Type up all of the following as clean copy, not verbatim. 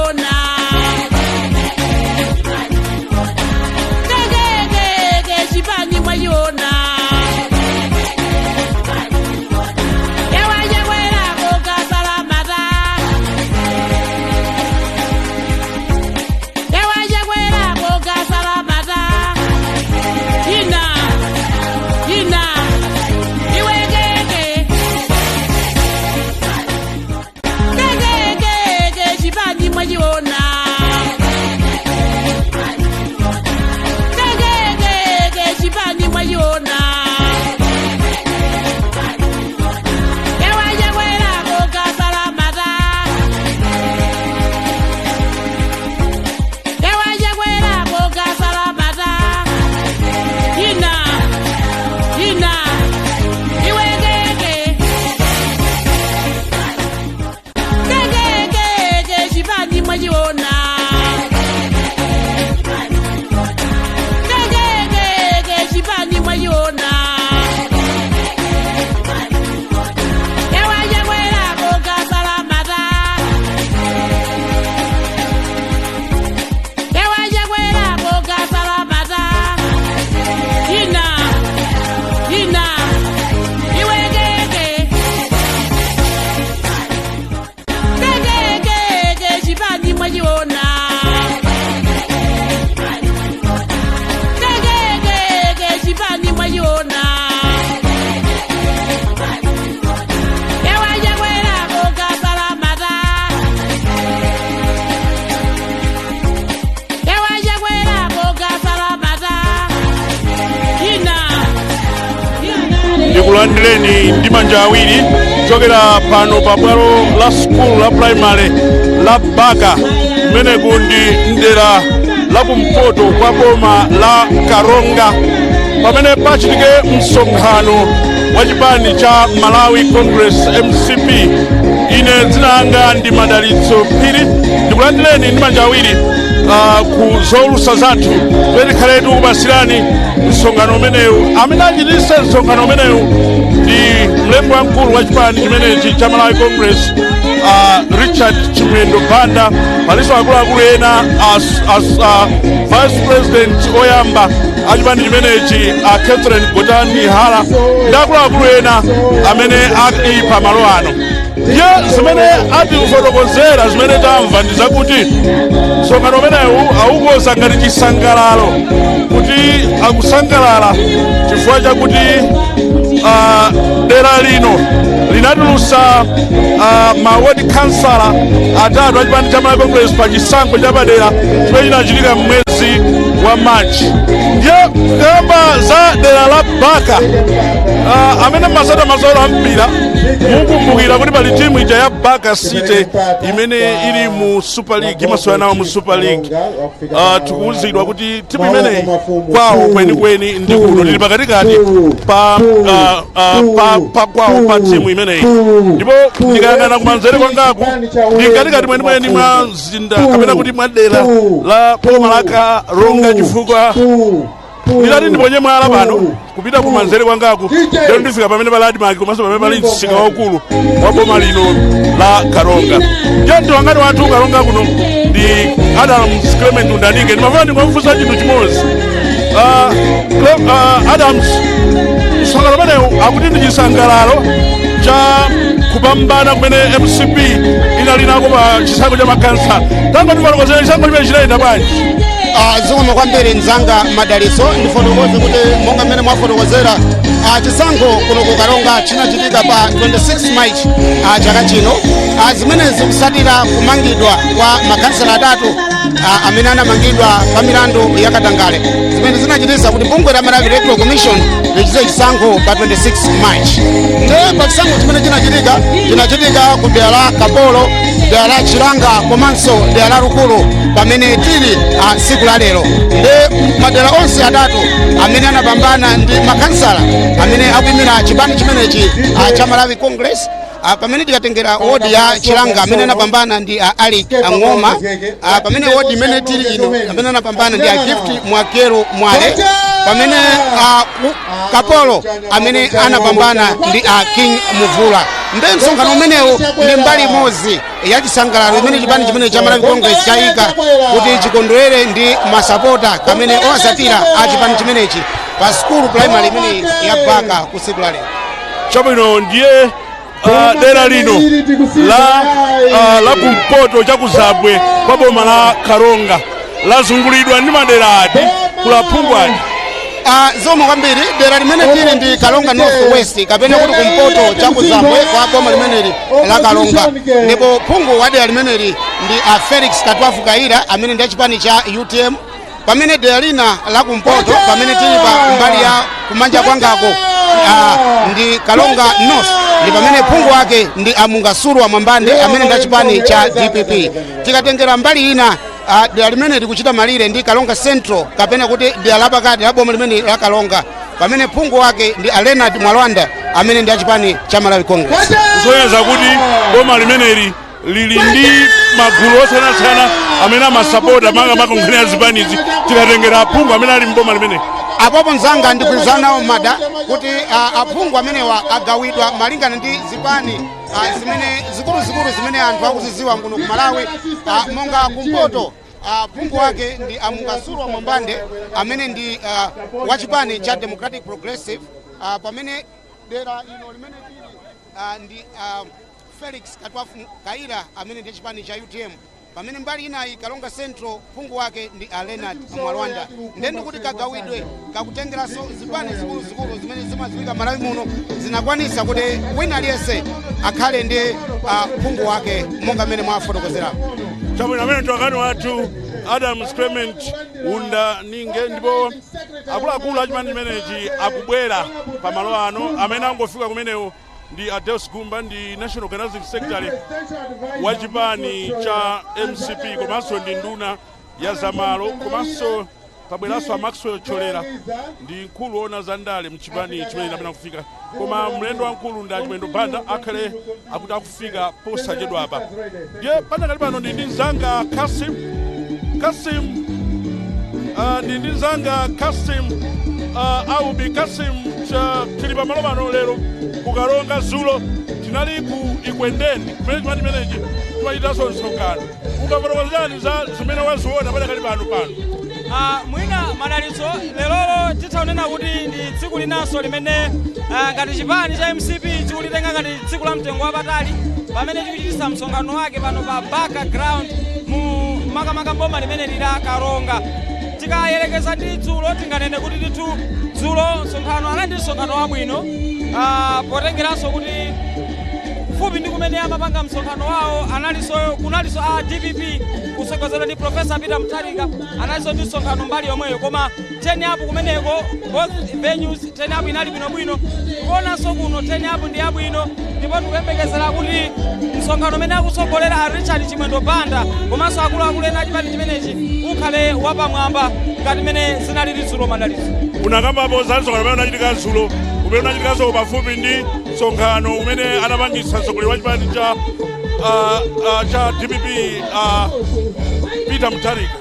mwachiona. Kekekeke chipani mwachiona. Ewajekwera kukasalamata. Ewajekwera kukasalamata. Ina ina iwekeke. Kekekeke chipani mwachiona. Kekekeke chipani mwachiona. Ewajekwera kukasalamata. Ewajekwera kukasalamata. Ina ina iwekeke. Kekekeke chipani mwachiona. Kekekeke chipani mwachiona. Ewajekwera kukasalamata. Ewajekwera kukasalamata. Ina ina iwekeke. Kekekeke chipani mwachiona. Kekekeke chipani mwachiona. Ewajekwera kukasalamata. Ewajekwera kukasalamata. Ina Ndikulandireni ndi manja awiri kuchokera pano pa bwalo la sukulu la primary la Baka, kumeneku ndi mdera la kumpoto kwa boma la Karonga, pamene pachitike msonkhano wa chipani cha Malawi Congress, MCP. Ine dzina langa ndi Madalitso Phiri. Ndikulandireni ndi manja awiri ku zowulutsa zathu zomwe tikhale tikupasirani msonkhano umenewu. Amene achititse msonkhano umenewu ndi mlembi wamkulu wa chipani chimenechi cha Malawi Congress, Richard Chimwendo Banda. Palinso akuluakulu ena, as vice president oyamba a chipani chimenechi, Catherine Gotani Hara, ndi akuluakulu ena amene ali pamalo ano. Ndiye zimene atifotokozera, zimene tamva, ndi zakuti msonkhano umenewu aukonza ngati chisangalalo, kuti akusangalala chifukwa chakuti dera lino linatulutsa ma ward councillor atatu a chipani cha Malawi Congress pa chisankho chapadera chimene chinachitika mmwezi wa Machi. Ndiye kuyamba za dera la Baka, amene masata masewero a mpira mukumbukira kuti pali timu ija ya Baka City imene ili mu Super League, imasewera nawo mu Super League. Tikuwuzidwa kuti timu imeneyi kwawo kwenikweni ndi kuno. Tili pakatikati pa kwawo pa timu imeneyi, ndipo ndikayang'ana kumanzere kwangaku ndi mkatikati mwenimweni mwa mzinda, kapena kuti mwa dera la boma la Karonga, chifukwa nditati ndiponye mwala pano kupita kumanzere kwangaku, lero ndifika pamene pali ADMARC komanso pamene pali msika waukulu wa boma lino la Karonga. Ndiye mtolankhani wathu Karonga kuno ndi Adams Clement Undanike. Ndimafuna ndingomfunsa chinthu chimodzi. Adams, msonkhano umenewu akuti ndi chisangalalo cha kupambana kumene MCP inali nako pa chisankho cha makansala. Tangotifotokozera, chisankho chimene chinayenda bwanji? Zikomo kwambiri, mzanga Madalitso. Ndifotokoze kuti monga mmene mwafotokozera, chisankho kuno ku Karonga chinachitika pa 26 March chaka chino. Zimenezi kusatira kumangidwa kwa makansala atatu amene anamangidwa pa milandu ya katangale, zimene zinachititsa kuti bungwe la Malawi Electoral Commission lichite chisankho pa 26 March. Nde pa chisankho chimene chinachitika, chinachitika ku dera la Kapolo, dera la Chilanga komanso dera la Lukulu pamene tili tsiku la lero. Nde madera onse atatu amene anapambana ndi makansala amene akuyimira chipani chimenechi cha Malawi Congress. Pamene tikatengera wodi ya Chilanga, amene anapambana ndi a Alik Ang'oma. Pamene wodi imene tili ino, amene anapambana ndi a Gift Mwakero Mwale. Pamene Kapolo, amene anapambana ndi a King Muvula. Nde msonkhano umenewu ndi mbali imodzi ya chisangalalo imene chipani chimene cha Malawi Congress chayika kuti chikondwerere ndi masapota kamene owasatira a chipani chimenechi pa school primary imeneyi ya Baka ku tsiku la lero. Chabwino, ndiye dera lino la kumpoto chakuzambwe kwa boma la Karonga lazungulidwa ndi madera ati, kulaphungu ati? Zomwe kwambiri, dera limene tili ndi Karonga North West, kapena kuti kumpoto chakuzambwe kwa boma limeneli la Karonga, ndipo phungu wa dera limeneli ndi a Felix Katwafu Kaira amene ndi achipani cha UTM. Pamene dera lina la kumpoto, pamene tili pa mbali ya kumanja kwangako, ndi Karonga North, ndi pamene phungu wake ndi Amungasulu wa Mwambande amene ndi achipani cha DPP. Tikatengera mbali ina, dera limene likuchita malire ndi Karonga Central, kapena kuti dera lapakati la boma limene la Karonga, pamene phungu wake ndi a Leonard Mwalwanda amene ndi achipani cha Malawi Congress. Kusonyeza kuti boma limeneli lili ndi magulu osiyanasiyana amene amasapota, makamaka nkhani ya zipanizi, tikatengera aphungu amene ali mboma limeneli. Apopo mzanga, ndigwirizana nawo mada kuti aphungu amenewa agawidwa malingana ndi zipani zimene zikuluzikulu zimene anthu akuziziwa kuno ku Malawi. Monga kumpoto, phungu wake ndi Amungasulu wa Mwambande amene ndi wachipani cha Democratic Progressive. Pamene dera ino limene tili ndi Felix Katwafu Kaira amene ndi chipani cha UTM. Pamene mbali inayi, Karonga Central, phungu wake ndi a Leonard Mwalwanda. Ndende kuti kagawidwe kakutengeranso zipani zikuluzikulu zimene zimadziwika Malawi muno zinakwanisa kuti wina aliyense akhale ndi phungu wake monga mmene mwafotokozerapo. Chabwino, amene mtolankhani wathu Adams Clement Unda Ninge, ndipo akuluakulu achipani chimenechi akubwera pamalo ano. Amene angofika kumenewo ndi Adeus Gumba, ndi National Organizing Secretary wa chipani cha MCP komanso ndi nduna ya zamalo, komanso pabweranso a Maxwell Cholera, ndi mkulu woona za ndale mchipani chimene amene akufika. Koma mlendo wamkulu ndi Achimwendo Banda, akhale akuti akufika posachedwa apa. Ndiye panakali pano ndi mzanga Kasim Kasim, ndi mzanga Kasim Aubi Kasim. Tili pamalo pano lero kuKaronga. Zulo tinali ku Ikwendeni kumene chipani chimenechi timachitanso msonkhano. Ukafotokozani za zimene waziona panakali pano? Mwina madalitso, lerolo tithaonena kuti ndi tsiku linanso limene ngati chipani cha MCP chikulitenga ngati tsiku la mtengo wapatali, pamene chikuchitisa msonkhano wake pano pa Baka Ground mu makamaka boma limene lila Karonga. Tikayerekeza ndi dzulo, tinganene kuti ndithu dzulo msonkhano anali ndi msonkhano wabwino, potengeranso kuti kufupi ndi kumene amapanga msonkhano wawo analinso kunalinso a DPP kusogozedwa ndi Professor Peter Mutharika, analinso ndi msonkhano mbali yomweyo. Koma turn up kumeneko, both venues, turn up inali bwinobwino. Kuonanso kuno turn up ndi yabwino, ndipo tikuyembekezera kuti msonkhano umene akusogolera a Richard Chimwendo Banda komanso akuluakulu ena achipani chimenechi ukhale wapamwamba ngati mmene zinalili dzulo, madalitso. Unakambapo za msonkhano umene unachitika dzulo, umene unachitikanso pafupi ndi msonkhano umene anapangisa mtsogoleri wa chipani cha DPP, Peter Mutharika.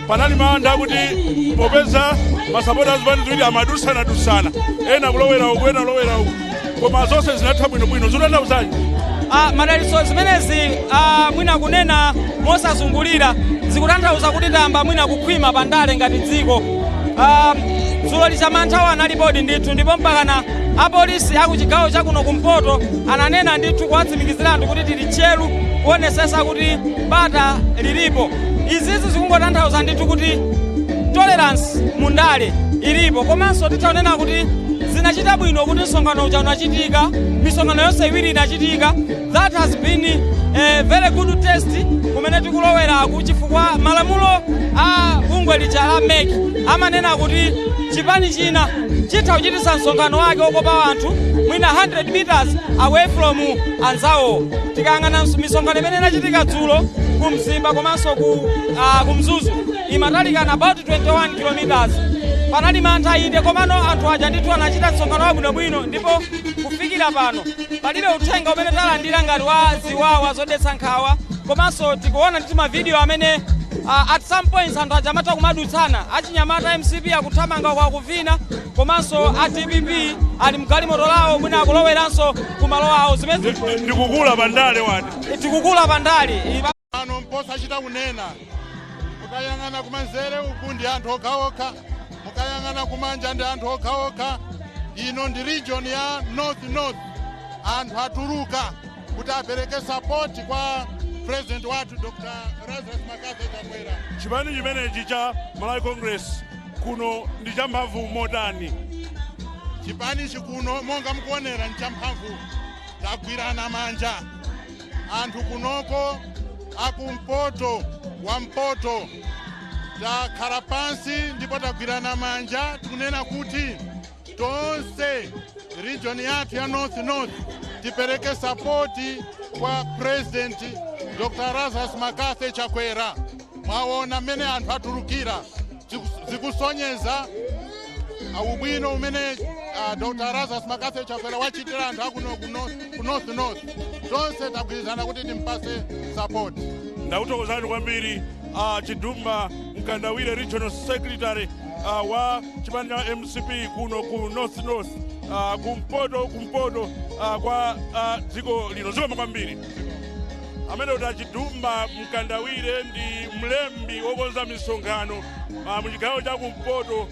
Panali mantha akuti popeza masapota azipani ziwiri amadusana-dusana, ena kulowera uku, ena kulowera uku, koma zonse zinatha bwinobwino. Zikutanthauzaji? Madalitso, zimenezi mwina kunena mosazungulira zikutanthauza kuti tamba mwina kukhwima pandale ngati dziko. Dzulo lichamanthawo analipodi ndithu, ndipo mpakana apolisi aku chigawo chakuno kumpoto ananena ndithu kuwatsimikizira anthu kuti tili tcheru kuonesesa kuti bata lilipo. Izizi zikungotanthauza ndithu kuti tolerance mundale ilipo. Komanso tithaonena kuti zinachita bwino kuti msonkhano uja unachitika, misonkhano yonse iwiri inachitika. That has been a very good test kumene tikuloweraku, chifukwa malamulo a bungwe lija la MEC amanena kuti chipani china chitha kuchitisa msonkhano wake wokopa anthu mwina 100 meters away from anzawo. Tikayang'ana misonkhano imene inachitika dzulo ku Mzimba komanso ku Mzuzu, imatalikana about 21 kilometers. Panali mantha inde, komano anthu aja ndithu anachita msonkhano wabwinobwino ndipo kufikira Kufikira pano palibe uthenga umene talandira ngati wa ziwawa zodetsa nkhawa, komanso tikuona ndi mavidiyo amene at some points anthu aja amatha kumadutsana. Achinyamata MCP akuthamanga kwa kuvina, komanso a DPP ali mgalimoto lawo, mwina akuloweranso kumalo awo zimene Ndikukula pandale wati. Tikukula pandale. Pano mposachita kunena, mukayang'ana kumanzere uku ndi anthu okhaokha, mukayang'ana kumanja ndi anthu okhaokha. Ino ndi region ya North North. Anthu atuluka kuti apereke support kwa president wathu, Dr Lazarus McCarthy Chakwera. Chipani chimenechi cha Malawi Congress kuno ndi champhamvu motani? Chipani chikuno, monga mukuonera, nchamphamvu. Tagwirana manja anthu kunoko akumpoto wa mpoto, takhala pansi ndipo tagwirana manja. Tikunena kuti tonse region yathu ya North North tipereke support kwa President Dr Lazarus McCarthy Chakwera. Mwaona mmene anthu atulukira, zikusonyeza ubwino umene Dr Lazarus McCarthy Chakwera wachitira anthu akuno ku North North. Tonse tagwirizana kuti timpase support. Ndakuthokozani kwambiri, Chidumba Mkandawire, regional secretary wa chipani cha MCP kuno ku North North, kumpoto kwa dziko lino. Zikomo kwambiri. Amene kuti Achidumba Mkandawire ndi mlembi wokonza misonkhano muchigawo cha kumpoto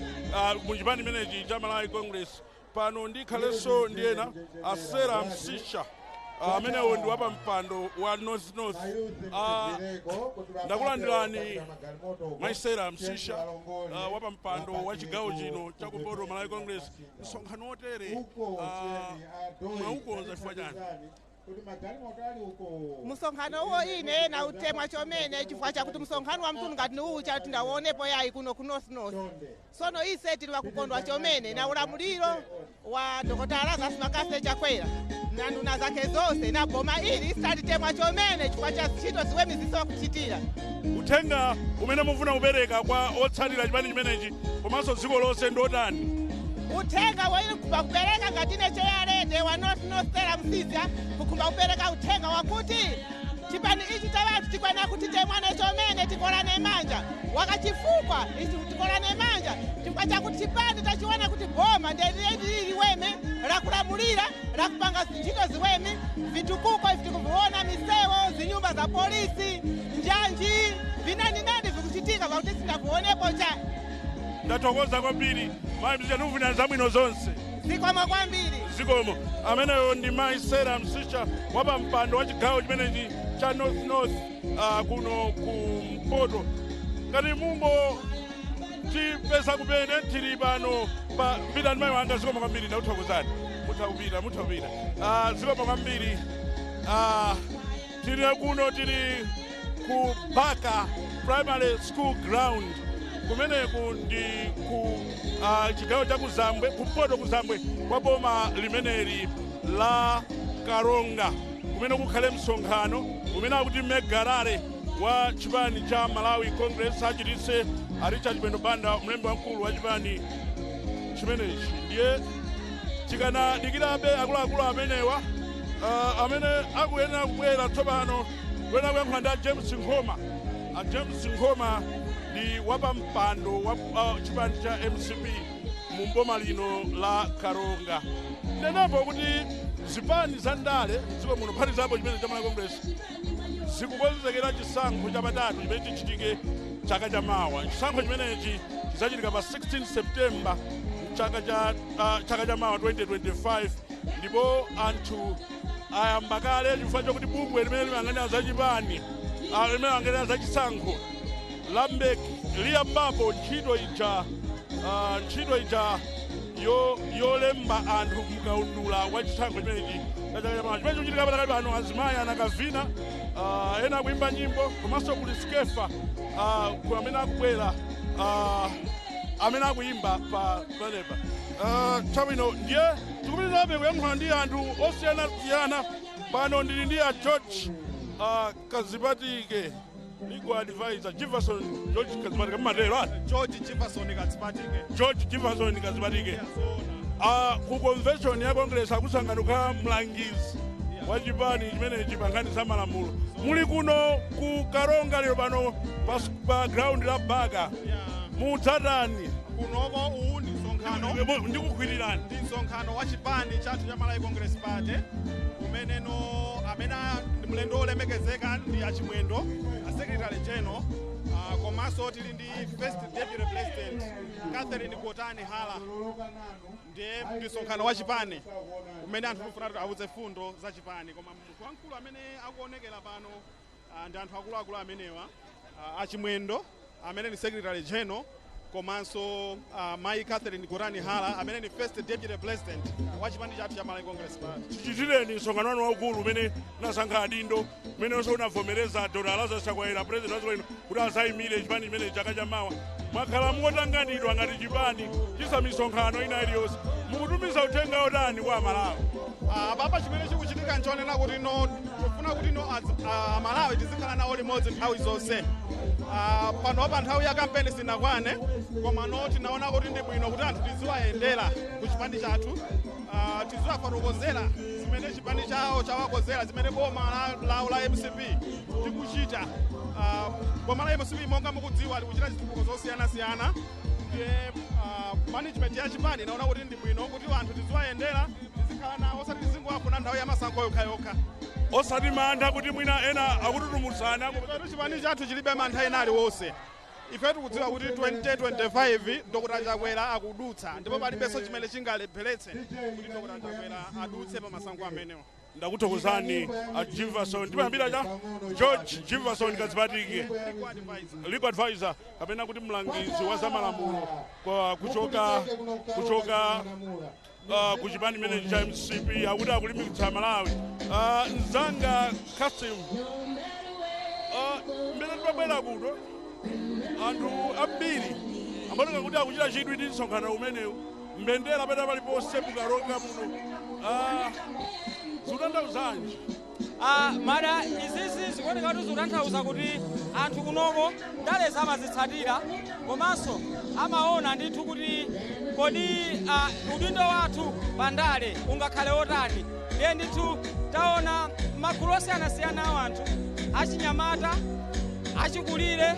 mu chipani chimenechi cha Malawi Congress. Pano ndikhalenso ndi ena, Asera Msisha, amenewo ndi wapampando wa North North. Ndakulandirani, Maisera Msisha, wapampando wa chigawo chino chakumpoto, Malawi Congress. Msonkhano wotere mwaukonza chifukwa chani? Msonkhano uwo ine nautemwa chomene chifukwa chakuti msonkhano wa mtundu ngati niuwu chati ndawonepo yayi kuno ku North North. Sono ise tili wakukondwa chomene na ulamuliro wa Dr Lazarus McCarthy Chakwera na nduna zake zonse na boma ili. Isitalitemwa chomene chifukwa cha ntchito ziwemi zisokuchitira. Uthenga umene mufuna kupereka kwa otsatira chipani chimenechi komanso dziko lonse ndotani? Uthenga waili kuba kupereka ngatine cheyalete wa North North Stella Msisya, kukhumba kupereka uthenga wakuti chipani ichi cha vanthu tikwana kuti temwane chomene, tikolane manja wakachifukwa ichi, tikolane manja chifukwa chakuti chipani tachiona kuti boma ndelieli weme lakulamulira, lakupanga ntchito ziwemi, vitukuko ivi tikuviona, misewo, zinyumba za polisi, njanji, vinaninani vikuchitika vakuti sindavionepo cha. Ndathokoza kwambiri, mayi Msisha, ndikufunira zabwino zonse. Zikomo kwambiri. Zikomo. Ameneyo ndi mayi Sera Msisha, wapampando wa chigawo chimenechi cha North North, kuno kumpoto. Ngati mungo chipeza kumene tili pano pa mpita ndi mayi wanga. Zikomo kwambiri, ndakuthokozani. Mutha kupita, mutha kupita. Zikomo kwambiri. Tili kuno, tili ku Baka Primary School ground. Kumeneku ndi ku chigawo cha kuzambwe, kumpoto kuzambwe kwa boma limeneli la Karonga, kumene kukhale msonkhano umene akuti mega rally wa chipani cha Malawi Congress, achititse a Richard Chimwendo Banda, mlembi wamkulu wa chipani chimenechi. Ndiye tikanadikirabe akuluakulu amenewa amene akuyenera kubwera tsopano. Kuyenera kuyankhula ndi a James Nkhoma. A James Nkhoma ndi wapampando wa chipani cha MCP mu boma lino la Karonga. Nenepo kuti zipani za ndale mdziko muno, phatizapo chimene cha Malawi Congress, zikukonzekera chisankho chapatatu chimene chichitike chaka chamawa. Chisankho chimenechi chizachitika pa 16 September chaka cha mawa, 2025. Ndipo anthu ayamba kale, chifukwa chokuti bungwe limene limayang'anira zachipani, limene limayang'anira zachisankho la MEC, liyambapo ntchito ija yolemba anthu mkaundula wa chisankho chimenechi cha chaka chamawa chimene chikuchitika pakali pano. Azimayi anakavina, ena akuimba nyimbo, komanso kuli Skefa amene akubwera, amene akuimba pa panepa. Chabwino, ndiye tikupitirabe kuyankhula ndi anthu osiyanasiyana. Pano ndili ndi a George Kazipatike, legal advisor, Jefferson George Kazipatike, mmatero ati? George Jefferson Kazipatike. George Jefferson Kazipatike. Ku convention ya Congress akusanganuka mlangizi wa chipani chimenechi pa nkhani za malamulo. Muli kuno ku Karonga lero pano pa ground la Baka, mudzatani? Kunoko uwu ndi msonkhano. Ndikugwirirani. Ndi msonkhano wa chipani chathu cha Malawi Congress Party, umeneno amene ndi mlendo olemekezeka ndi Achimwendo, a Secretary General, komanso tili ndi First Deputy President Catherine Gotani Hala. Ndiye ndi msonkhano wa chipani umene anthu tikufuna kuti auze fundo za chipani, koma munthu wamkulu amene akuonekera pano ndi anthu akuluakulu amenewa, Achimwendo amene ni Secretary General, komanso mayi Catherine Gotani Hala amene ni First Deputy President wa chipani chathu cha Malawi Congress Party. Chichitireni msonkhano wanu waukulu umene unasankha adindo, umenenso unavomereza Dr Lazarus Chakwera, president wa dziko lino, kuti azayimire chipani chimene chaka chamawa, mwakhala mukotanganidwa ngati chipani chisa misonkhano ina iliyonse. Mukutumiza uthenga otani kwa Amalawi? Papa, chimene chikuchitika nchonena kuti no kufuna kuti no Amalawi tizikhala nawo limodzi nthawi zonse. Panopa nthawi ya kampeni sinakwane, koma no tinaona kuti ndi bwino kuti anthu tiziwayendera ku chipani chathu, tiziwafotokozera zimene chipani chawo chawakozera, zimene boma lawo la MCP tikuchita. Boma la MCP, monga mukudziwa, likuchita zitukuko zosiyanasiyana. Ndiye management ya chipani inaona kuti ndi bwino kuti anthu tiziwayendera, tizikhala nawo, osati tizingowafuna nthawi ya masankho yokhayokha. Osati mantha kuti mwina ena akututumutsana? Ifetu chipani chathu chilibe mantha ena aliwonse. Ife tikudziwa kuti 2025 Dr Chakwera akudutsa, ndipo palibenso chimene chingalepheretse kuti Dr Chakwera adutse pa masankho amenewa. Ndakuthokozani a Jefferson, timayambira cha George Jefferson Kadzipatike, legal advisor kapena kuti mlangizi wa zamalamulo kwa kuchoka ku chipani chimenechi cha MCP, akuti akulimbikitsa Malawi. Mzanga Kasim, mmene timabwera kuno anthu ambiri amaoneka kuti akuchita chidwi ndi msonkhano umenewu. Mbendera pena paliponse muKaronga muno, zikutanthauzanji? Mada, izizi zikuoneka kuti zikutanthauza kuti anthu kunoko ndale amazitsatira, komanso amaona ndithu kuti kodi udindo wathu pa ndale ungakhale otani. Ndiye ndithu taona magulu osiyanasiyana a anthu, achinyamata, achikulire,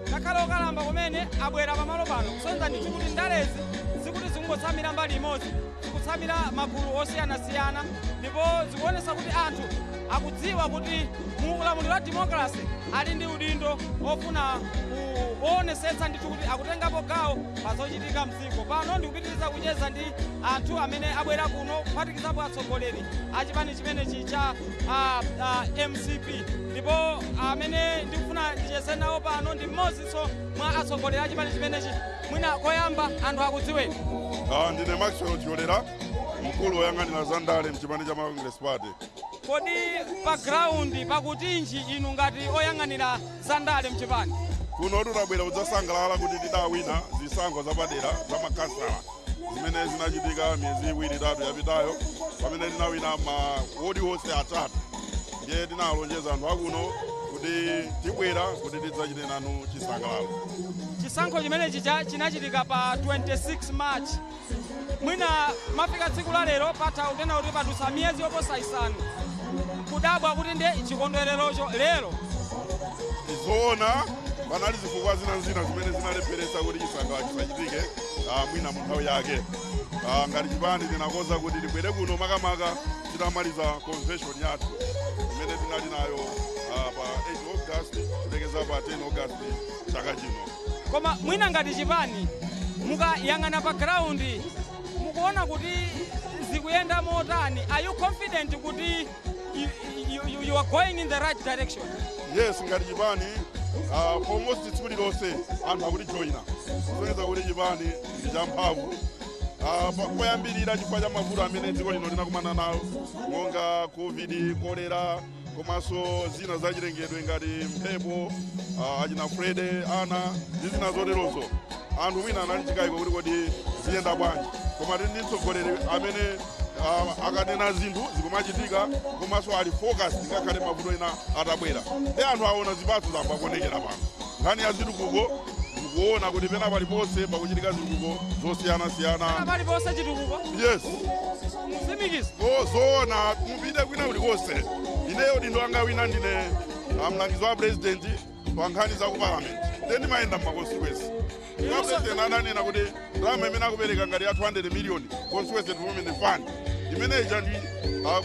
ngakhale okalamba kumene abwera pamalo pano, kusonyeza ndithu kuti ndalezi zikuti zikungotsamira mbali imodzi, zikutsamira magulu osiyanasiyana, ndipo zikuonesa kuti anthu akudziwa kuti mu ulamuliro wa democracy ali ndi udindo ofuna kuonesetsa ndithu kuti akutengapo gawo pa zochitika mdziko pano. Ndikupitiriza kucheza ndi anthu amene abwera kuno, kuphatikizapo atsogoleri a chipani chimenechi cha MCP, ndipo amene ndikufuna ndicheze nawo pano ndi mmodzinso mwa atsogoleri a chipani chimenechi. Mwina koyamba anthu akudziweni. Ndine Maxwell Chiolera, mkulu woyang'anira za ndale mchipani cha Malawi Congress Party. Kodi pa ground pakutinji, inu ngati oyang'anira za ndale mchipani? Kuno tidabwera kudzasangalala kuti tidawina zisankho zapadera za makhansala zimene zinachitika miyezi 2, 3 yapitayo, pamene tinawina ma wodi onse atatu. Ndiye tinalonjeza anthu akuno kuti tibwera kuti tidzachite nanu chisangalalo. Chisankho chimenechi chinachitika pa 26 March. Mwina mafika tsiku la lero, patha kunena kuti padutsa miyezi yoposa 5, kudabwa kuti ndiye chikondwererocho lero? Zoona, panali zifukwa zinazina zimene zinalepheretsa kuti chisangalalo chisachitike mwina mu nthawi yake. Ngati chipani tinakonza kuti tibwere kuno makamaka titamaliza convention yathu imene tinali nayo pa 8 August kulekeza pa 10 August chaka chino. Koma mwina ngati chipani, mukayang'ana pa ground, mukuona kuti zikuyenda motani? Are you confident kuti you are going in the right direction? Yes, ngati chipani almost tsiku lilonse anthu akutijoyina, kusonyeza kuti chipani ndi champhamvu. Poyambirira, chifukwa cha mavuto amene dziko lino linakumana nawo monga COVID, kolera, komanso zina zachilengedwe ngati mphepo, achina Freddy, Ana ndi zina zoterozo, anthu mwina anali chikayiko kuti kodi ziyenda bwanji. Koma tili ndi mtsogoleri amene akanena zinthu zikumachitika, komanso ali focused ngakhale mavuto ena atabwera. Ndi anthu aona zipatso zamba kuonekera pano. Nkhani ya zitukuko, Mukuona kuti pena paliponse pakuchitika zitukuko zosiyanasiyana. Paliponse chitukuko? Yes. Mutsimikiza? Zoona, mupite kwina kulikonse. Ineyo dindo wanga wina, ndine mlangizi wa president pa nkhani za ku parliament, then ndimayenda mma constituency. Kwa president ananena kuti ndalama imene akupereka ngati ya 200 million constituency development fund imene ija ndi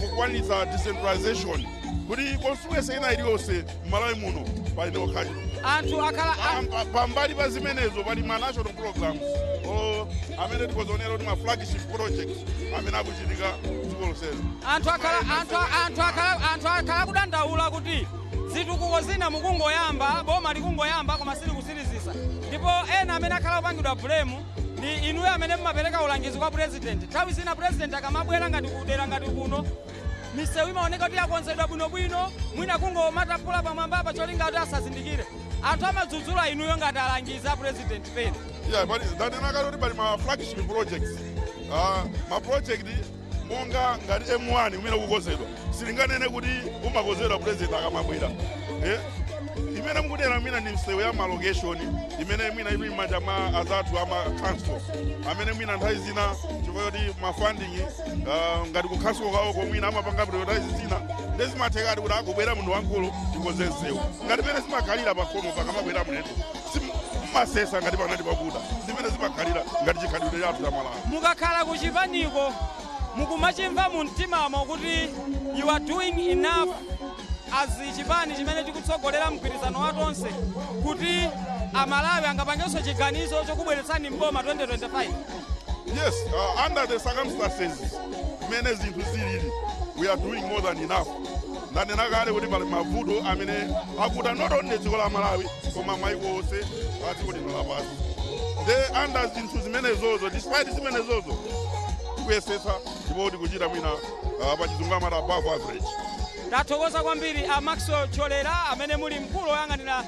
kukwanitsa decentralization, kuti constituency ina iliyonse m'Malawi muno paine okhaliro. Anthu akhala Pambali pa zimenezo pali ma national programs amene tikozonera kuti ma flagship project amene akuchitika dziko lonselo. Anthu akhala kudandaula kuti zitukuko zina mukungoyamba, boma likungoyamba koma silikusirizisa, ndipo ena amene akhala kupangidwa blame ndi inuyo amene mumapereka ulangizi kwa president. Nthawi zina president akamabwera ngati kudera ngati kuno, misewu imaoneka kuti yakonzedwa bwinobwino, mwina kungomatapula pamwambapa cholinga kuti asazindikire. Anthu amadzudzula inuyo ngati alangizi a president pena. Yeah, but ndanena kale kuti pali ma flagship projects, ma project monga ngati M1 umene ukukonzedwa, silinganene kuti umakonzedwa president akamabwera, eh? Imene mukudera mwina ndi msewu ya ma location imene mwina ili m'manja mwa azathu ama council, amene mwina nthawi zina chifukwa choti ma funding ngati ku council kawoko mwina amapanga prioritize zina, ndezimathekati kuti akubwera munthu wankulu tikonze msewu, ngati pene zimakhalira pakhomo pakamabwera mlendo mmasesa ngati panati pakuda, zimene zimakhalira ngati chikhalidwe chathu cha Malawi. Mukakhala kuchipaniko mukumachimva mu mtimamo kuti you are doing enough as chipani chimene chikutsogolera mgwirizano wa tonse, kuti Amalawi angapangenso chiganizo chokubweretsani mboma 2025? Yes, under the circumstances mmene zinthu zilili, we are doing more than enough. Ndanena kale kuti pali mavuto amene akuta not only dziko la Malawi koma maiko onse a dziko lino lapansi. The under zinthu zimenezozo, despite zimenezozo, tikuyesetsa ndipo tikuchita mwina pachizungu amati above average. Tathokoza kwambiri a Maxwell Cholera amene muli mkulu woyang'anira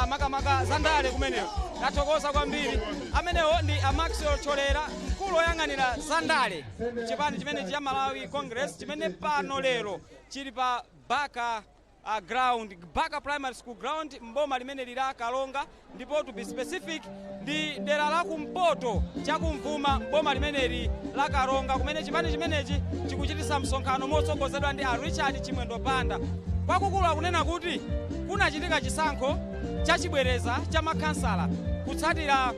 makamaka za ndale kumeneyo. Tathokoza kwambiri. Amenewo ndi a Maxwell Cholera, mkulu woyang'anira za ndale chipani chimene cha Malawi Congress, chimene pano lero chili pa Baka ground, Baka Primary School ground, mboma limene lila Karonga, ndipo to be specific ndi dera la kumpoto chakumvuma mboma limeneli la Karonga, kumene chipani chimenechi chikuchitisa msonkhano motsogozedwa ndi a Richard Chimwendo Banda. Kwakukulu akunena kuti kunachitika chisankho chachibwereza cha makhansala kutsatira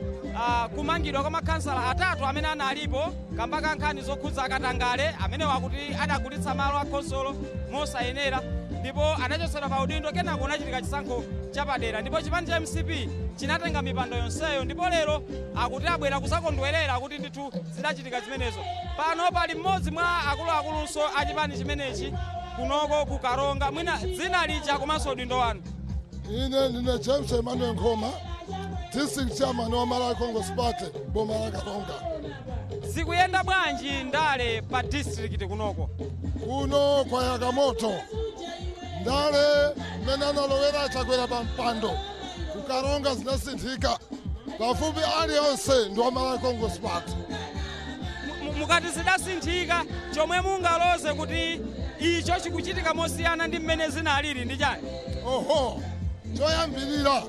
kumangidwa kwa makhansala atatu amene analipo kamba ka nkhani zokhudza akatangale, amene wakuti adagulitsa malo a khonsolo mosayenera ndipo anachotsedwa pa udindo. Kenako kunachitika chisankho chapadera ndipo chipani cha MCP chinatenga mipando yonseyo, ndipo lero akuti abwera kuzakondwerera kuti ndithu zidachitika zimenezo. Pano pali mmodzi mwa akuluakulunso a chipani chimenechi kunoko ku Karonga. Mwina dzina lija komanso udindo wanu? Ine ndine James Emmanuel Nkhoma, district chairman wa Malawi Congress Party, boma la Karonga. Zikuyenda bwanji ndale pa district kunoko? Kuno kwayaka moto. Ndale mmene analowera Chakwera pa mpando, kuKaronga zinasinthika. Pafupi aliyonse ndi wa Malawi Congress Party. Mukati zidasinthika, chomwe mungaloze kuti icho chikuchitika mosiyana ndi mmene zinalili ndi chani? Oho, choyambirira,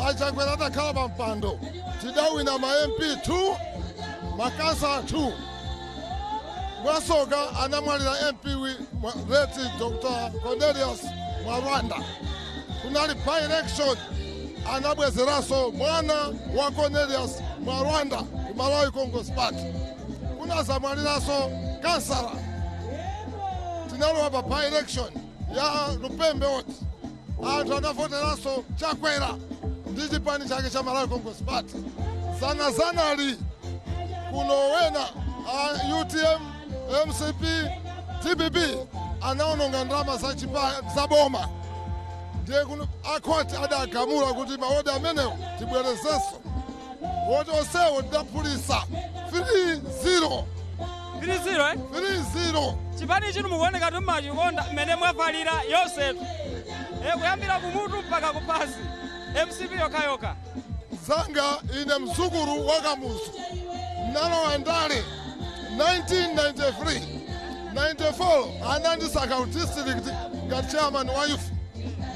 aChakwera atakhala pa mpando tidawina ma MP 2, makansala 2. Mwasoka anamwalira MP late Dr Cornelius Mwarwanda. Kunali by election, anabwezeranso mwana wa Cornelius Mwarwanda ku Malawi Congress Party. Kunazamwaliranso kansala, tinalowa pa by election ya Lupembe oti anthu anavoteranso Chakwera ndi chipani chake cha Malawi Congress Party. Zanazanali kuno wena a UTM, MCP, DPP anaononga ndalama za boma. Ndiye kuno akhoti adagamula kuti mawodi amenewo tibwerezenso, woti onsewo tidaphulisa 3-0. 3-0, eh? 3-0. Chipani chinu mukuoneka kuti mmachikonda mmene mwavalira yonsetu, kuyambira kumutu mpaka kupasi, MCP yokhayokha. Zanga, ine mzukuru wa Kamuzu. Nalowa ndale 1993, 94 anandisaka ku district ngati chairman wa youth.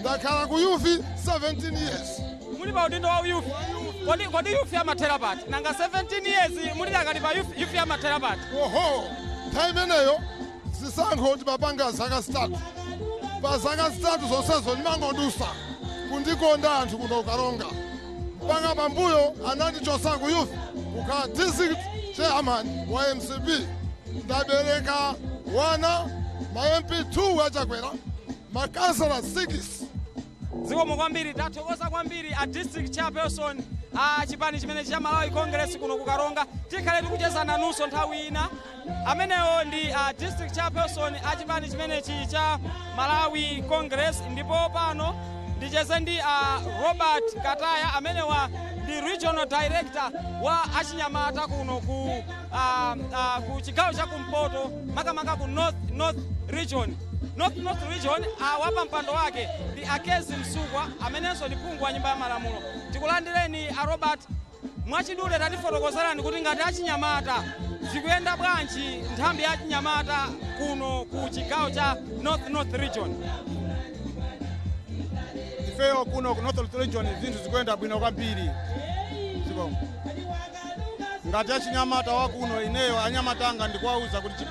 Ndakhala ku youth 17 years. Muli pa udindo wa youth. Kodi youth amathera pati? Nanga 17 years muli akali pa youth, youth amathera pati? Oho, nthawi imeneyo zisankho timapanga zaka 3. Pa zaka 3 zonsezo ndimangodusa kundikonda anthu kuno Karonga, mpaka pambuyo anandichosa ku youth kukhala district chairman wa MCP. Ndabereka wana ma MP2 achakwera, makansala 6. Zikomo kwambiri, tathokoza kwambiri a district chairperson a chipani chimene cha Malawi Congress kuno kukaronga. Tikhale tikucheza nanunso nthawi ina. Amenewo ndi a district chairperson a chipani chimenechi cha Malawi Congress. Ndipo pano ndicheze ndi a Robert Kataya, amenewa ndi regional director wa achinyamata kuno ku chigawo cha kumpoto, makamaka ku North North Region. North North Region, wapa mpando wake ndi Akezi Msukwa, amenenso ndi phungu wa nyumba ya malamulo. Tikulandireni a Robert. Mwachidule tatifotokozerani kuti ngati achinyamata zikuyenda bwanji nthambi ya achinyamata kuno ku chigawo cha North North Region? Ifeyo kuno ku North Region zinthu zikuyenda bwino kwambiri. Zikomo. Ngati achinyamata wakuno, ineyo anyamata anga ndikuwauza kuti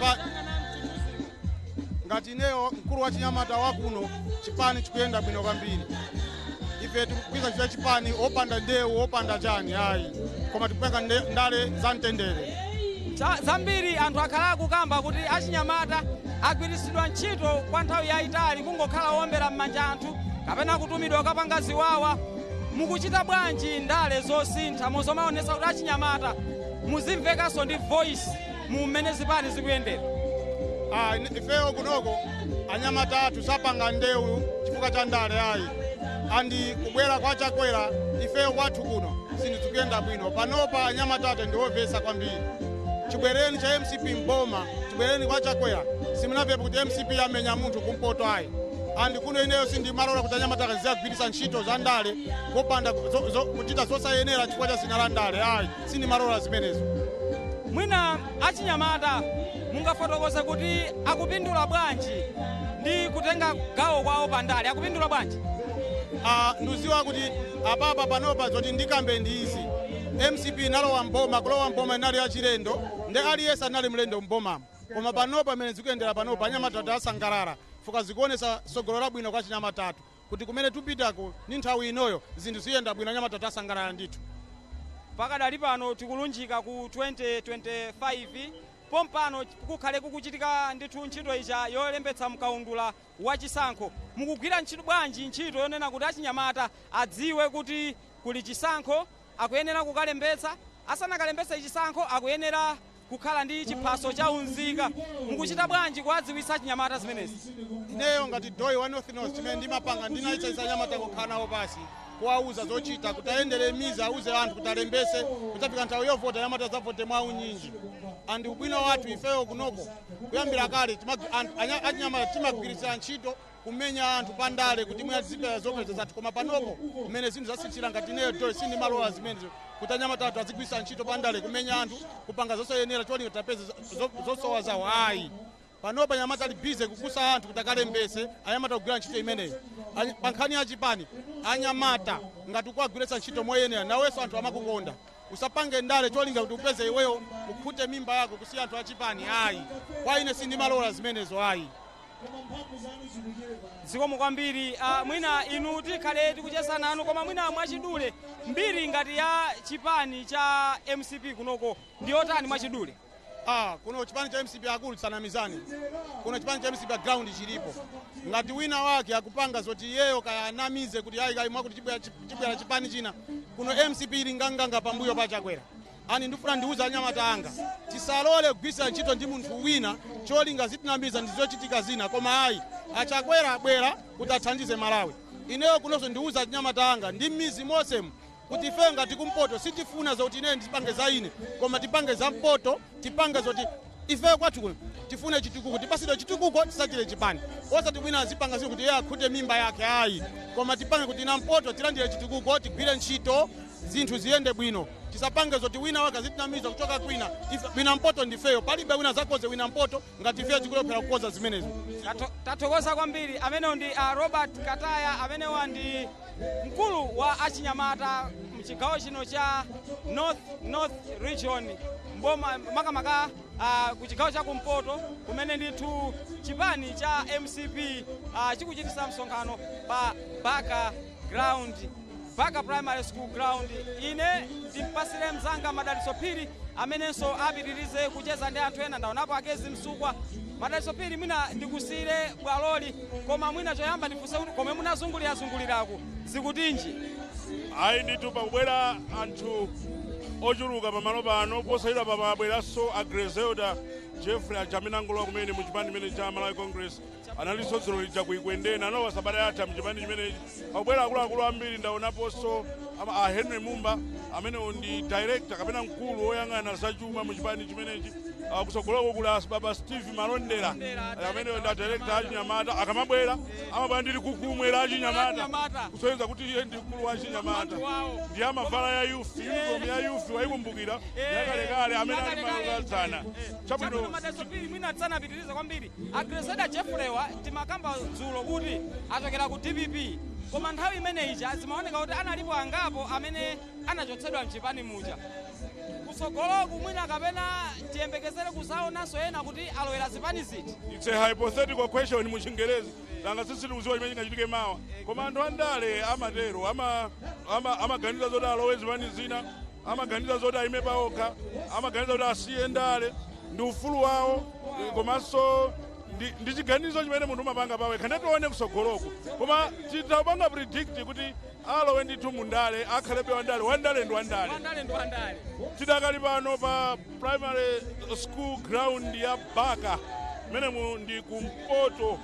ngati ineyo mkulu wa chinyamata wakuno, chipani chikuyenda bwino kwambiri. Ife tikugwiza ntchito ya chipani opanda ndewu, opanda chani, ayi, koma tikupanga ndale za mtendere. Zambiri anthu akhala akukamba kuti achinyamata agwiritsidwa ntchito kwa nthawi yayitali kungokhala wombera m'manja anthu kapena kutumidwa kukapanga ziwawa. Mukuchita bwanji ndale zosintha mozomaonetsa kuti achinyamata muzimvekanso ndi voice mu mmene zipani zikuyendera? Ah, ifeyo kunoko anyamata athu sapanga ndewu chifukwa cha ndale, ayi. Andi kubwera kwa Chakwera, ifeyo kwathu kuno zinthu zikuyenda bwino panopa. Anyamata athu ndiwomvetsa kwambiri. Chibwereni cha MCP mboma, chibwereni kwa Chakwera, simunamvepo kuti MCP yamenya munthu kumpoto, ayi. Andi kuno ineyo sindimalola kuti anyamata azigwiritsa ntchito za ndale kopanda kuchita zosayenera chifukwa cha zina la ndale, ayi, sindimalola zimenezo. Mwina achinyamata mungafotokoze kuti akupindula bwanji ndi kutenga gawo kwawo pandale? Akupindula bwanji? Ah, nduziwa kuti apapa panopa zoti ndikambe ndi izi: MCP inalowa mboma, kulowa mboma inali yachilendo, ndi aliyense anali mlendo mbomamo. Koma panopa imene zikuyendera panopa, anyamatatu asangalala fuka zikuonesa sogolo labwino kwa chinyamatatu kuti kumene tupitako ni nthawi inoyo zinthu ziyenda bwino. Anyamatatu asangalala ndithu. Pakadali pano tikulunjika ku 2025 pompano, kukhale kukuchitika ndithu ntchito ija yolembetsa mkaundula wa chisankho. Mukugwira ntchito bwanji ntchito yonena kuti achinyamata adziwe kuti kuli chisankho, akuyenera kukalembetsa, asanakalembetse chisankho akuyenera kukhala ndi chiphaso cha unzika? Mukuchita bwanji kuwadziwitsa achinyamata zimenezi? Ineyo ngati DOY wa North North, chimene ndimapanga, ndinayitsa anyamata kukhala nawo pasi, kuwauza zochita, kuti ayendere mizi, auze anthu kuti alembese. Kudzafika nthawi yovota, anyamata zavote mwa unyinji. Andi ubwino wathu ifeyo kunoko kuyambira kale achinyamata timagwiritsa ntchito kumenya anthu pandale kuti mwina tizipeza zopeza zathu. Koma panopo mmene zinthu zasinthira, ngati ineyo DOY sindimalola zimenezo kuti anyamata athu azigwiritsa ntchito pandale kumenya anthu, kupanga zosayenera cholinga tapeze zosowa zawo, ayi. Panopa anyamata ali busy kukusa anthu kuti akalembese. Anyamata kugwira ntchito imeneyo. Pa nkhani ya chipani, anyamata ngati ukuwagwiritsa ntchito moyenera, nawenso anthu amakukonda. Usapange ndale cholinga kuti upeze iweyo ukhute mimba yako kusiya anthu achipani, ayi. Kwa ine sindimalola zimenezo, ayi. Zikomo kwambiri. Mwina inu tikhale tikucheza nanu, koma mwina mwachidule, mbiri ngati ya chipani cha MCP kunoko ndiyotani, mwachidule? Ah, kuno chipani cha MCP, akulu, tisanamizane, kuno chipani cha MCP ground chilipo. Ngati wina wake akupanga zoti iyeyo kaya anamize kuti ayi, kayi mwakuti chibwera chipani china, kuno MCP ili nganganga pambuyo pa Chakwera. Ani ndifuna ndiuze anyamata anga, tisalole kugwiritsa ntchito ndi munthu wina cholinga zitinamiza ndi zochitika zina, koma ayi, achakwera abwera kuti athandize Malawi. Ineyo kunonso ndiuza anyamata anga ndi m'mizi monsemu kuti ife ngati kumpoto sitifuna zoti ine ndipange za ine, koma tipange za mpoto, tipange zoti ife kwathu kuno tifune chitukuko, tipasidwe chitukuko, tisachire chipani. Osati mwina azipanga zinthu kuti iye akhute mimba yake, ayi, koma tipange kuti na mpoto tilandire chitukuko, tigwire ntchito. Zinthu ziyende bwino. Tisapange zoti wina wake azitinamiza kuchoka kwina. Wina mpoto ndifeyo, palibe wina zakoze wina mpoto ngati ifeyo tikulephera kukoza zimenezo. Tathokoza kwambiri. Amenewo ndi Robert Kataya, amenewa ndi mkulu wa achinyamata mchigawo chino cha North North Region, mboma makamaka ku chigawo cha kumpoto, kumene ndithu chipani cha MCP chikuchitisa msonkhano pa Baka Ground, Baka Primary School ground. Ine ndimpasire mzanga Madalitso Phiri amenenso apitirize kucheza ndi anthu ena. Ndaonapo Akezi Msukwa. Madalitso Phiri, mwina ndikusire bwaloli, koma mwina choyamba ndifunse kuti komwe munazungulirazunguliraku zikutinji? Ayi ndithu, pakubwera anthu ochuluka pamalo pano. Posachedwa pamabweranso a Grezelda Jeffrey aja amene angolowa kumene mu chipani chimene cha Malawi Congress. Analinso dzulo lija ku Ikwendeni, analowa sabata yatha mu chipani chimenechi. Pakubwera akuluakulu ambiri. Ndaonaponso a Henry Mumba, amenewo ndi director kapena mkulu woyang'ana zachuma mu chipani chimenechi. Kutsogoloko kuli baba Steve Malondera, amenewo ndi director achinyamata. Akamabwera amabwera ndili kukumwera achinyamata, kusonyeza kuti iye ndi mkulu wa achinyamata. Ndi amavala ya youth, uniform ya youth, wayikumbukira yakalekale amene ali malokadzana. Chabwino, Madalitso Phiri, mwina tisanapitirize kwambiri, a Grezelda Jeffreywa timakamba dzulo kuti achokera ku DPP, koma nthawi imene ija zimaoneka kuti analipo angapo amene anachotsedwa mchipani muja. Kutsogoloku mwina kapena tiyembekezere kusaonanso ena kuti alowera zipani ziti? It's a hypothetical question mu Chingerezi. Nanga sisitikuziwa chimene chingachitike mawa, koma anthu andale amatero, amaganiza zoti alowe zipani zina, amaganiza zoti ayime paokha, amaganiza kuti asiye ndale. Ndi ufulu wawo, komanso ndi chiganizo chimene munthu umapanga pawekha. Ndetione kusogoloko, koma titapanga predict kuti alowe ndithu mundale, akhalebe wandale. Wandale ndi wandale. Wandale ndi wandale. Tidakali pano pa primary school ground ya Baka, menemu ndi kumpoto,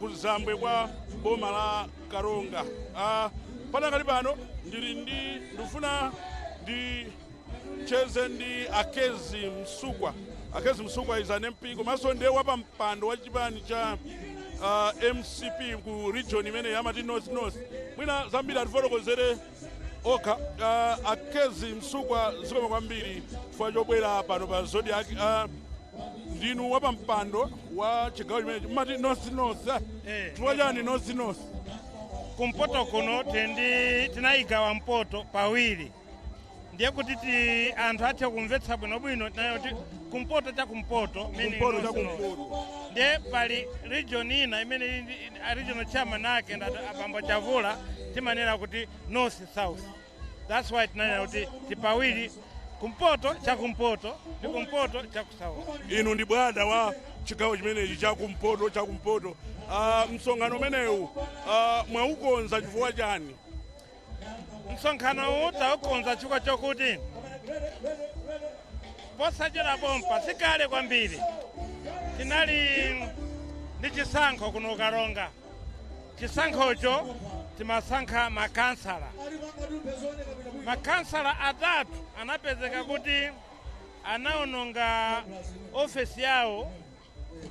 kuzambwe kwa boma la Karonga. Panakali pano ndili ndi, ndifuna ndicheze ndi Akezi Msukwa. Akezi Msukwa is an MP komanso ndiye wapampando wa chipani cha MCP ku region imene amati North North. Mwina zambiri atifotokozere okha. Akezi Msukwa, zikoma kwambiri chifukwa chobwera pano pa Zodiak. Ndinu wapampando wa chigawo chimene mati North North, eh? Chifukwa chani North North? Kumpoto kuno tindi tinayigawa mpoto pawiri, ndiye kuti ti anthu athe kumvetsa bwinobwino, tinayo kuti kumpoto cha kumpoto, meaning Kumpoto cha North North. kumpoto. Ndiye pali region ina imene ili a regional chairman ake ndati abambo Chavula, timanena kuti North South. That's why tinanena kuti tipawiri, kumpoto cha kumpoto ndi kumpoto cha ku south. Inu ndi bwana wa chigawo chimenechi cha kumpoto cha kumpoto. Msonkhano umenewu mwaukonza chifukwa chani? Msonkhano uwu taukonza chifukwa chokuti posachedwa pompa, sikale kwambiri, tinali ndi chisankho kuno Karonga. Chisankhocho timasankha makansala. Makansala atatu anapezeka kuti anaononga ofesi yawo,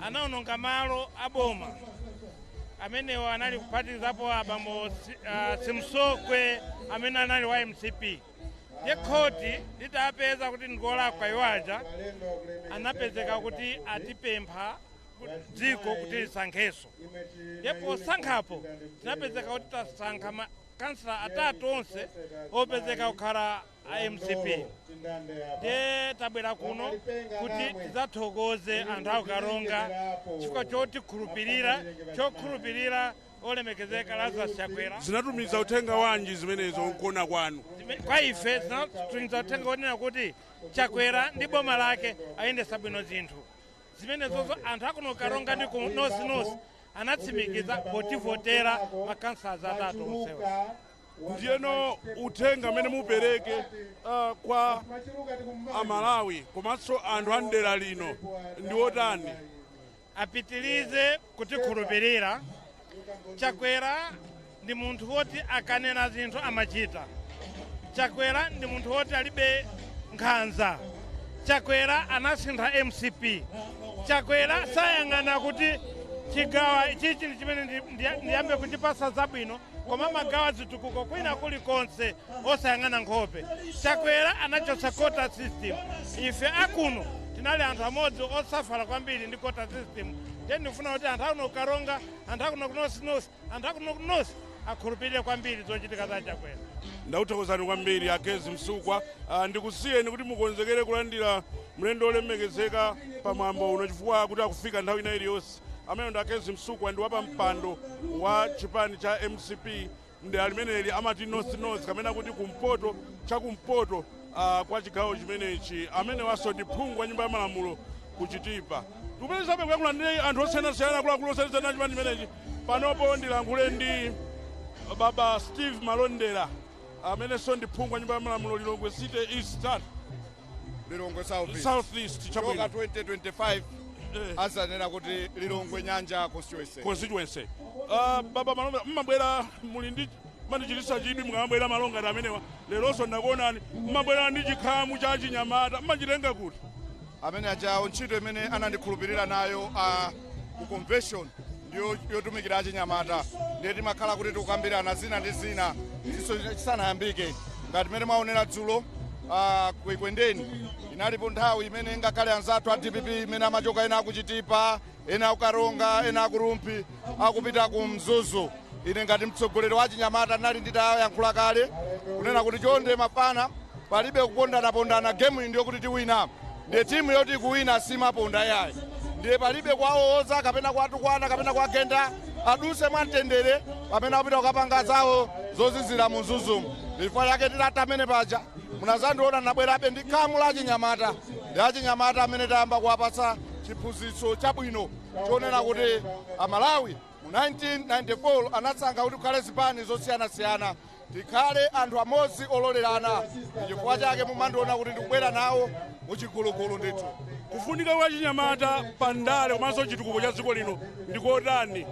anaononga malo aboma. Amenewo anali kuphatikizapo abambo Simsokwe amene anali wa MCP. Ndiye khoti litapeza kuti ngolakwa iwaja, anapezeka kuti atipempha dziko kuti lisankhenso. Ndiye posankhapo tinapezeka kuti tasankha makansala atatu onse opezeka kukhala a MCP. Ndiye tabwera kuno kuti tidzathokoze anthu akuKaronga chifukwa chotikhulupirira, chokhulupirira olemekezeka Lazarus Chakwera. Zinatumiza uthenga wanji zimenezo nkuona kwanu? Kwa ife zinatumiza uthenga wonena kuti Chakwera ndi boma lake ayendesa bwino zinthu. Zimenezozo anthu akuno Karonga ndi ku North North anatsimikiza potivotera makansala atatu onsewa. Ndiyeno uthenga amene mupereke kwa Amalawi komanso anthu a mdera lino ndi otani? Apitilize kutikhulupirira. Chakwera ndi munthu woti akanena zinthu amachita. Chakwera ndi munthu woti alibe nkhanza. Chakwera anasintha MCP. Chakwera sayang'ana kuti chigawa ichichi ndi chimene ndiyambe kuchipasa zabwino. Koma amagawa zitukuko kwina kulikonse osayang'ana nkhope. Chakwera anachotsa quota system. Ife akuno tinali anthu amodzi osafala kwambiri ndi quota system. Ndiye ndifuna kuti anthu akuno Karonga, anthu akuno ku North North, anthu akuno ku North akhulupirire kwambiri zochitika za Chakwera. Ndakuthokozani kwambiri, Akezi Msukwa. Ndikusiyeni kuti mukonzekere kulandira mlendo olemekezeka pamwambo uno, chifukwa kuti akufika nthawi ina iliyonse. Amene ndi Akezi Msukwa, ndi wapampando wa chipani cha MCP mdera limeneli amati North North, kamene kuti kumpoto, chakumpoto kwa chigawo chimenechi. Amene waso ndi phungu wa nyumba ya malamulo kuchitipa. Tikupitirizabe kuyankhula ndi anthu osiyanasiyana, akuluakulu osiyanasiyana chipani chimenechi. Panopo ndilankhule ndi baba Steve Malondera, amenenso ndi phungu wa nyumba ya malamulo, Lilongwe City East. Lilongwe South East. South East, chabwino. Choka 2025 azanena kuti Lilongwe Nyanja constituency. Constituency. Baba Malondera, mmabwera muli ndi mandichititsa chidwi mukamabwera malongati amenewa. Leronso ndakuonani mmabwera ndi chikhamu cha chinyamata, mmachitenga kuti? Amene achawo ntchito imene anandikhulupirira nayo ku convention ndiyo yotumikira achinyamata. Ndiye timakhala kuti tikukambirana zina ndi zina chisanayambike. Ngati mmene mwaonera dzulo kuikwendeni, inalipo nthawi imene ngakhale anzathu a DPP imene amachoka, ena akuchitipa, ena akukaronga, ena akurumphi, akupita ku Mzuzu, ine ngati mtsogoleri wa achinyamata ndinali nditayankhula kale kunena kuti chonde mafana, palibe kupondanapondana, game iyi ndiyo kuti tiwina. Ndiye timu yoti ikuwina simaponda yayi. Ndiye palibe kwawowoza kapena kwatukwana kapena kwagenda, aduse mwamtendere pamene akupita kukapanga zawo zozizira mu Mzuzumu. Chifukwa chake tilata amene paja munazandiona nabwerabe ndi khamu la achinyamata, ndi achinyamata amene tayamba kuwapatsa chiphunzitso chabwino chonena kuti Amalawi mu 1994 anasankha kuti kukhale zipani zosiyanasiyana, tikhale anthu amodzi ololerana. Chifukwa chake mumandiona kuti ndikubwera nawo muchigulugulu ndithu. Kufunika kwa chinyamata pandale komanso chitukuko cha dziko lino ndikotani?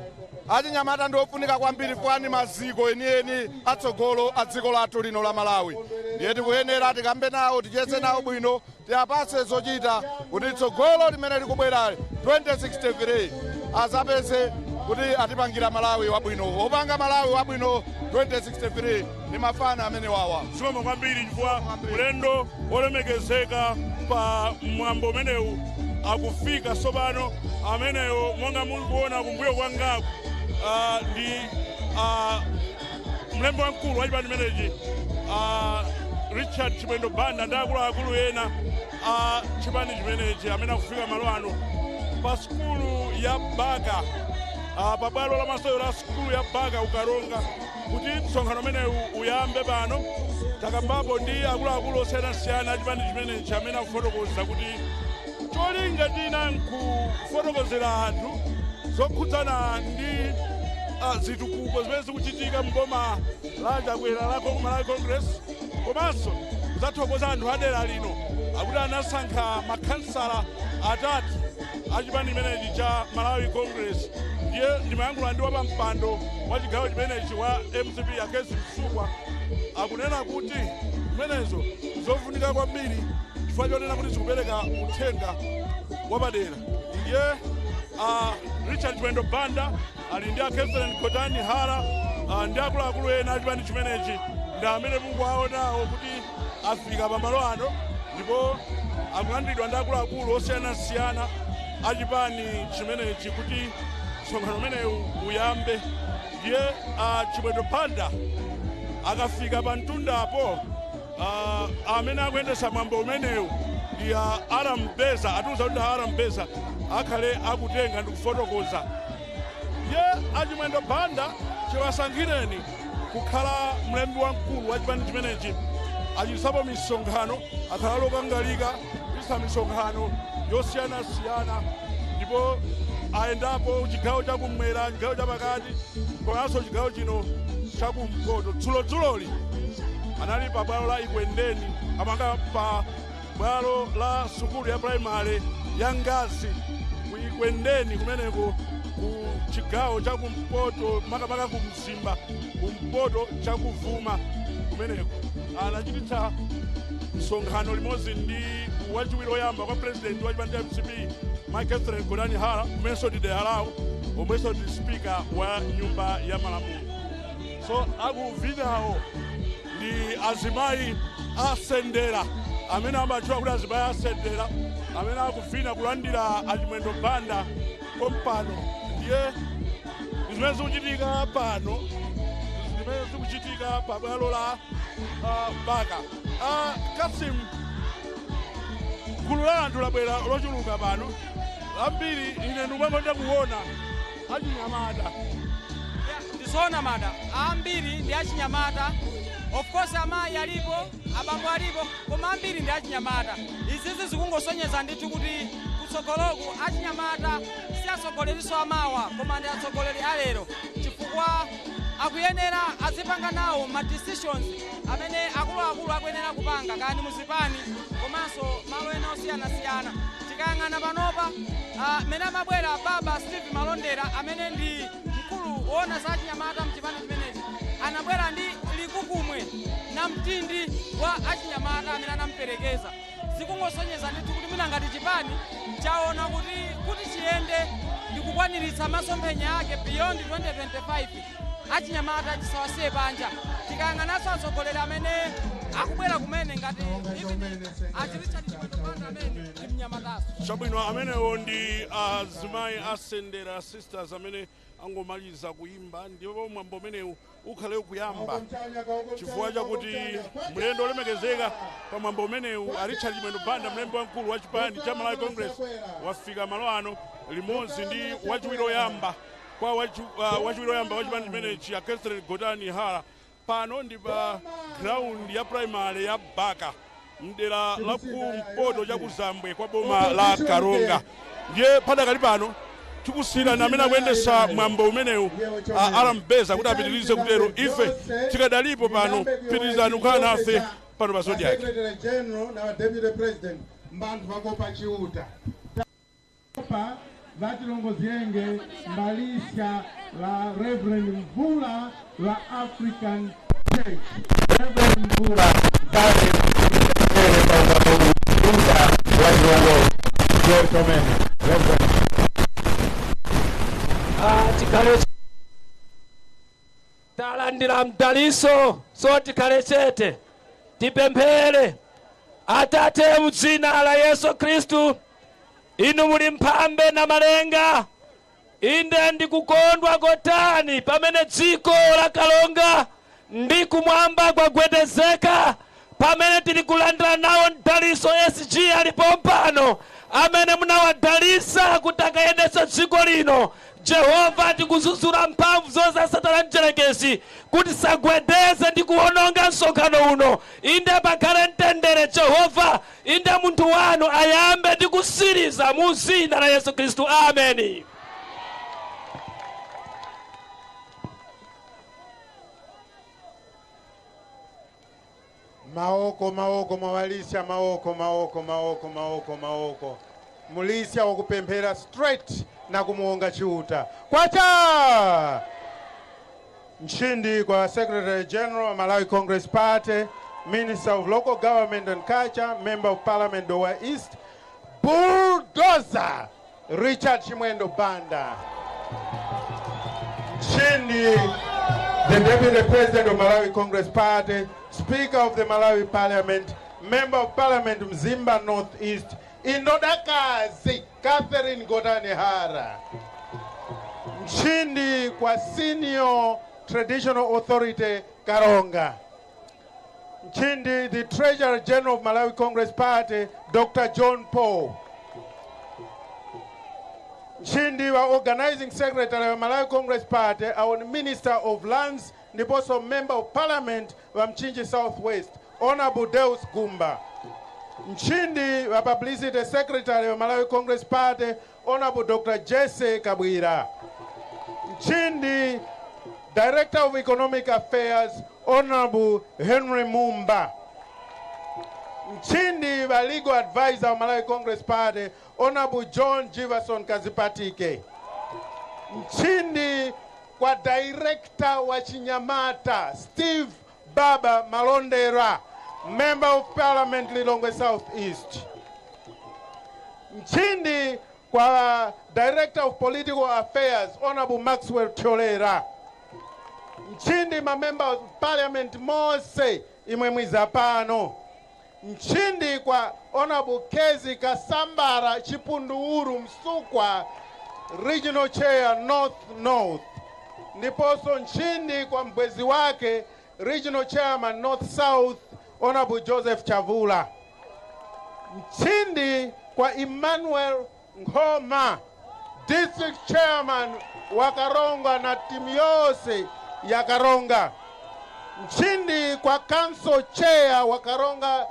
Achinyamata ndi ofunika kwambiri, kwani maziko enieni atsogolo a dziko lathu lino la Malawi. Ndiye tikuyenera tikambe nawo, ticheze nawo bwino, tiyapatse zochita kuti tsogolo limene likubwera 2063 azapeze kuti atipangira Malawi wabwino. Wopanga Malawi wabwino 2063 ndi mafana amene wawa. Zikomo kwambiri, chifukwa ulendo wolemekezeka pa mwambo umenewu akufika tsopano. Ameneyo monga mukuona kumbuyo kwangaku ndi mlembi wamkulu wa chipani chimenechi, Richard Chimwendo Banda, ndi akuluakulu ena a chipani chimenechi amene akufika malo ano pa sukulu ya Baka, pa bwalo la masewero la sukulu ya Baka Ukaronga, kuti msonkhano umenewu uyambe. Pano takambapo ndi akuluakulu osiyanasiyana a chipani chimenechi amene akufotokoza kuti cholinga china nkufotokozera anthu zokhudzana ndi zitukuko zimene zikuchitika mboma la Chakwera la Malawi Congress, komanso kudzathokoza anthu adera lino akuti anasankha makhansala atatu a chipani chimenechi cha Malawi Congress. Ndiye ndimayankhula ndi wapampando wa chigawo chimenechi wa MCP, Akezi Msukwa, akunena kuti zimenezo zofunika kwambiri chifukwa chonena kuti zikupereka uthenga wapadera. Ndiye Richard Chimwendo Banda ali ndi a Catherine Gotani Hara ndi akuluakulu ena achipani chimenechi, ndi amene mukuwaonawo kuti afika pamalo ano, ndipo akulandiridwa ndi akuluakulu osiyanasiyana achipani chimenechi kuti msonkhano umenewu uyambe. Ndiye Chimwendo Banda akafika pa mtundapo, amene akuyendesa mwambo umenewu ndi Aram Beza, atiuza kuti Aram Beza akhale akutenga ndi kufotokoza. Ndiye achimwendo Banda chiwasankhireni kukhala mlembi wamkulu wa chipani chimenechi, achitisapo misonkhano, akhala lokangalika kuchitisa misonkhano yosiyanasiyana, ndipo ayendapo chigawo chakumwera, chigawo chapakati, komanso chigawo chino chakumpoto. Dzulodzuloli anali pa bwalo la Ikwendeni, amanga pa bwalo la sukulu ya primary ya Ngazi ku Ikwendeni kumeneko ku chigawo chakumpoto, makamaka ku Mzimba kumpoto chakuvuma kumeneko. Anachititsa msonkhano limodzi ndi wachiwiri woyamba kwa president wa chipani cha MCP, Mike Catherine Gotani Hara, kumenso ndi dera lawo, omwenso ndi spika wa nyumba ya malamulo. So akuvinawo ndi azimayi asendera, amene amatchula kuti azimayi asendera, amene akuvina kulandira Achimwendo Banda kompano. Ndiye zimene zikuchitika pano, zimene zikuchitika pabwalo la Baka. Kasim, gulu la anthu labwera lochuluka pano ambiri. Ine ndikumakonda kuona achinyamata. Ndizoona, mada, ambiri ndi achinyamata. Of course amayi alipo, abambo alipo, koma ambiri ndi achinyamata. Izizi zikungosonyeza ndithu kuti kutsogoloku achinyamata si atsogoleriso amawa, koma ndi atsogoleri alero, chifukwa akuyenera azipanga nawo ma decisions amene akuluakulu akuyenera kupanga, kani muzipani komanso malo ena osiyanasiyana. Tikayang'ana panopa, mene amabwera baba Steve Malondera, amene ndi mkulu woona za achinyamata mchipani chimenechi, anabwera ndi likukumwe na mtindi wa achinyamata amene anamperekeza. Zikungosonyeza ndithu kuti mwina ngati chipani chaona kuti chiyende ndi kukwaniritsa masomphenya ake beyond 2025, achinyamata chisawasiye panja. Tikayang'ananso atsogoleri amene akubwera kumene, ngati achi Richard Chimwendo Banda, amene ndi mnyamataso. Chabwino, amenewo ndi azimayi asendera sisters amene angomaliza kuyimba. Ndipo mwambo umenewu ukhale ukuyamba, chifukwa chakuti mlendo olemekezeka pa mwambo umenewu, a Richard Chimwendo Banda, mlembi wamkulu wa chipani cha Malawi Congress, wafika malo ano limodzi ndi wachiwiri oyamba kwa wachiwiri oyamba wa chipani chimenechi, a Catherine Gotani Hara. Pano ndi pa ground ya primary ya Baka, mdera la kumpoto chakuzambwe kwa boma la Karonga. Ndiye padakali pano tikusiyirani amene akuyendesa mwambo umenewu, Alambeza, kuti apitirize kutero. Ife tikadalipo pano, pitirizani kukhala nafe pano pa Zodiak. Secretary General na Deputy President mbanthu vakopa chiuta pa vatilongozienge mbalisha la Reverend Mvula la African Church. Reverend Mvula pale wa Tomene Reverend. Tikhale talandira mdaliso, so tikhale chete, tipemphere. Atate, mudzina la Yesu Khristu, inu muli mphambe na malenga. Inde ndikukondwa kotani pamene dziko la Karonga ndi kumwamba kwagwedezeka, pamene tili kulandira nawo mdaliso SG alipo pano, amene munawadalisa kuti akayendetsa dziko lino. Jehova, tikuzuzula mphamvu zonse za Satana mdierekezi kuti sagwedeze ndi kuwononga msonkhano uno. Inde pakhale mtendere, Jehova. Inde munthu wanu ayambe ndi kusiriza, mu zina la Yesu Khristu, ameni. Maoko, maoko, mwawalisha maoko, maoko, maoko, maoko, maoko. Mulisha wakupemphera straight na kumuonga chiuta kwacha. Nchindi kwa Secretary General wa Malawi Congress Party, Minister of Local Government and Culture, Member of Parliament Dowa East, Bulldozer Richard Chimwendo Banda. Nchindi the Deputy President of Malawi Congress Party, Speaker of the Malawi Parliament, Member of Parliament Mzimba North East, Indodakazi Catherine Gotani Hara. Nchindi kwa Senior Traditional Authority Karonga. Nchindi the Treasurer General of Malawi Congress Party, Dr. John Paul. Nchindi wa Organizing Secretary wa Malawi Congress Party, our Minister of Lands, ndiponso Member of Parliament wa Mchinji Southwest, Honorable Deus Gumba. Nchindi wa Publicity Secretary wa Malawi Congress Party, Honorable Dr. Jesse Kabwira. Nchindi Director of Economic Affairs, Honorable Henry Mumba. Nchindi wa Legal Advisor wa Malawi Congress Party, Honorable John Jiverson Kadzipatike. Nchindi kwa Director wa Chinyamata, Steve Baba Malondera, Member of Parliament Lilongwe South East. Nchindi kwa Director of Political Affairs, Honorable Maxwell Cholera. Nchindi ma member of parliament mose imwe mwiza pano. Nchindi kwa Honorable Kezi Kasambara Chipunduuru Msukwa, Regional Chair North North. Ndiponso nchindi kwa mbwezi wake Regional Chairman North South Honorable Joseph Chavula. Nchindi kwa Emmanuel Ngoma, District Chairman wa Karonga na timu yose ya Karonga. Nchindi kwa Council Chair wa Karonga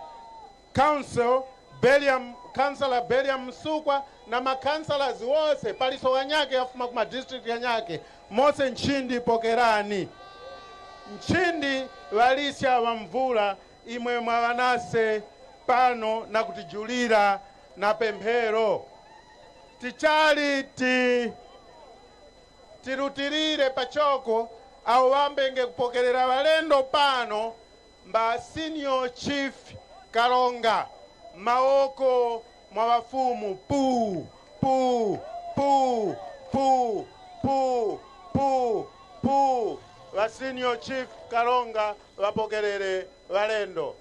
Council, Beliam, Councilor Beliam Msukwa na makansalas wose paliso wanyake afuma kuma district yanyake mose nchindi pokerani. Nchindi walisha wa mvula imwe mwawanase pano na kutijulira na pemphero. Tichali tirutirire pachoko au wambenge kupokerera walendo pano mba Senior Chief Karonga maoko mwa wafumu pu pu pu pu pu pu pu wa Senior Chief Karonga wapokerere walendo.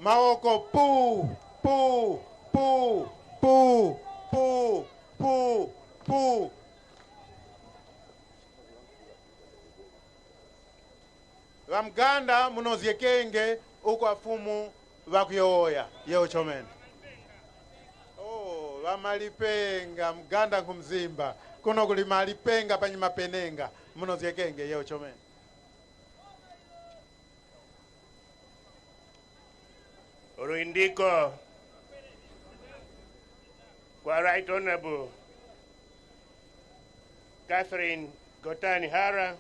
Maoko pu pu pu pu pu pu pu. Vamganda munozyekenge uko afumu vakuyoya yeo chomene. Oh, vamalipenga mganda kumzimba kuno kuli malipenga panyima penenga munozyekenge yeo chomene. Ruindiko kwa Right Honorable Catherine Gotani Hara,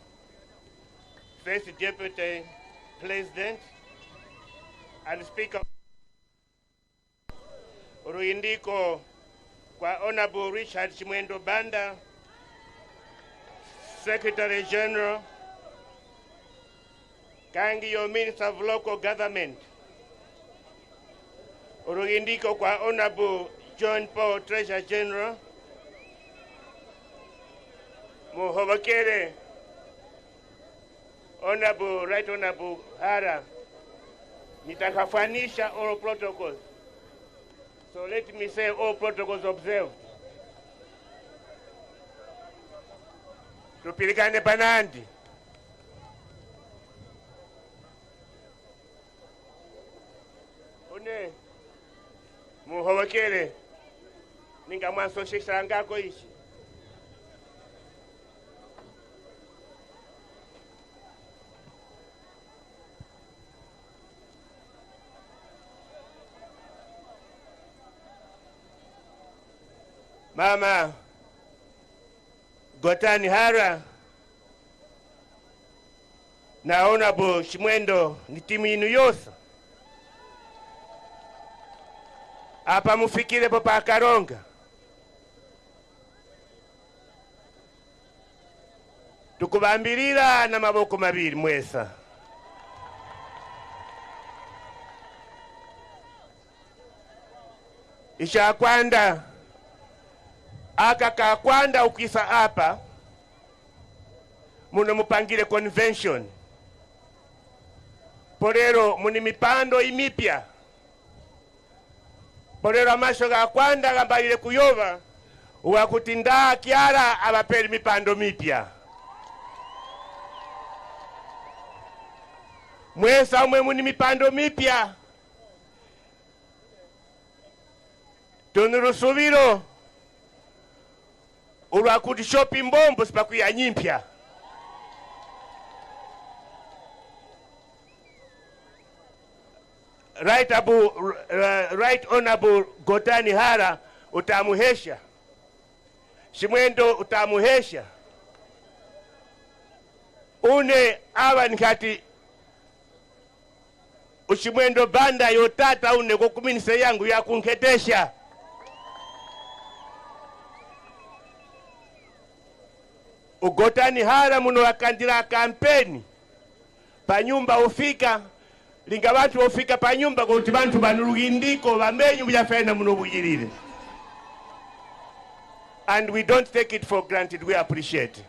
First Deputy President and Speaker. Ruindiko kwa Honorable Richard Chimwendo Banda, Secretary General, Kangiyo Minister of Local Government. Ruindiko kwa Honorable John Paul, Treasurer General. Muhobokere Honorable, Right Honorable Hara, nitakafanisha all protocols. So let me say all protocols observed. Tupilikane panandi. One, muhobokere, ninga mwanso ngako ishi. Mama Gotani Hara na Honorable Chimwendo ni timu yinu yose. Apa mufikire popa Karonga. Tukubambirira na maboko mabiri mwesa. Isha kwanda aka kakwanda ukisa apa muno mupangire convention polero muni mipando imipya polero amasho gakwanda gambalire kuyoba uwakutinda kiara abaperi mipando mipya mwesa umwe muni mipando mipya tunurusubiro ulwakuti shopi mbombo sipakuya nyimpya. Right Honorable Gotani Hara utamuhesha. Chimwendo utamuhesha. Une awa nkati Uchimwendo Banda yotata une kukuminise yangu ya kunketesha. Ugotani Hara muno wakandira kampeni panyumba ufika linga bantu ufika panyumba kuti bantu banulugindiko bamenyu byafena muno bujirire. And we don't take it for granted, we appreciate.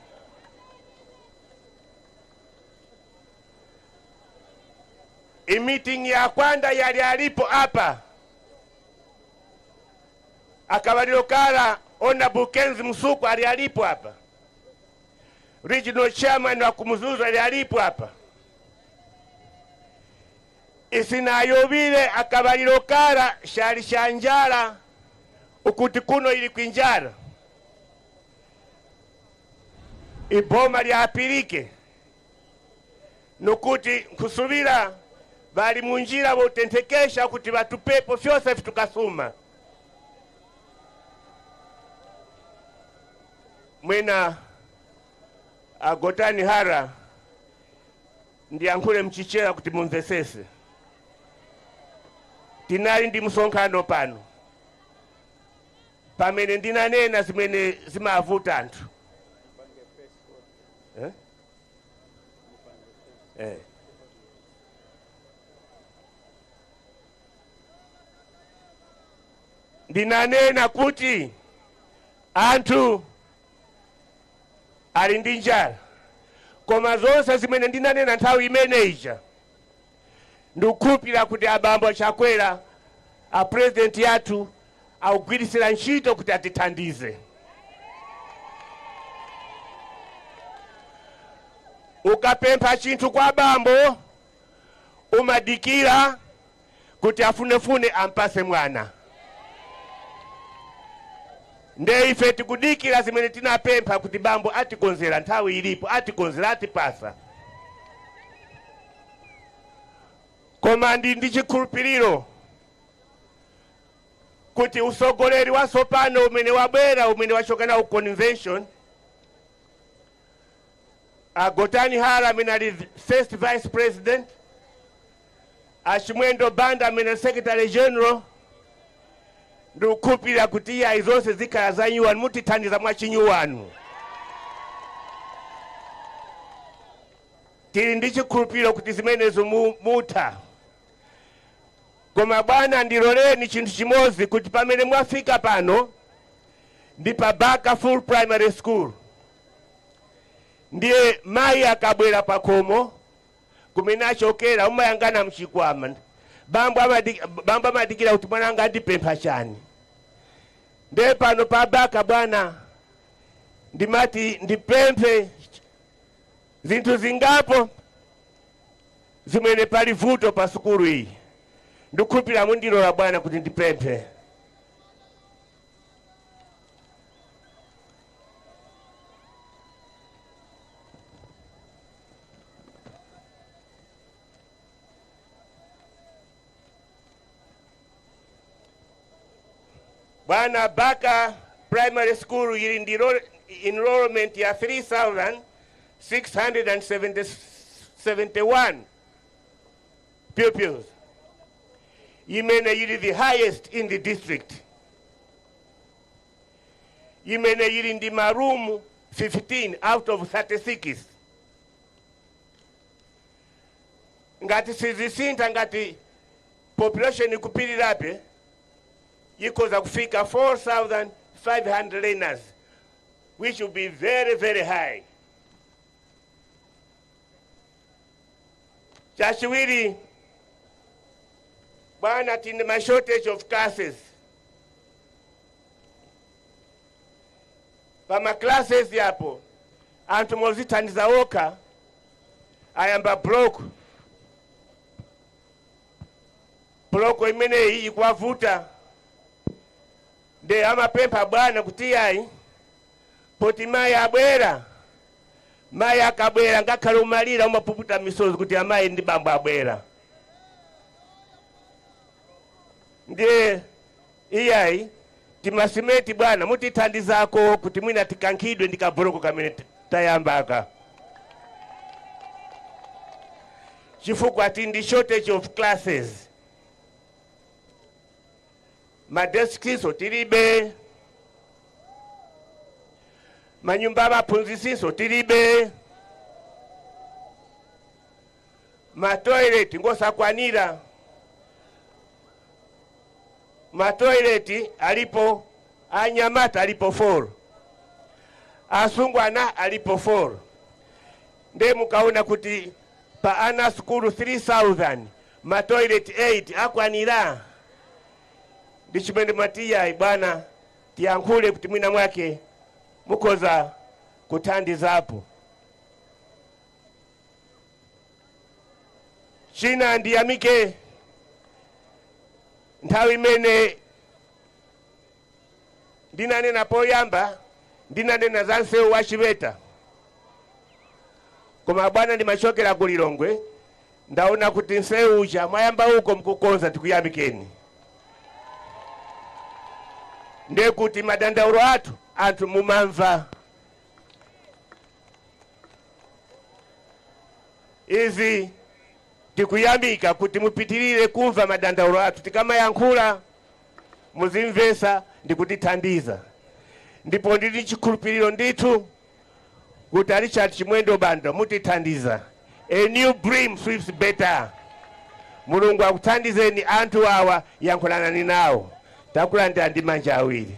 Imeeting ya kwanda yali alipo apa akabaliro kala Honorable Kenzi Msuku ali alipo hapa, regional chairman wa Kumzuzu ali alipo hapa. Isinayobile akabaliro kala shali shanjala ukuti kuno ili kwinjala iboma lyapilike nukuti kusubira bali munjira botentekesha kuti batupepo fyose fitukasuma. Mwina agotani hara ndiyankhule mchichera kuti mumvesese. Tinali ndi msonkhano pano pamene ndinanena zimene zimavuta anthu. Eh? Eh. Ndinanena kuti anthu ali ndi njala, koma zonse zimene ndinanena nthawi imene ija ndikukhulupirira kuti abambo Chakwera a president yathu akugwirisira ntchito kuti atithandize. Ukapempha chinthu kwa bambo umadikira kuti afunefune ampase mwana. Nde ife tikudikira zimene tinapempha kuti bambo atikonzera nthawi ilipo, atikonzera, atipasa. Koma ndi chikhulupiriro kuti usogoleri wa sopano umene wabwera umene wachoka nawo convention, Agotani Hara amene ali first vice president, Achimwendo Banda amene secretary general, ndikukhulupirira kuti iyayi zonse zikhala za nyuwanu, mutithandiza mwa chinyuwanu. Tili ndi chikhulupiriro kuti zimenezo mutha. Koma bwana, ndiloleni chinthu chimodzi, kuti pamene mwafika pano ndi pa Baka Full Primary School, ndiye mayi akabwera pakhomo kumene achokera umayangana mchikwama, bambo amadikira kuti mwana anga andipempha chani. Ndiye pano pa Baka bwana, ndimati ndipemphe zinthu zingapo zimene pali vuto pa sukulu iyi. Ndikukhulupirira mundilola bwana kuti ndipemphe. Bwana, Baka Primary School ili ndi enrollment ya 3671 pupils, imene ili the highest in the district, imene ili ndi maroom 15 out of 36. Ngati sizisintha, ngati population ikupirirabe, ikhoza kufika 4500 learners, which will be very, very high. Chachiwiri bwana, tine ma shortage of classes. Pa classes yapo anthu mozithandiza okha ayamba block. Block imeneyi ikwavuta, nde amapempha bwana kuti yayi poti mayi abwera, mayi akabwera ngakhale umalira umapuputa misozi kuti amayi ndi bambo abwera. Ndiye iyayi timasimeti bwana mutithandizako kuti mwina tikankhidwe ndi kaboloko kamene tayambaka, chifukwa ti ndi shortage of classes. Madeskiso tilibe, manyumba amaphunzisiso tilibe, matoilet ngosakwanira. Matoilet alipo anyamata alipo 4, asungwana alipo 4. Nde mukaona kuti pa ana sukulu 3000 Matoilet 8 akwanira? Ndi chimene matiyayi bwana, tiyankhule kuti mwina mwake mukhoza kuthandizapo. China, ndiyamike nthawi imene ndinanena poyamba, ndinanena za msewu wa Chiveta, koma bwana, ndimachokera ku Lilongwe, ndaona kuti msewu uja mwayamba uko mkukonza, tikuyamikeni. Ndekuti madandaulo athu anthu mumamva. Izi tikuyamika kuti mupitirire kumva madandaulo athu, tikamayankhula muzimvesa ndikutithandiza. Ndipo ndili chikhulupiriro ndithu kuti a Richard Chimwendo Banda mutithandiza. A new broom sweeps better. Mulungu akuthandizeni. Anthu awa yankhulanani nawo, takulandira ndi manja awiri.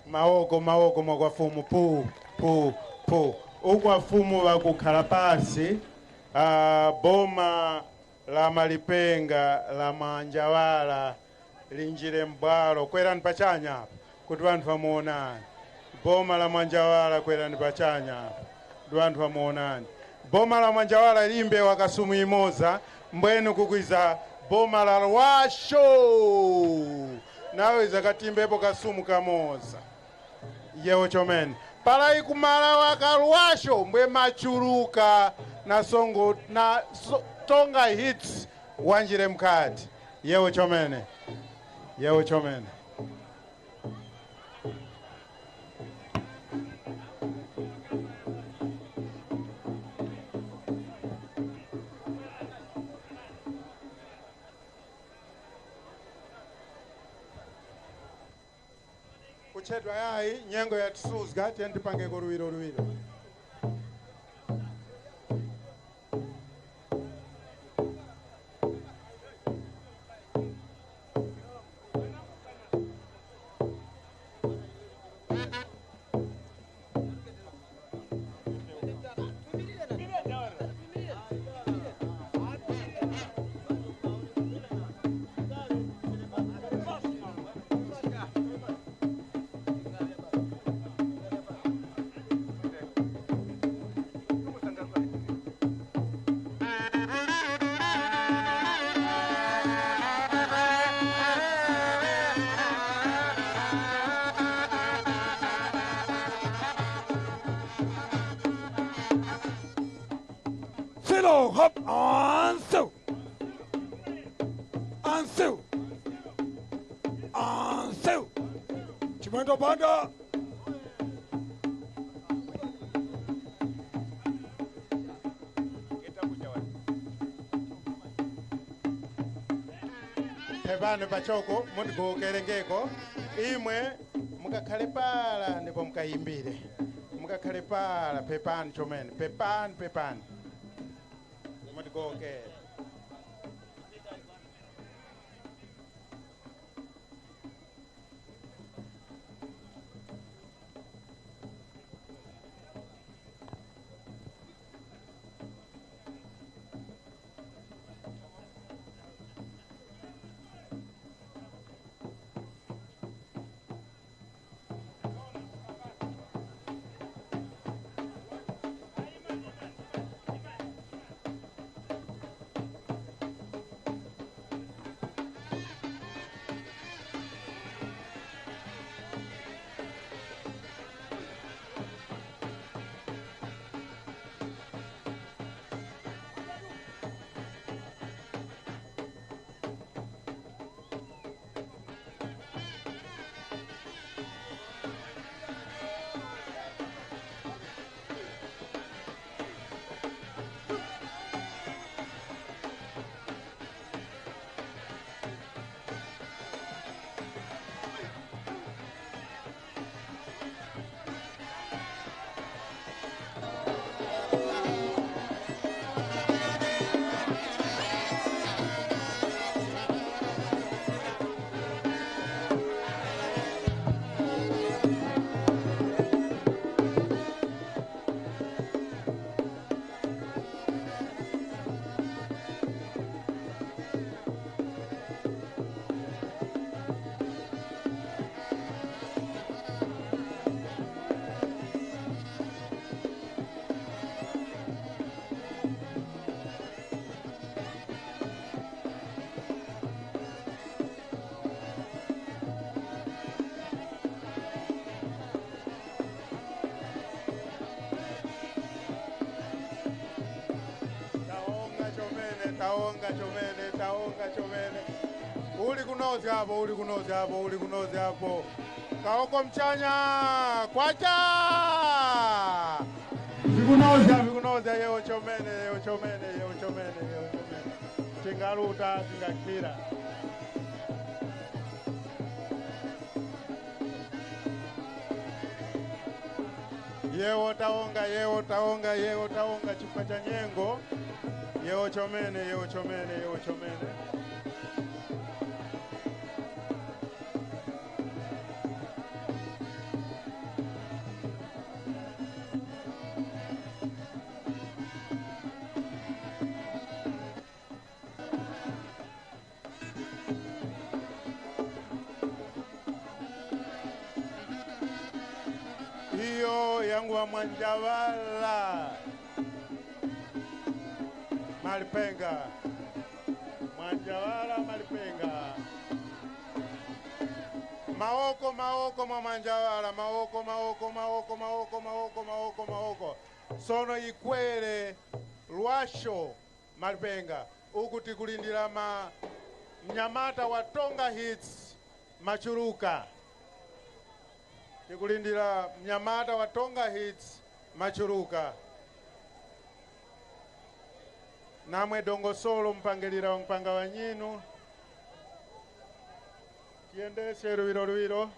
Maoko, maoko mwakwafumu. Pu pu pu ukwafumu vakukhala pasi. Boma la Malipenga la Manjawala linjire mbwalo. Kwerani pachanya apa kuti vanthu vamuonani. Boma la Mwanjawala, kwerani pachanya apa kuti vanthu vamuonani. Boma la Mwanjawala limbe wakasumu imoza mbwenu kukwiza boma la Lwasho nawe zakatimbepo kasumu kamoza yewo chomene palai kumala wakalwasho mbwe machuluka na songo na so, Tonga Hits wanjire mkati yewo chomene, yewo chomene. Kuchedwa yayi, nyengo ya tisuzga, tiyandipangeko luwiro luwiro. Silo, hop, on, so. On, so. On, so. Chimwendo Banda. Pepani pachoko mutikukerengeko imwe mukakhale pala ndipo mukayimbire mukakhale pala. Pepani chomene, pepani, pepani, mutikokere. Taonga chomene, taonga chomene. Uli kunozi hapo, uli kunozi hapo, uli kunozi hapo. Kaoko mchanya, kwacha! Vikunozia, vikunozia, yeo chomene, yeo chomene, yeo chomene, yeo chomene. Tingaruta, tingakira. Yewo taonga, yewo taonga, yewo taonga, chifukwa cha nyengo. Yewo chomene, yewo chomene, yewo chomene. Iyo yangu wa Mwanjawala Malipenga, Mwanjawala Malipenga. Maoko, maoko mwa Mwanjawala, maoko, maoko, maoko, maoko, maoko, maoko, maoko. Sono ikwele lwasho Malipenga uku tikulindira ma mnyamata wa Tonga Hits Machuruka. Tikulindira mnyamata wa Tonga Hits Machuruka. Namwe dongosolo mpangilira mpanga wa nyinu. Tiendeshe ruwiro ruwiro.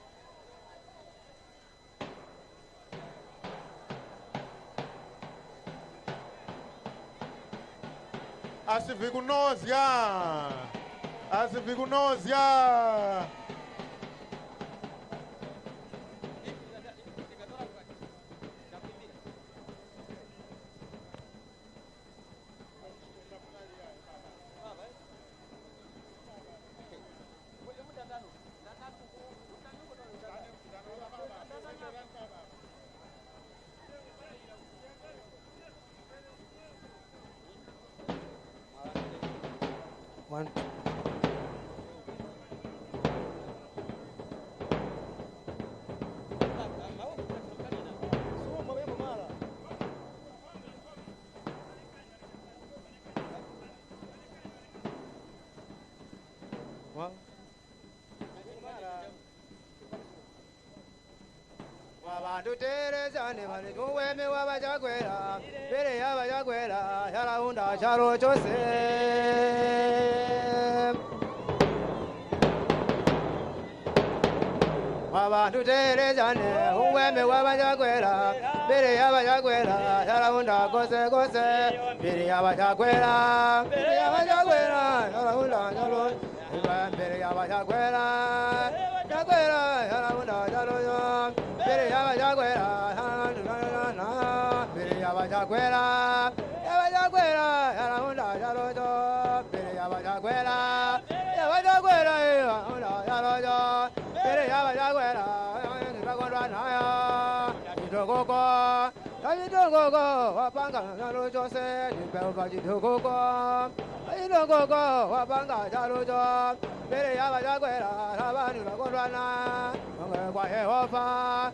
Asivikunozya. Asivikunozya. One. Wabanduterezane bali tuweme wabajakwera mbere y'abajakwera yaraunda charo chose. Wabanduterezane uweme wabajakwera mbere y'abajakwera yaraunda kose kose mbere y'abajakwera mbere y'abajakwera yaraunda charo mbere y'abajakwera jakwera yaraunda charo mbere y'abajakwera mbere y'abajakwera y'abajakwera yaraunda charo mbere y'abajakwera y'abajakwera yaraunda charo mbere y'abajakwera ndakondwa nayo chitokoko chitokoko wapanga chalo chose ndipeupa chitokoko chitokoko wapanga chalo cho mbere y'abajakwera abantu ndakondwa nayo kwa Yehova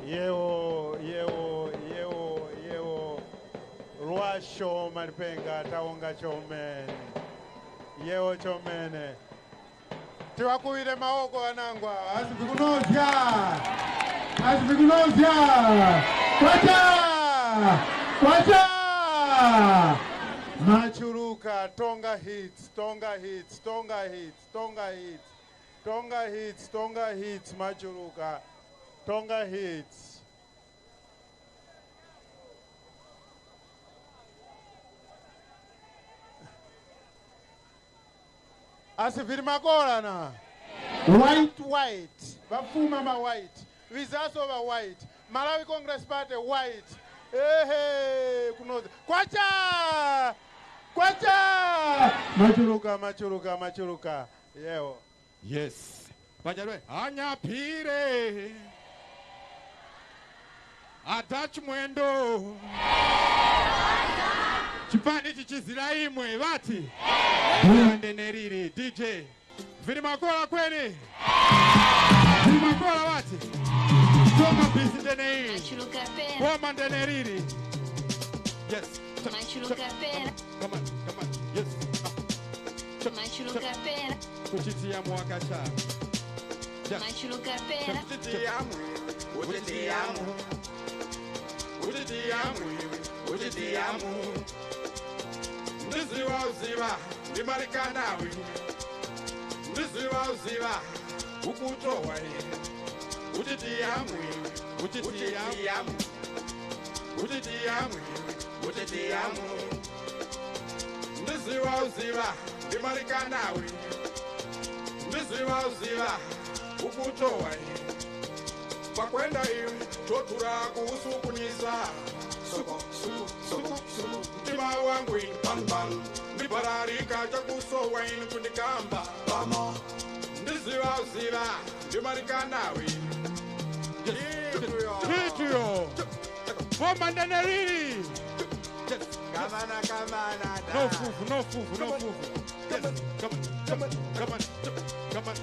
Yewo, yewo, yewo, yewo. Lwasho malipenga taonga chomene. Yewo chomene. Tiwakuwire maoko anangwa. Azivikunozya. Azivikunozya. Kwacha! Kwacha! Machuruka, Tonga hits, Tonga hits, Tonga hits, Tonga hits, Tonga hits, Tonga hits, Machuruka, Tonga hits. Asiviri makola na. White, white. Vafuma ma white. Vizaso va white. Malawi Congress Party white. Ehe, kunoza. Kwacha! Kwacha! Machuruka, machuruka, machuruka. Yewo. Yes. Vajarwe anyapire. Attach mwendo. Chipani chichizira imwe vati. Mwende neriri DJ. Viri makola kwene. Viri makola vati. Toma pisi ndenei. Toma ndeneriri. Yes. Come on, come on. Yes. Kuchitia mwakasha. Kuchitiamu. Kuchitiamu. Kuchitiamu. Kuchitiamu. Ndiziwa uziva. Ndimarikanawi. Ndiziwa uziva. Ukutowa. Kuchitiamu. Kuchitiamu. Kuchitiamu. Kuchitiamu. Ndiziwa uziva. Ndimarikanawi. Ndiziwa uziva. Ukutowa. Pakwenda iwe chotura kuhusu kunisa. Suku, suku, suku, suku. Mtima wangu in pan pan. Ndibararika chakusowa in kundikamba. Pamo. Ndiziwa uziva. Ndimarikanawi. Tituyo. Boma ndeneriri. Kamana, kamana. No fufu, no fufu, no fufu. Yes. Come on, come on, come on, come on. Yes.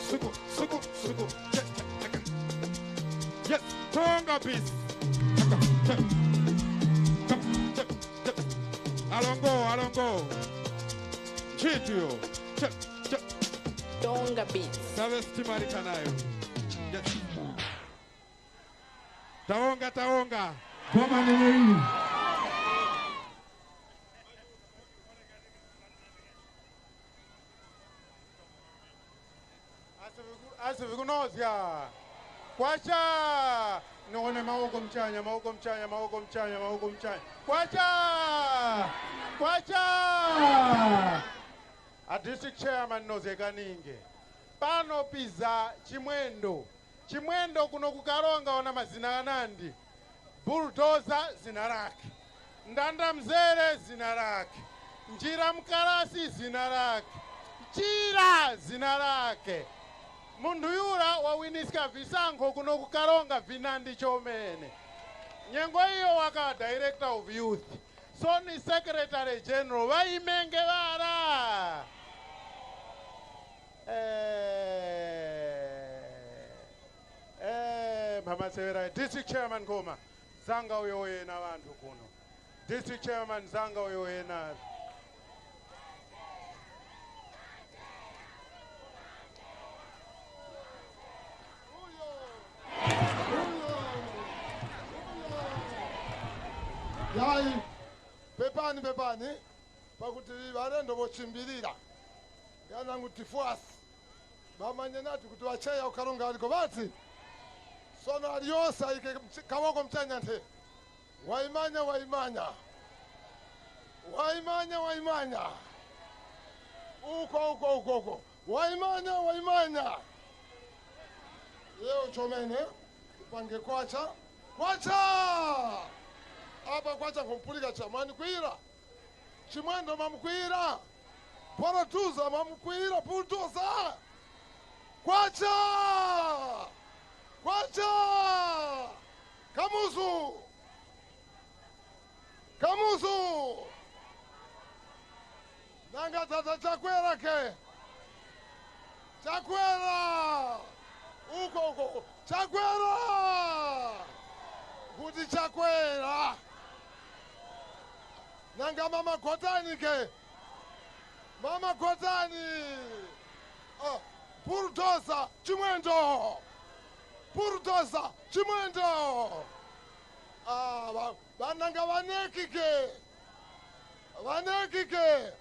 Suku, suku, suku. Yes. Tonga peace. Alongo, alongo. Chituyo. Tonga beats. Sabe stimarikanayo. Yes. Taonga, taonga. Boma ndeneriri. Asivikunozya. Kwacha! Nione maoko mchanya, maoko mchanya, maoko mchanya, maoko mchanya. Kwacha! Kwacha! A district chairman nozekaninge. Pano piza Chimwendo. Chimwendo kuno kukaronga ona mazina anandi. Bulldozer zina lake. Ndanda mzere zina lake. Njira mkarasi zina lake. Chira zina lake. Mundu yura wawiniska visankho kuno kukaronga vinandi chomene. Nyengo iyo waka director of youth. So ni secretary general vaimenge vara. Mama Severa, district chairman koma. Zanga uyo yena vantu kuno. District chairman zanga uyo yena. Yai, pepani pepani, pakuti varendo vochimbirira. Yana kuti fuasi. Vamanye nati kuti vacheya ukaronga aliko vati. Sono aliosa ike kawoko mchanya nte. Waimanya waimanya. Waimanya waimanya. Uko uko uko uko. Waimanya waimanya. Leo chomene pange kwacha. Kwacha! Apa kwacha kumpulika chamani kwira. Chimwendo mamkwira. Poratuza mamkwira putuza. Kwacha! Kwacha! Kamuzu! Kamuzu! Nanga tata Chakwera ke. Chakwera! Uko uko. Chakwera! Kuti Chakwera. Nanga mama Gotani ke. Mama Gotani. Oh, Bulldozer Chimwendo. Bulldozer Chimwendo. Ah, bananga vaneki ke. Vaneki ke.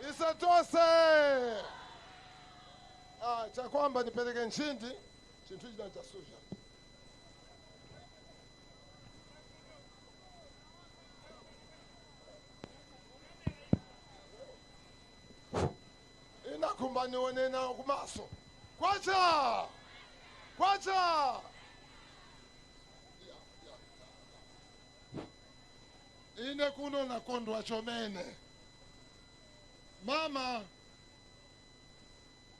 Isatose. Ah, chakwamba nipeleke nchindi. Chintu china cha suja. Inakumba nione na kumaso. Kwacha! Kwacha! Ine kuno nakondwa chomene. Mama,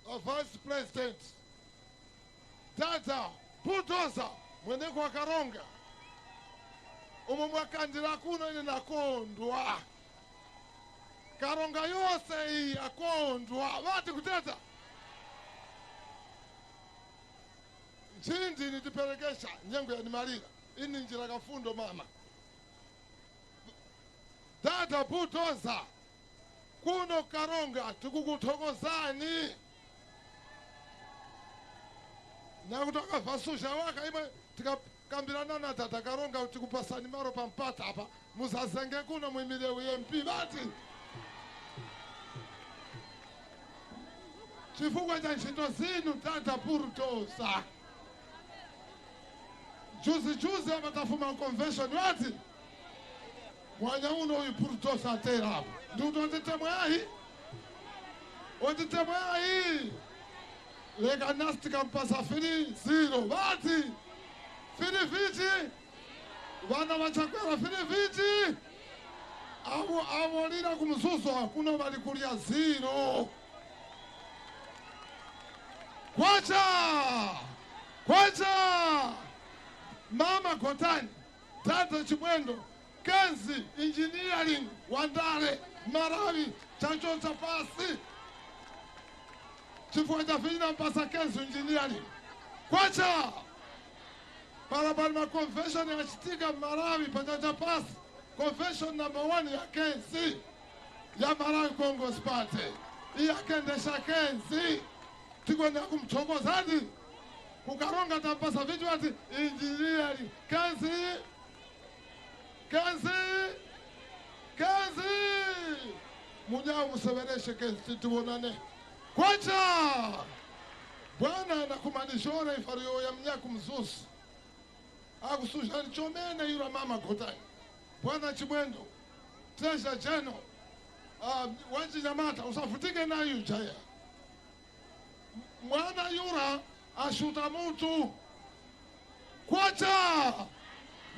a vice president, Tata, Bulldozer, mwende kwa Karonga. Umo mwakandira kuno ine nakondwa. Karonga yose iyi akondwa. Vati kuteta. Nchindi nitiperekesha nyengo ya nimalira. Ini njira kafundo mama. Tata Bulldozer, kuno Karonga tukukuthokozani. Nakutoka vasusha waka imwe tikakambirana na Tata Karonga tikupasani maro pampata apa muzazenge kuno muimire UMP vati. Chifukwa cha ntchito zinu Tata Bulldozer. Juzi juzi apa tafuma convention vati. Mwanya uno uyu Bulldozer atera apo. Ndikuti onditemwayi. Onditemwayi. Leka nasi tikampasa 3-0. Vati. 3 viti. Vana vachakwera 3 viti. Avo avolira kumzuzu kuno vali kulya 0. Kwacha! Kwacha! Mama Gotani, Tata Chimwendo, Kenzi Engineering, Wandare, Marawi, Chancho Chapasi. Chifukwa cha vina mpasa Kenzi Engineering. Kwacha! Parabara convention yachitika Marawi pachacha pasi. Convention number 1 ya Kenzi ya Malawi Congress Party. Iyakendesha Kenzi. Tikwenda kumthokozani. Kukaronga tampasa vitu ati engineering. Kenzi. Kenzi. Kenzi. Munyao musevereshe Kenzi tuonane. Kwacha! Bwana anakumanishora ifario ya mnyaku mzuzu. Akusuja chomene yura mama Gotani. Bwana Chimwendo, Treasure General, wanji nyamata usafutike na yujaya. Mwana yura ashuta mutu. Kwacha!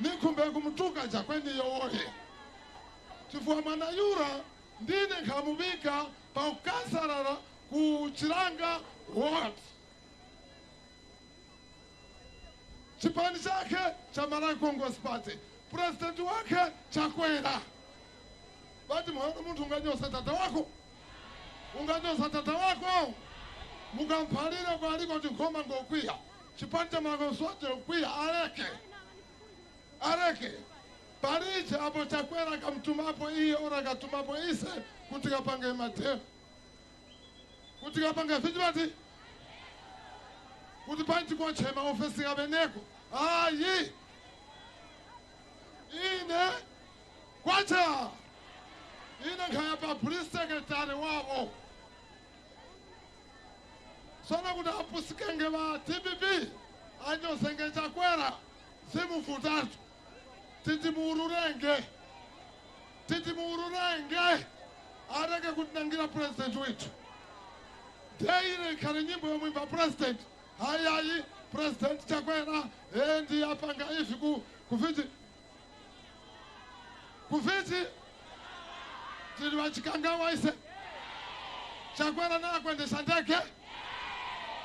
Nikumbe kumtuka cha kwendi yowoye. Chifua mwana yura ndine kamubika pa ukasarara kuchiranga what? Chipani chake cha Malawi Congress Party. President wake Chakwera. Bati mwana muntu unganyosa tata wako. Unganyosa tata wako. Mukampalira kwa aliko tikoma ngokwiya. Chipani cha Malawi Congress Party okwiya aleke. Aleke. Parije apo Chakwera kamtumapo iye ora katumapo ise kuti kapange mateo. Kuti kapange vichibati. Kuti panti kochema ofesi kabeneko. Ayi. Ine kwacha. Ine khaya pa police secretary wabo. Sona kuti apusikenge ba TPP. Anyosenge Chakwera. Zimufutatu. Titimuururenge. Titimuururenge. Areke kutinangira president wetu. Deire khale nyimbo yomwimba president. Hayayi president Chakwera endi apanga ivi ku kufiti. Kufiti tili wachikanga waise. Chakwera na kwendesha ndege.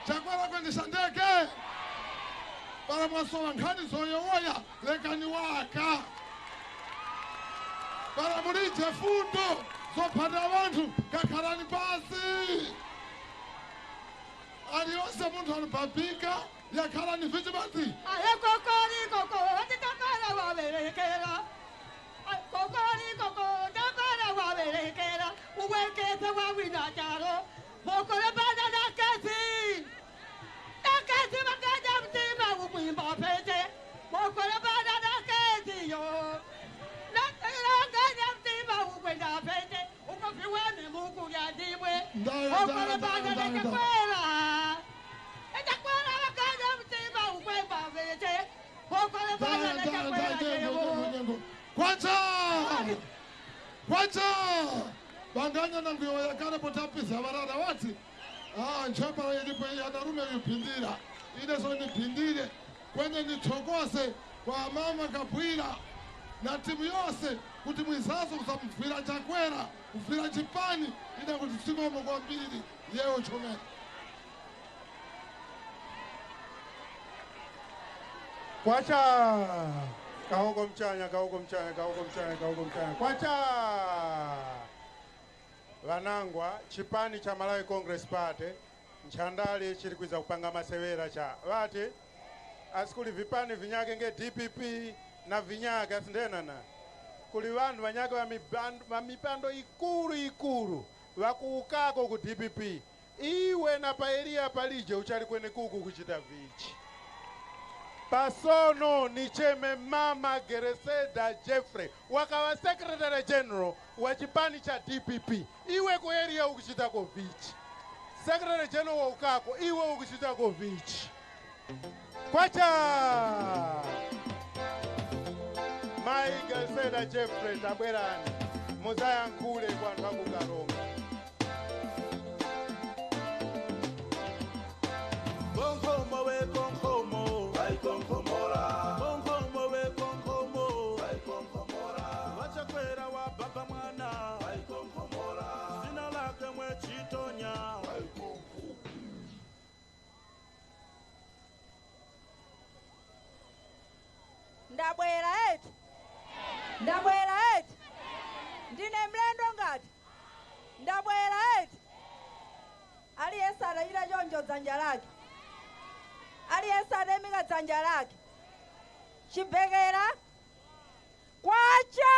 Chakwera kwendesha ndege. Para mwasowa nkhani zoyowoya lekani waka. Para mulije fundo zophanda wanthu kakhalani pasi. Aliyonse munthu alibabika yakhalani vichibati. Aye kokori koko, nditokala. waberekera kokolikoko ndabara waberekera uwekeze wawina chalo mokolebana nakezi nakezi makaja mtima umwimba pete mokolebana nakezi yo nakaja mtima ukwenda pete ukofiwane mukulya ndimwe mokolebana nakakwela etakwela makaja mtima ukwemba pete mokolebana nakakwela. Kwacha! Kwacha! Banganya na nguyo yakare potapisa varara wati. Ah, nchapa ilipo yanarume yupindira. Ile so nipindire. Kwende nitokose kwa mama Kabwira na timu yose kuti mwizazo kusamfira Chakwera, kufira chipani ida kuti sikomo kwa mbili yeo chomene. Kwacha! Kaoko mchanya, kaoko mchanya, kaoko mchanya, kaoko mchanya. Kwacha! Vanangwa, chipani cha Malawi Congress Party, nchandali chiri kwiza kupanga masewera cha. Vati, asikuli vipani vinyake nge DPP na vinyake asindena na. Kuli vanhu vanyake va mipando ikulu ikulu, vakuukako ku DPP. Iwe na paeria palije uchali kwene kuku kuchita vichi. Pasono nicheme mama Gereseda Jeffrey wakawa secretary general wa chipani cha DPP. Iwe ku area ukuchita ko vichi. Secretary general wa ukako iwe ukuchita ko vichi. Kwacha! Mai Gereseda Jeffrey tabwerani muzayankhule kwa anthu aku Karonga. Konkomo we konkomo, vai konkomora. Konkomo we konkomo, vai konkomora. Vachakwera wa baba mwana, vai konkomora. Zina lake mwe chitonya, vai konkomo. Ndabwera eti. Ndabwera eti. Ndine mlendo ngati. Ndabwera eti. Aliyense adachita choncho dzanja lake. Aliyense adayimika dzanja lake. Chibekera. Kwacha!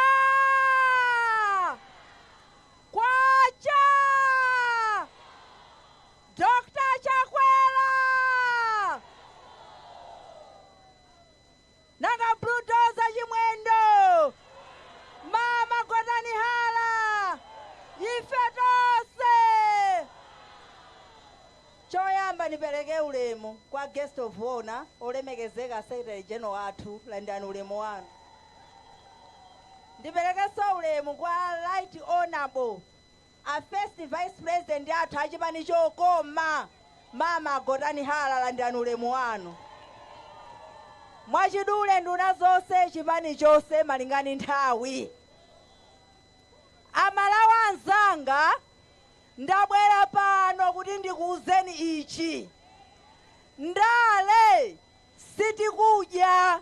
Kwacha! Dr. Chakwera! Nanga Bulldozer Chimwendo! Mama Gotani Hala! Ife tonse! Choyamba nipereke ulemu kwa guest of honor olemekezeka secretary general athu, landani ulemu wanu. Ndiperekenso ulemu kwa right honorable a first vice president athu achipani chokoma mama Gotani Hala, landani ulemu wanu. Mwachidule nduna zonse chipani chonse malingani nthawi. Amalawi anzanga, ndabwera pano kuti ndikuwuzeni ichi. Ndale sitikudya.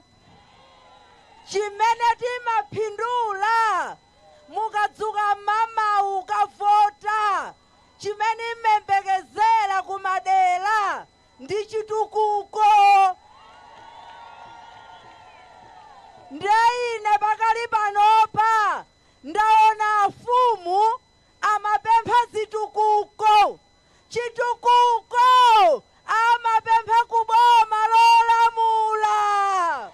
Chimene timapindula mukadzuka mama ukavota, chimene imembekezera kumadera ndi chitukuko. Ndeine pakali panopa ndaona afumu amapempha zitukuko. Chitukuko amapempha kuboma lolamula.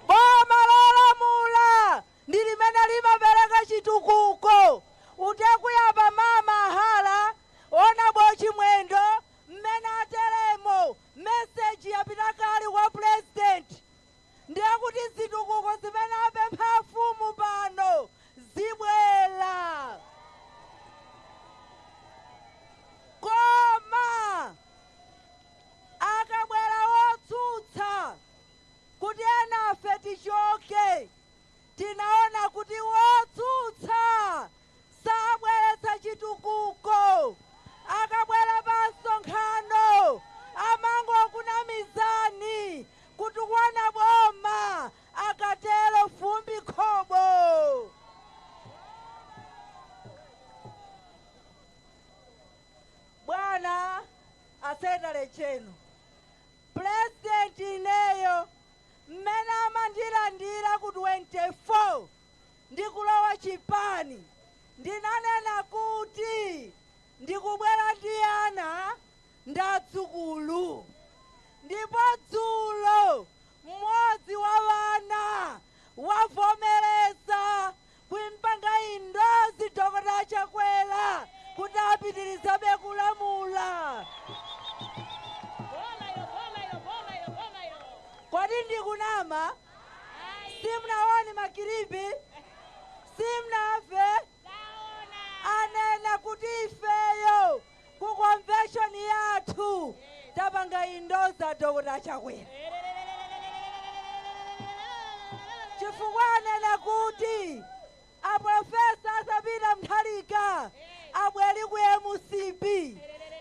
Boma lolamula ndi limene limapereka chitukuko. Utekuyapa mama Hala ona bochimwendo mmene ateremo meseji yapita kale kwa president. Ndiye kuti zitukuko zimene apempha afumu pano zibwera. Koma akabwera wotsutsa kuti enafe tichoke, tinaona kuti wotsutsa sabweretsa chitukuko. Akabwera pa msonkhano amangokunamizani kutukwana boma, akatero fumbi khobo. Bwana asetale chenu president ineyo Mmene amandilandira ku 24 ndikulowa chipani, ndinanena kuti ndikubwera ndi ana ndadzukulu. Ndipo dzulo mmodzi wa vana wavomereza kuimpanga endorse Dr. Chakwera kuti apitirizabe kulamula. Kodi ndikunama? Simnaoni makiribi? Simnamve? Anena kuti ifeyo ku convention yathu tapanga endorse Dr. Chakwera. Chifukwa anena kuti aprofesa asapita Mutharika abweri ku MCP.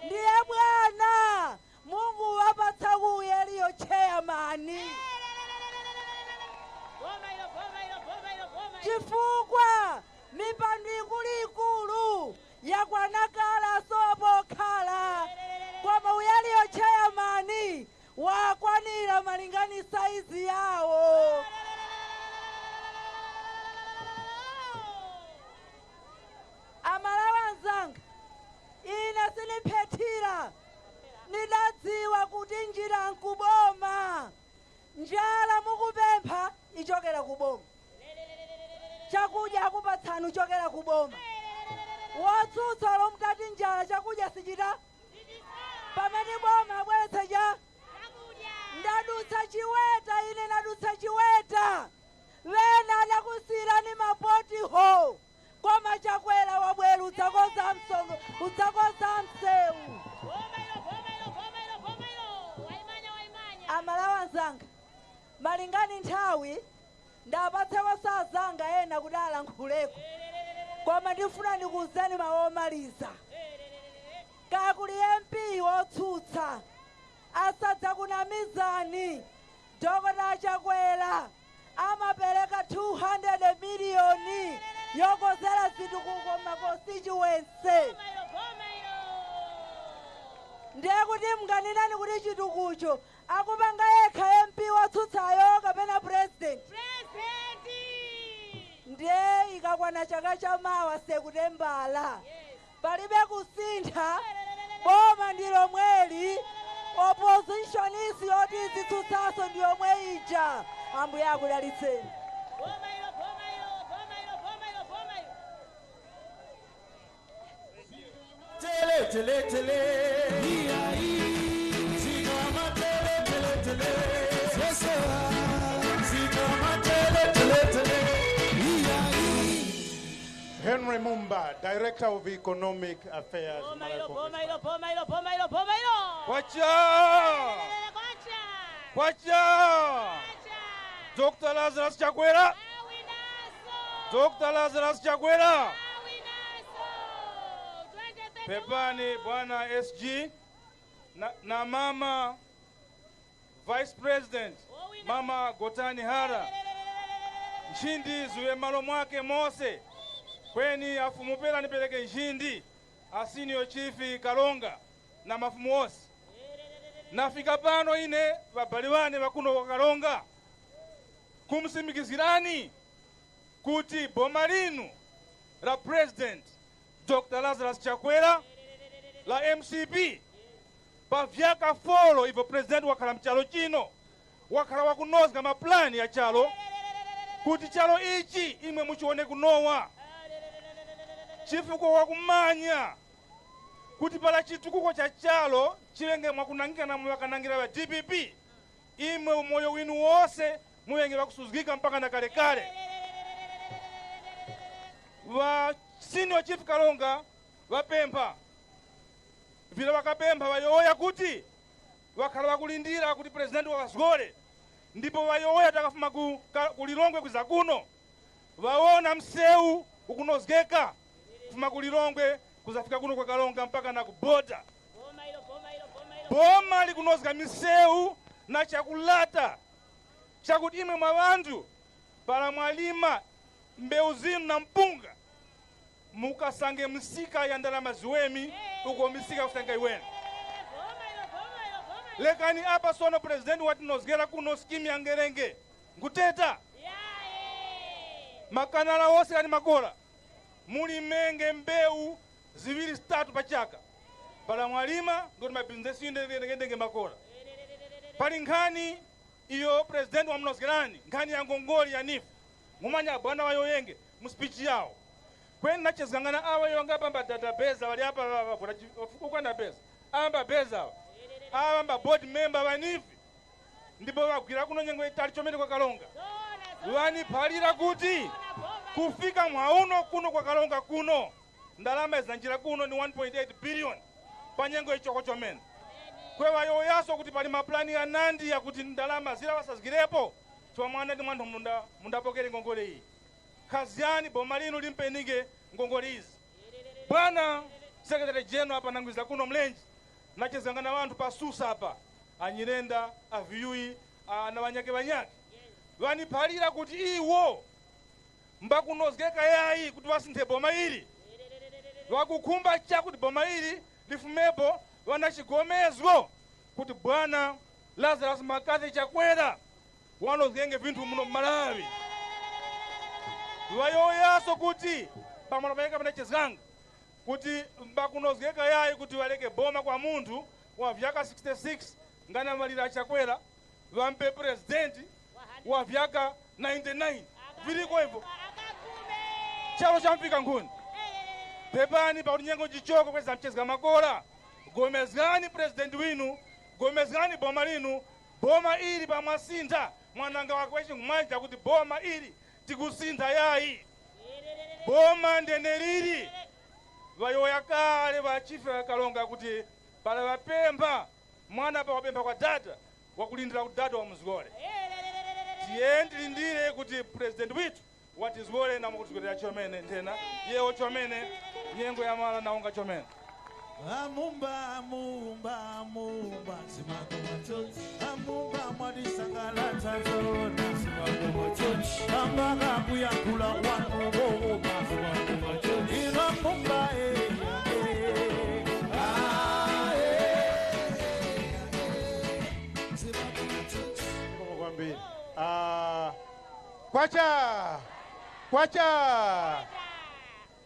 Ndiye bwana Mungu wapatsa kuyeliyo chairman. Chifukwa mipando ikuluikulu yakwanakala sopokhala, koma uyeliyo chairman wakwanira malingani saizi yawo. Amalawa anzanga, ine siniphethira, nidadziwa kuti njira nkuboma. Njala mukupempha ichokera kuboma, chakudya akupatsani uchokera kuboma. Wotsutsa lomutati njala chakudya sichita pamene boma abweretse cha ndadutsa chiweta, ine ndadutsa chiweta. Wena adakusiyirani mapoti ho, koma Chakwera wabwera udzakonza msongo, udzakonza msewu. Amalawa anzanga, malingani nthawi ndapatseko sazanga ena kuti alankhuleko, koma ndifuna ndikuwuzeni mawu omaliza. Kakuli MP wotsutsa asadzakunamizani, Dr. Chakwera amapereka 200 miliyoni yokozera zitukuko ma constituency. Ndiye kuti mnganinani kuti chitukucho akupanga yekha MP wotsutsayo kapena president? Ndiye ikakwana chaka chamawa sekutembala, palibe kusintha, boma ndi lomweli, opposition isi yoti izitsutsaso ndi yomwe ija. Ambuye akudalitseni. Tele tele tele. Tele tele tele. Tele tele. Henry Mumba, Director of Economic Affairs. Kwacha! Kwacha! Dr. Lazarus Chakwera! Dr. Lazarus Chakwera! Pepani Bwana SG na Mama Vice President Mama Gotani Hara nshindi zuwe malo mwake mose kweni afumupela nipeleke nshindi asinio chifi Kalonga na mafumu wose. Nafika pano ine babaliwane bakuno kwa Kalonga kumsimikizirani kuti boma linu la President Dr. Lazarus Chakwera la MCP pa vyaka folo ivo president wakhala mchalo chino wakhala wakunozga maplani ya chalo kuti chalo ichi imwe muchione kunowa chifukwa wakumanya kuti pala chitukuko cha chalo chilenge mwakunangika na mwakanangira wa DPP imwe umoyo winu wose muwenge wakusuzgika mpaka na kalekale. Wa senior chief Kalonga wapempha vile wakapempha wayoya kuti wakhala wakulindira kuti president wakazgole ndipo wayoya takafuma ku Lilongwe kuza kuno waona mseu ukunozgeka kufuma ku Lilongwe kuzafika kuno kwa Kalonga mpaka na kuboda. Boma likunozga miseu na chakulata chakuti imwe mwa bantu pala mwalima mbeu zinu na mpunga mukasange msika ya ndalama ziwemi uko misika kusanga iweni. Lekani apa sono president watinozgera kuno skimu ya ngerenge nguteta makanala wose ali makola mulimenge mbewu ziwiri zitatu pachaka pala mwalima ngoti mabhizinesi indenge makola. Pali nkhani iyo president wamunozgerani nkhani ya ngongoli ya NEEF mumanya bwana wayo yenge mu speech yawo kweni nachezangana awa yonga pamba database wali apa ukwana beza amba beza awa amba board member wa NEEF ndipo wagwira kuno nyengo itali chomene kwa Kalonga waniphalira kuti kufika mwauno kuno kwa Kalonga kuno ndalama zanjira kuno ni 1.8 billion pa nyengo ichoko chomene kwewayo yaso kuti pali maplani anandi yakuti ndalama zila wasazikirepo chwa mwana ndi mwanthu munda mundapokere ngongole iyi khaziyani boma linu limpenike ngongole izi. Bwana secretary general apa nangwiza kuno mlenji nachezangana wanthu pa susa apa anyirenda aviyui na wanyake wanyake waniphalira kuti iwo mbakunozgeka yayi kuti wasinthe boma ili wakukhumba chakuti boma ili lifumepo wanachigomezwo kuti bwana Lazarus McCarthy Chakwera wanozgenge vinthu muno Malawi. Wayoyaso kuti pamalo payeka panachezanga kuti mbakunozgeka yayi kuti waleke boma kwa munthu wa vyaka 66 ngana malira Chakwera wampe president wa vyaka 99 viliko hivyo chalo chamfika nkhuni pepani pakuti nyengo chichoko kweza mchezga makola gomezgani president winu gomezgani boma linu boma ili pamwasintha mwananga wake wechingumanja kuti boma ili tikusintha yayi boma ndene lili vayoya kale vachife Kalonga kuti pala vapempha mwana pa wapempha kwa data wakulindira kuti data wamuzikole tiye ndilindire kuti president withu watizikole namukutizkolera chomene nthena yewo chomene nyengo ya mala naonga chomene. Amumba amumba amumba simakomachochi amumba mwadisangalatsa zona simakomachochi ambaka kuyankhula wanu wowoka simakomachochi ino amumba kwambiri. Kwacha kwacha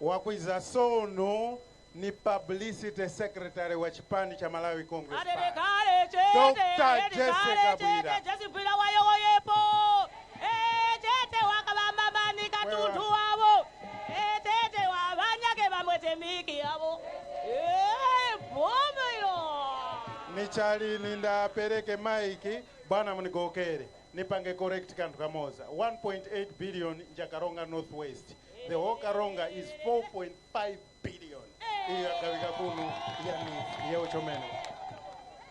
wakwiza sono ni publicity secretary wa chipani cha Malawi Congress Party Dr. Jesse Kabwira. Jesse wayoyepo chete wakabambamani katundu wavo tete wavanyake vamwete miki yavo bomero nichali nindapereke maiki bwana munigokere nipange correct kanthu kamoza 1.8 billion nja Karonga Northwest. The whole Karonga is 4.5 billion iyo yagawika kuno ya NEEF yewo chomene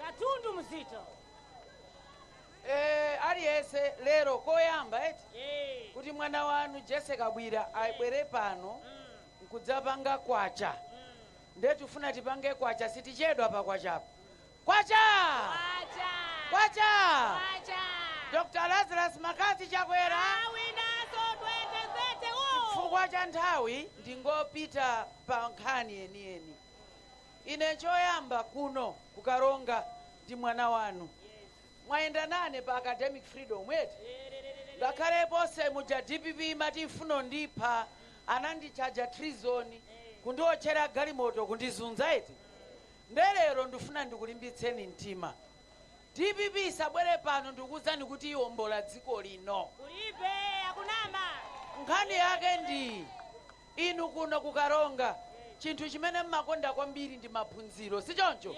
katundu mzito. Aliyense lero koyamba eti kuti mwana wanu Jesse Kabwira abwere pano nkudzapanga kwacha ndiye tifuna tipange kwacha sitichedwa pa kwachapo kwacha kwacha Dr. Lazarus McCarthy Chakwera chifukwa cha nthawi ndingopita pa nkhani yeniyeni. Ine choyamba kuno kukaronga ndi mwana wanu mwayenda nane pa academic freedom eti ngakhale ponse muja DPP mati ifuno ndipha anandichaja treason kundiotchera galimoto kundizunza eti ndelero ndifuna ndikulimbitseni mtima. DPP isabwere pano ndikuwuzani kuti iwombola dziko lino kulibe akunama. Nkhani yake ndi inu kuno kukaronga chinthu chimene mmakonda kwambiri ndi maphunziro si choncho?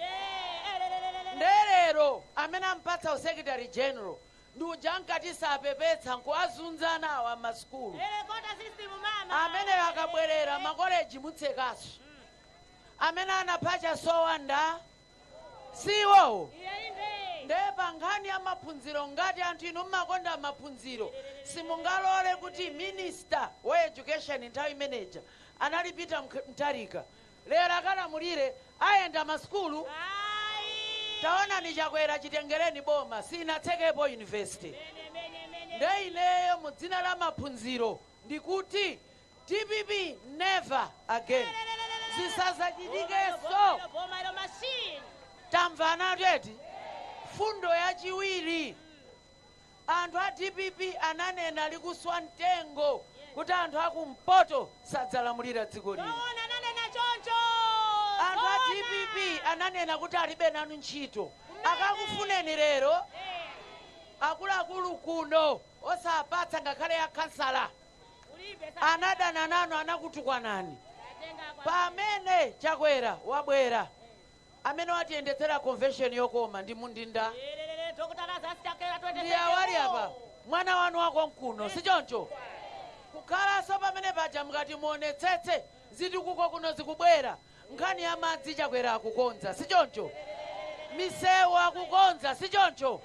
Ndelero amene ampatsa secretary general ndi uja nkati sapepetsa nkuazunzana awa m'masukulu amene akabwerera makoleji mutsekaso amene anaphacha sowanda siwowo. Ndiye pa nkhani ya maphunziro ngati anthu inu mmakonda maphunziro simungalole kuti minister wa education nthawi imeneja analipita Mutharika lero akalamulire ayenda masukulu. Taonani Chakwera chitengereni boma sinatsekepo university. Nde ineyo mu dzina la maphunziro ndikuti DPP never again zisazachitikeso. Tamvana teti Fundo yachiwiri, anthu a DPP ananena likuswa mtengo kuti anthu akumpoto sadzalamulira dziko lino. Anthu a DPP ananena kuti alibe nanu ntchito, akakufuneni lero akuluakulu kuno osapatsa ngakhale ya kansala. Anadana nanu, anakutukwanani. Pamene Chakwera wabwera, amene watiyendetsera convention yokoma ndi mundinda ndi awali apa, mwana wanu wako mkuno, si choncho? Kukhalanso pamene paja mukati muonetsetse zitukuko kuno zikubwera. Nkhani ya madzi Chakwera akukonza, si choncho? Misewu akukonza, si choncho?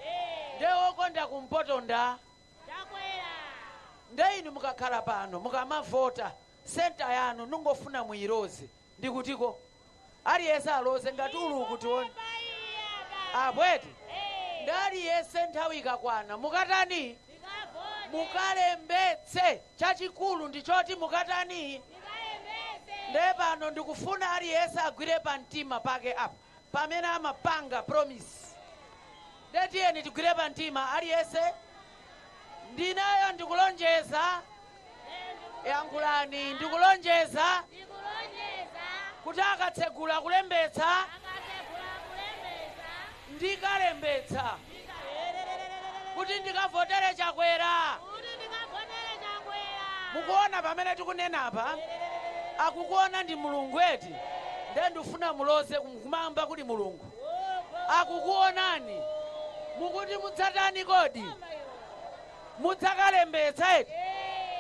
Nde wokonda kumpoto nda nde inu mukakhala pano mukamavota, centre yanu nungofuna muyiloze ndikutiko? Aliyense aloze ngati ulu kutiona abwete ndi aliyense. Nthawi ikakwana mukatani? Mukalembetse. Chachikulu ndichoti mukatani? Nde pano ndikufuna aliyense agwire pa mtima pake apa pamene amapanga promise. Nde tiyeni tigwire pa mtima aliyense. Ndinayo ndikulonjeza, yankhulani, ndikulonjeza kuti akatsegula kulembetsa ndikalembetsa kuti ndikavotere Chakwera. Mukuona pamene tikunenapa, akukuona ndi Mulungu eti? Nde ndifuna muloze kumwamba kuli Mulungu, akukuonani. Mukuti mudzatani kodi? Mudzakalembetsa eti?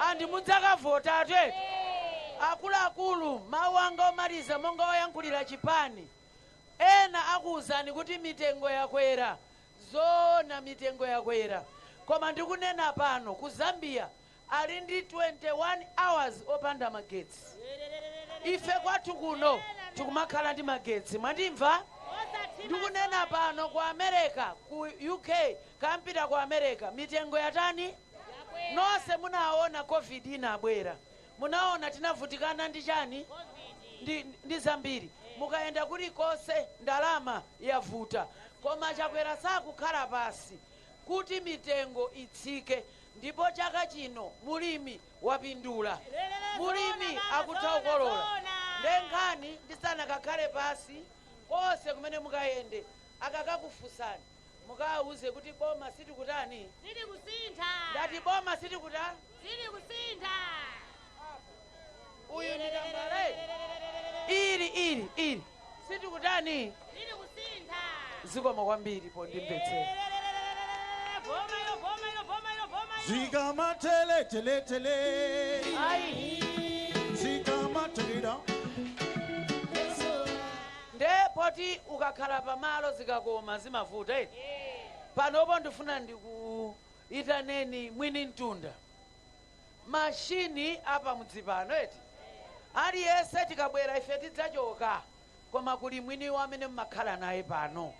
Andi mudzakavotatu eti? Akuluakulu, mawu anga omaliza monga oyankhulira chipani, ena akuwuzani kuti mitengo yakwera. Zoona, mitengo yakwera, koma ndikunena pano ku Zambia ali ndi 21 hours opanda magetsi. Ife kwathu kuno tikumakhala ndi magetsi, mwandimva? Ndikunena pano ku America, ku UK, kampita ku America, mitengo yatani? Nonse munaona COVID inabwera, munaona tinavutikana ndi chani, ndi zambiri. Mukayenda kulikonse ndalama yavuta, koma Chakwera sakukhala pasi kuti mitengo itsike. Ndipo chaka chino mulimi wapindula, mulimi akutha kukolola. Ndenkhani ndisanakakhale pasi, konse kumene mukayende akakakufunsani mukawuze kuti boma sitikutani? Sitikusintha. Ndati boma sitikuta? Sitikusintha. Uyu ndi tambala ili ili ili, sitikutani? Sitikusintha. Zikomo kwambiri pondimvetsera. Boma ilo, boma ilo, boma ilo, boma ilo. Zikamatele tele tele. Ayi. Zikamatele. Nde poti ukakhala pamalo zikakoma zimavuta eti? Panopo ndifuna ndikuitaneni mwini mtunda mashini apa mudzi pano eti? Aliyense tikabwera ife tidzachoka, koma kuli mwini amene mmakhala naye pano.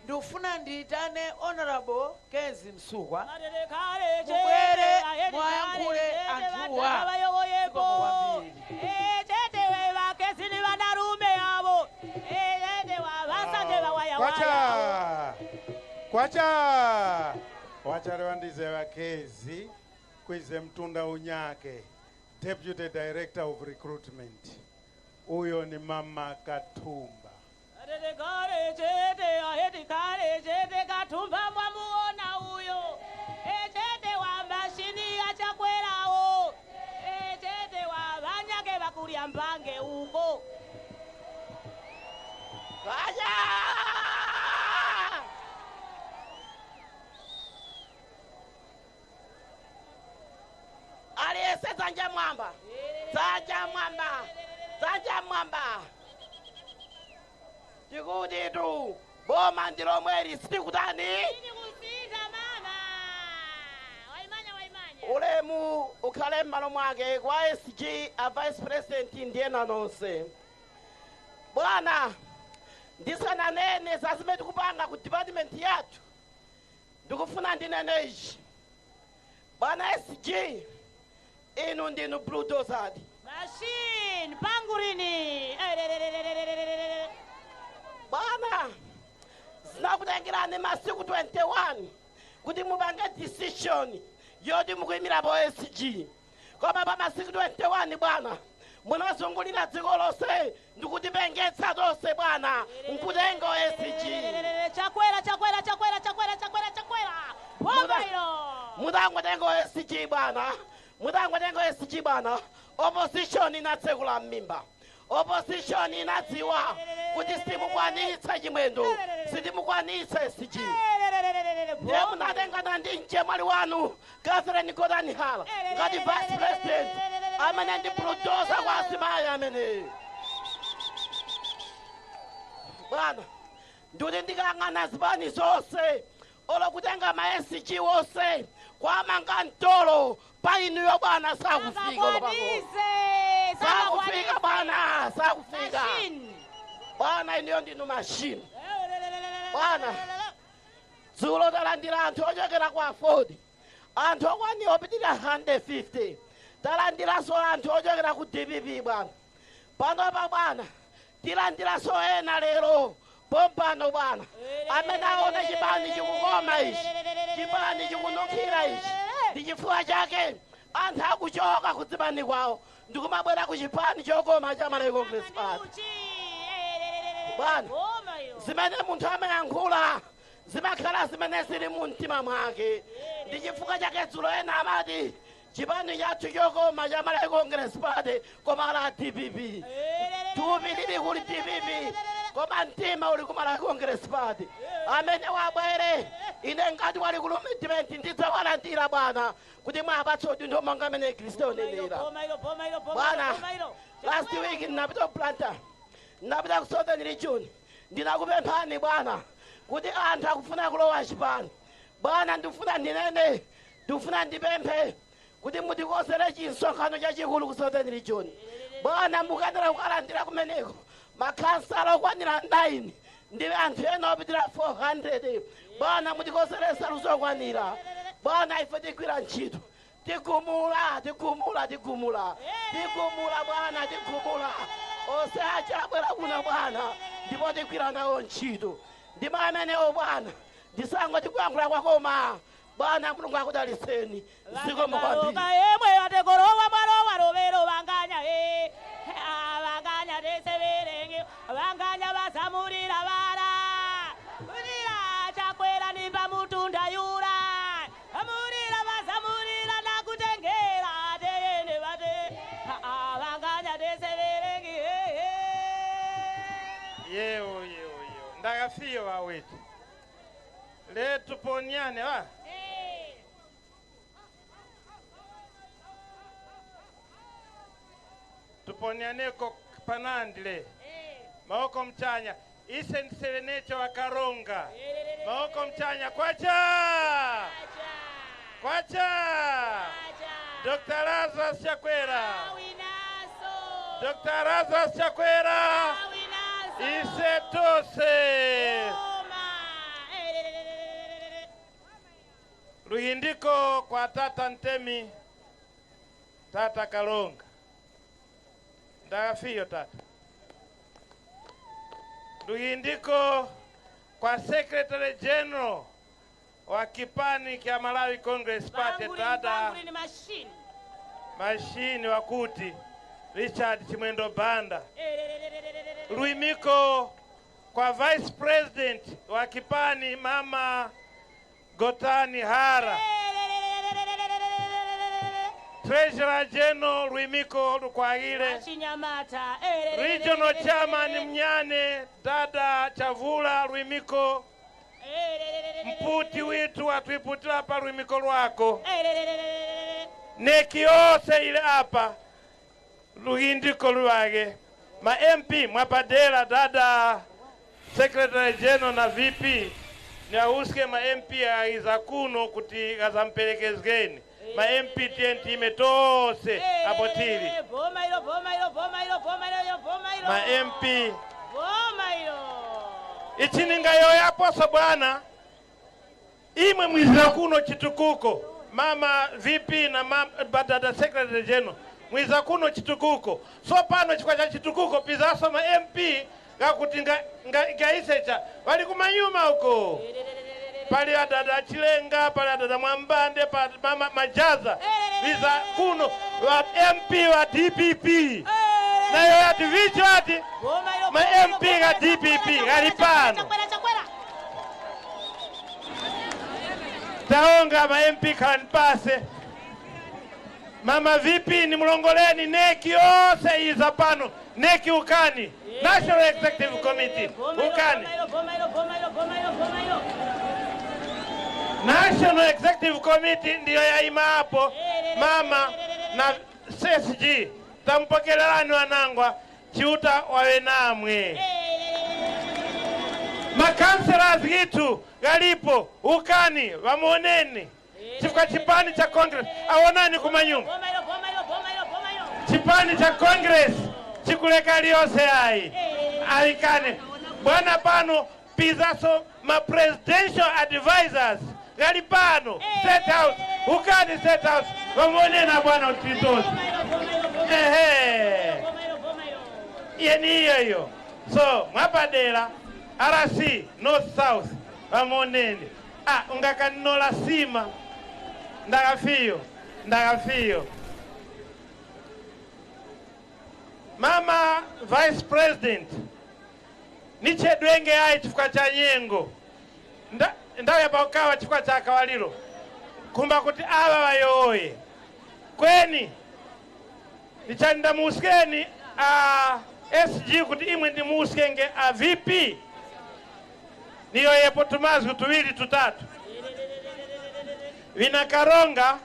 Ndikufuna ndiyitane Honorable Kezzie Msukwa, mubwere mwayankhule anthuwa. Zikomo kwambiri. Chete vakezini vanarume avo, ete vasande vawayawaya. Kwacha kwacha, wacharewa ndize vaKezzie kwize mtunda unyake, deputy director of recruitment. Uyo ni Mama Katumba. Atete kale chete aheti kale chete Katumba mwamuona uyo, echete wa mashini achakwerawo, echete wa vanyake vakulya mbange uko. Kwacha! Aliyense dzanja mwamba, dzanja mwamba, dzanja mwamba. Tikuti tu boma ndilomweri, sitikutani? Sitikusintha mama. Waimanya, waimanya. Ulemu ukhale m'malo mwake kwa SG, a vice president ndiyena nonse. Bwana, ndisananene za zimene tikupanga ku department yathu, ndikufuna ndinene ichi. Bwana SG, inu ndinu bulldozer. Machine pangurini. Bwana, Zinakutengerani masiku 21 kuti mupange decision yoti mukuyimirapo SG. Koma pa masiku 21 bwana, munazungulira dziko lonse ndikutipengetsa tonse bwana, nkutenga SG. Chakwera, Chakwera, Chakwera, Chakwera, Chakwera, Chakwera. Boma ilo. Mutangotenga SG bwana, mutangotenga SG bwana, opposition inatsekula m'mimba. Opposition inadziwa kuti sitimukwanitsa Chimwendo, sitimukwanitsa SG. Ndiye munatengana ndi mchemwali wanu Catherine Gotani Hara ngati vice president amene ndi bulldozer kwa asimayi ameneyo. Bwana, ndikuti ndikang'ana zipani zonse, olo kutenga ma SG wonse kwamanga mtolo pa inuyo bwana, sakufika olo pang'ono. Sakufika bwana, sakufika bwana, inuyo ndinu machine bwana. Dzulo talandira anthu ochokera kwa Ford, anthu okwanira opitirira 150. Talandiranso anthu ochokera ku DPP bwana. Panopa bwana, tilandiranso ena lero pompano bwana, amene aona chipani chikukoma ichi, chipani chikununkhira ichi. Ndi chifukwa chake anthu akuchoka kudzipani kwawo ndikumabwera ku chipani chokoma cha Malawi Congress Party. Bwana, zimene munthu amayankhula zimakhala zimene zili mu mtima mwake. Ndi chifukwa chake dzulo ena amati chipani chathu chokoma cha Malawi Congress Party koma la DPP, thupi lili kuli DPP koma mtima uli ku Malawi Congress Party. Amene wabwere, ine ngati wali ku commitment ndidzawalandira bwana, kuti mwapatsa udindo monga amene Kristo unenera. Bwana, last week ndinapita ku Blantyre, ndinapita ku Southern Region, ndinakupemphani bwana kuti anthu akufuna kulowa chipani. Bwana, ndikufuna ndinene, ndikufuna ndipemphe kuti mutikonzere chinsonkhano chachikulu ku Southern Region. Bwana, mukanera kukalandira kumeneko makhansala okwanira 9 ndi anthu ena opitira 400. Bwana, mutikonzere nsalu zokwanira. Bwana, ife tigwira ntchito, tigumula, tigumula, tigumula, tigumula bwana, tigumula onse aja abwera kuno bwana, ndipo tigwira nawo ntchito. Ndimo amenewo bwana, ndisango tikuyankhula kwakoma bwana. Mulungu akudalitseni, zikomo kwambiri. Yemwe atekorowa mwalowa lovero vanganya e vanganya teseverenge vanganya vasamurira vara murira Chakwera nimba mutunda yura murira vasamurira nakutengera teyene vate vanganya teseverenge. Yewo, yewo, yewo, ndakafiyo wawetu letu ponyane wa tuponyaneko panandile maoko mchanya ise ndiserenecho wakaronga maoko mchanya kwacha kwacha. Dr. Lazarus Chakwera, Dr. Lazarus Chakwera, ise tose luhindiko kwa tata Ntemi, tata Kalonga, ndakafiyo tata. Luhindiko kwa Secretary General wa kipani kya Malawi Congress Party, tata ni machine mashini wakuti Richard Chimwendo Banda. Luimiko kwa Vice President wa kipani, mama Gotani Hara. Treasurer General, Luimiko Lukwagile. Chinyamata. Regional Chairman Mnyane, dada Chavula, Luimiko. Mputi witu atwiputila pa luimiko lwako. Neki yose ile apa luhindiko lwage. Ma MP mwapadera, dada Secretary General na VP niauske ma MP aiza kuno kuti gazamperekezgeni ma MP TNT imetose apo tili Boma ilo, boma ilo, boma ilo, boma ilo, boma ilo. Ma MP Boma ilo. Ichininga yoyaposo bwana, imwe mwizira kuno chitukuko, mama VP na mama, dada Secretary General, mwiza kuno chitukuko. So pano chikwa cha chitukuko pizaso ma MP. Gakuti ngaisecha vali kumanyuma uko. Pali adada Chilenga, pali adada Mwambande, pali mama Majaza. Viza kuno wa MP wa DPP. Nayo yati vicho ati ma MP ga DPP galipano. Taonga ma MP kanpase. Mama VP ni mlongoleni neki yose iza pano. Neki ukani. National Executive Committee ukani. National Executive Committee ndiyo yaima hapo. Mama na CSG tampokelelani wanangwa chiuta wawe namwe. Makanselas gitu galipo ukani wamuoneni. Chifukwa chipani cha Congress aonani kumanyumba. Chipani cha Congress chikuleka liyose ai alikane bwana pano pizaso ma presidential advisors gali pano State House ukani State House wamuonena bwana utitozi. Ehe, yeni hiyo hiyo. So mwapadera RC North South wamuoneni. Ah, ungakanola sima ndakafiyo ndakafiyo. Mama Vice President nichedwenge ayi chifukwa cha nyengo ndawe paukawa chifukwa cha kawaliro kumba kuti ava vayoye kweni nichanda muskeni a SG kuti imwe ndi muskenge a VP niyo yepo tumazi tuwili tutatu vina Karonga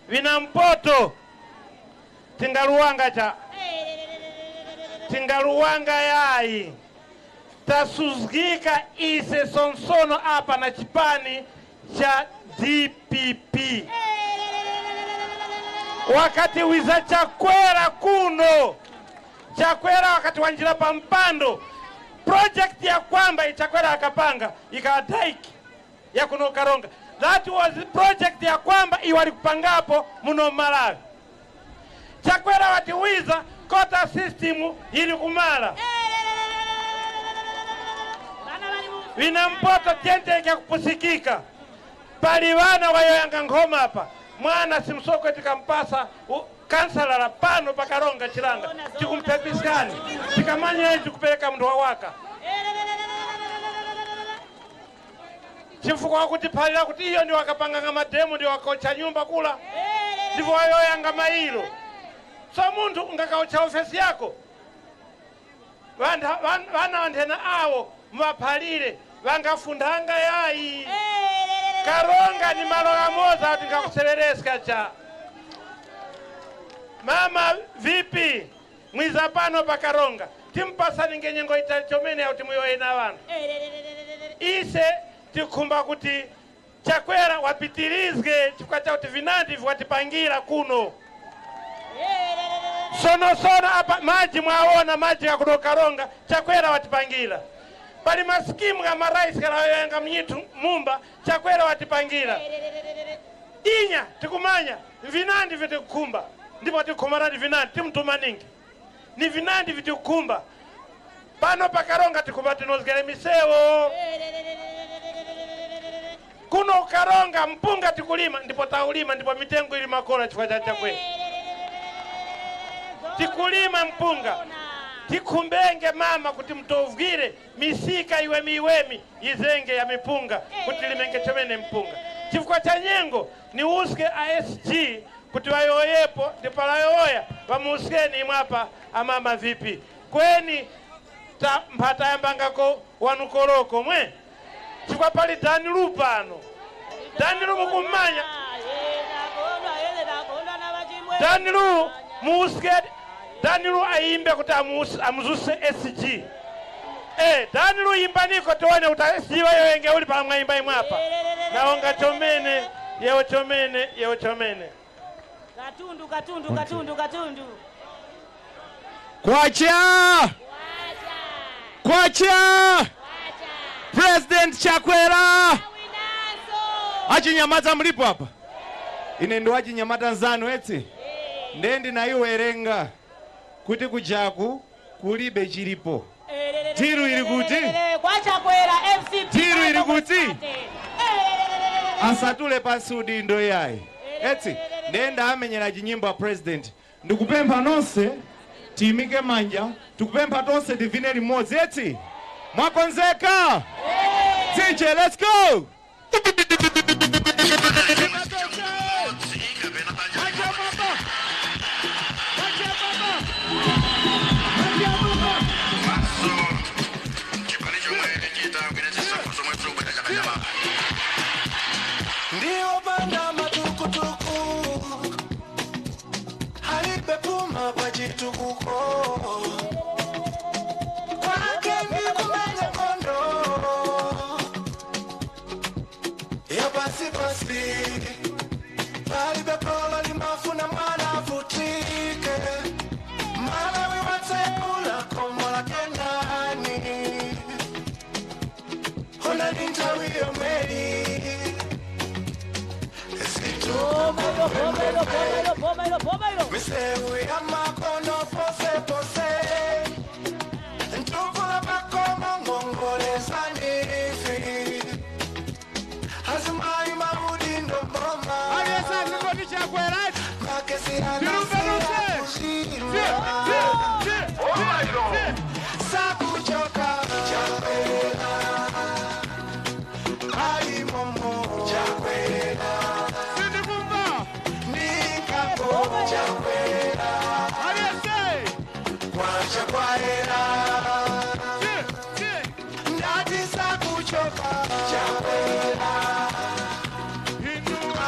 vina Mpoto tingaluwanga cha tingaluwanga yai tasuzgika ise sonsono apa na chipani cha DPP. Wakati wiza Chakwera kuno Chakwera wakati wanjira pampando project ya kwamba ichakwera akapanga ikadaiki ya kuno Karonga. That was project ya kwamba iwali kupangapo muno Malawi. Chakwera watiwiza kota system ili kumala. Vina Mpoto tente ya kupusikika. Pali wana wayoyanga ngoma hapa. Mwana simsoko tikampasa kansala la pano pakaronga Chilanga. Tikumpepiskani. Tikamanya hizi kupeleka mndu wawaka. Chifukwa kuti palira kuti iyo ndi wakapanga ngama demo ndi wakocha nyumba kula. Ndipo wayoyanga mailo. So muntu ungakaocha ofesi yako. Vana wanthena awo mwaphalire vangafundanga yayi. Karonga ni malo amoza kuti ngakuserereska cha. Mama VP mwiza pano pa Karonga timpasani ngenyengo itali chomene auti muyoyena vanu. Ise tikhumba kuti Chakwera wapitirizge chifukwa cha kuti vinandi watipangira kuno. Sono sono apa maji mwaona maji ya kuno Karonga Chakwera watipangira. Pali maskimu ya marais kala mnyitu mumba Chakwera watipangira. Inya tikumanya vinandi vitikukumba ndipo tikumara ndi vinandi timtuma ningi. Ni vinandi vitikukumba. Pano pa Karonga tikumba tinozgere misewo. Kuno Karonga mpunga tikulima ndipo taulima ndipo mitengo ili makola chifukwa cha Chakwera. Tikulima mpunga. Tikumbenge mama kuti mtovugire misika iwe miwemi izenge ya mipunga kuti limenge chomene mpunga. Chifukwa cha nyengo ni uske ASG kuti wayoyepo ndipalayoya vamuskeni imwapa amama VP. Kweni ta mphata yambangako wanukoloko mwe. Chifukwa pali Danilu pano. Danilu mukumanya. Danilu muske Danilu aimbe kuti amuzuse SG. Danilu imbaniko tuone kuti SG wayoyenge uli pala mwaimba imwapa. Naonga chomene, yewo chomene, yewo chomene. Katundu, katundu, katundu, katundu. Kwacha! Kwacha! President Chakwera! Achinyamata mlipo hapa? Ine ndo achinyamata nzanu eti? Ndendi na iwerenga kuti kujaku kulibe chilipo. Tiru ili kuti? Kwa Chakwera MCP. Tiru ili kuti? Asatule pansi udindo yayi. Eti ndenda amenyera chinyimbo a president. Ndikupempha nonse tiyimike manja, tikupempha tonse tivine limodzi eti. Mwakonzeka? DJ, let's go. Ndio banda matukutuku halipe puma kwa chitukuko kwake ni kumenya kondo ya pasi pasi palipe polo limafuna mwana futike Malawi watsekula komola kendani hona nintawiyo meli. Misewu ya makono pose pose Ntukula pakoma ngongole zanifi Hazimai maudi ndomboma Aliyesa zingoti Chakwera Makesi anasiya kushima Sakuchoka Chakwera Ali momo Chakwera Chakwera Kwachakwera Ndati sakuchoka Chakwera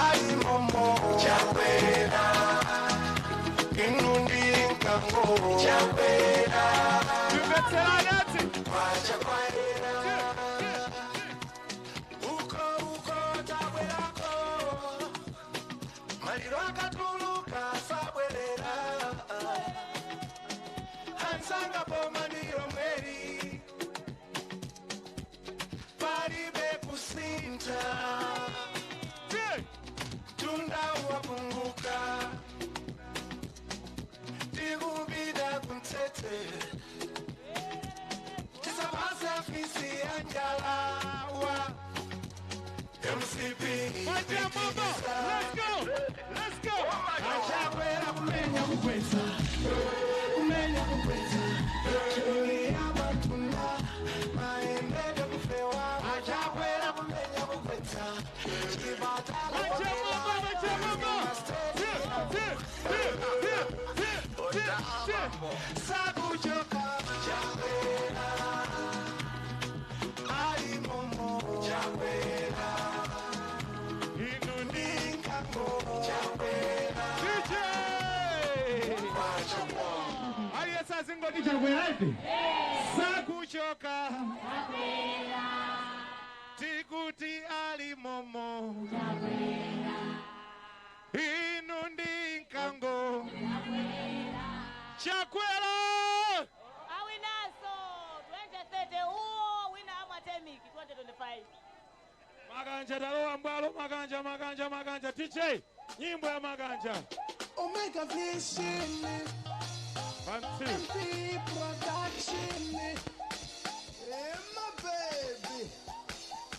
Ali momo Chakwera Inundi nkango Chakwera Kwachakwera Uko uko tabwerako Maliro akatuluka sabwerera Hansanga boma ndiyo mweri Palibe kusinta Tunda wapunguka Tikubida kuntete Tisapase fisi ya njalawa MCP. Let's go. Let's go. Achakwera kumenya kukweza. Kumenya kukweza. Chuli ya matunda. Maendele kufewa. Achakwera kumenya kukweza. Chipatala. Sakuchoka. Chakwera. Ali momo. Chakwera. Aliyesa zingoti Chakwera ipi? Sakuchoka. Tikuti ali momo. Inundi nkango. Chakwera. Awinaso 2030 uwo wina amatemiki 2025. Maganja talowa mbwalo maganja maganja maganja DJ nyimbo ya maganja. Omega Vision MP Production. Hey my baby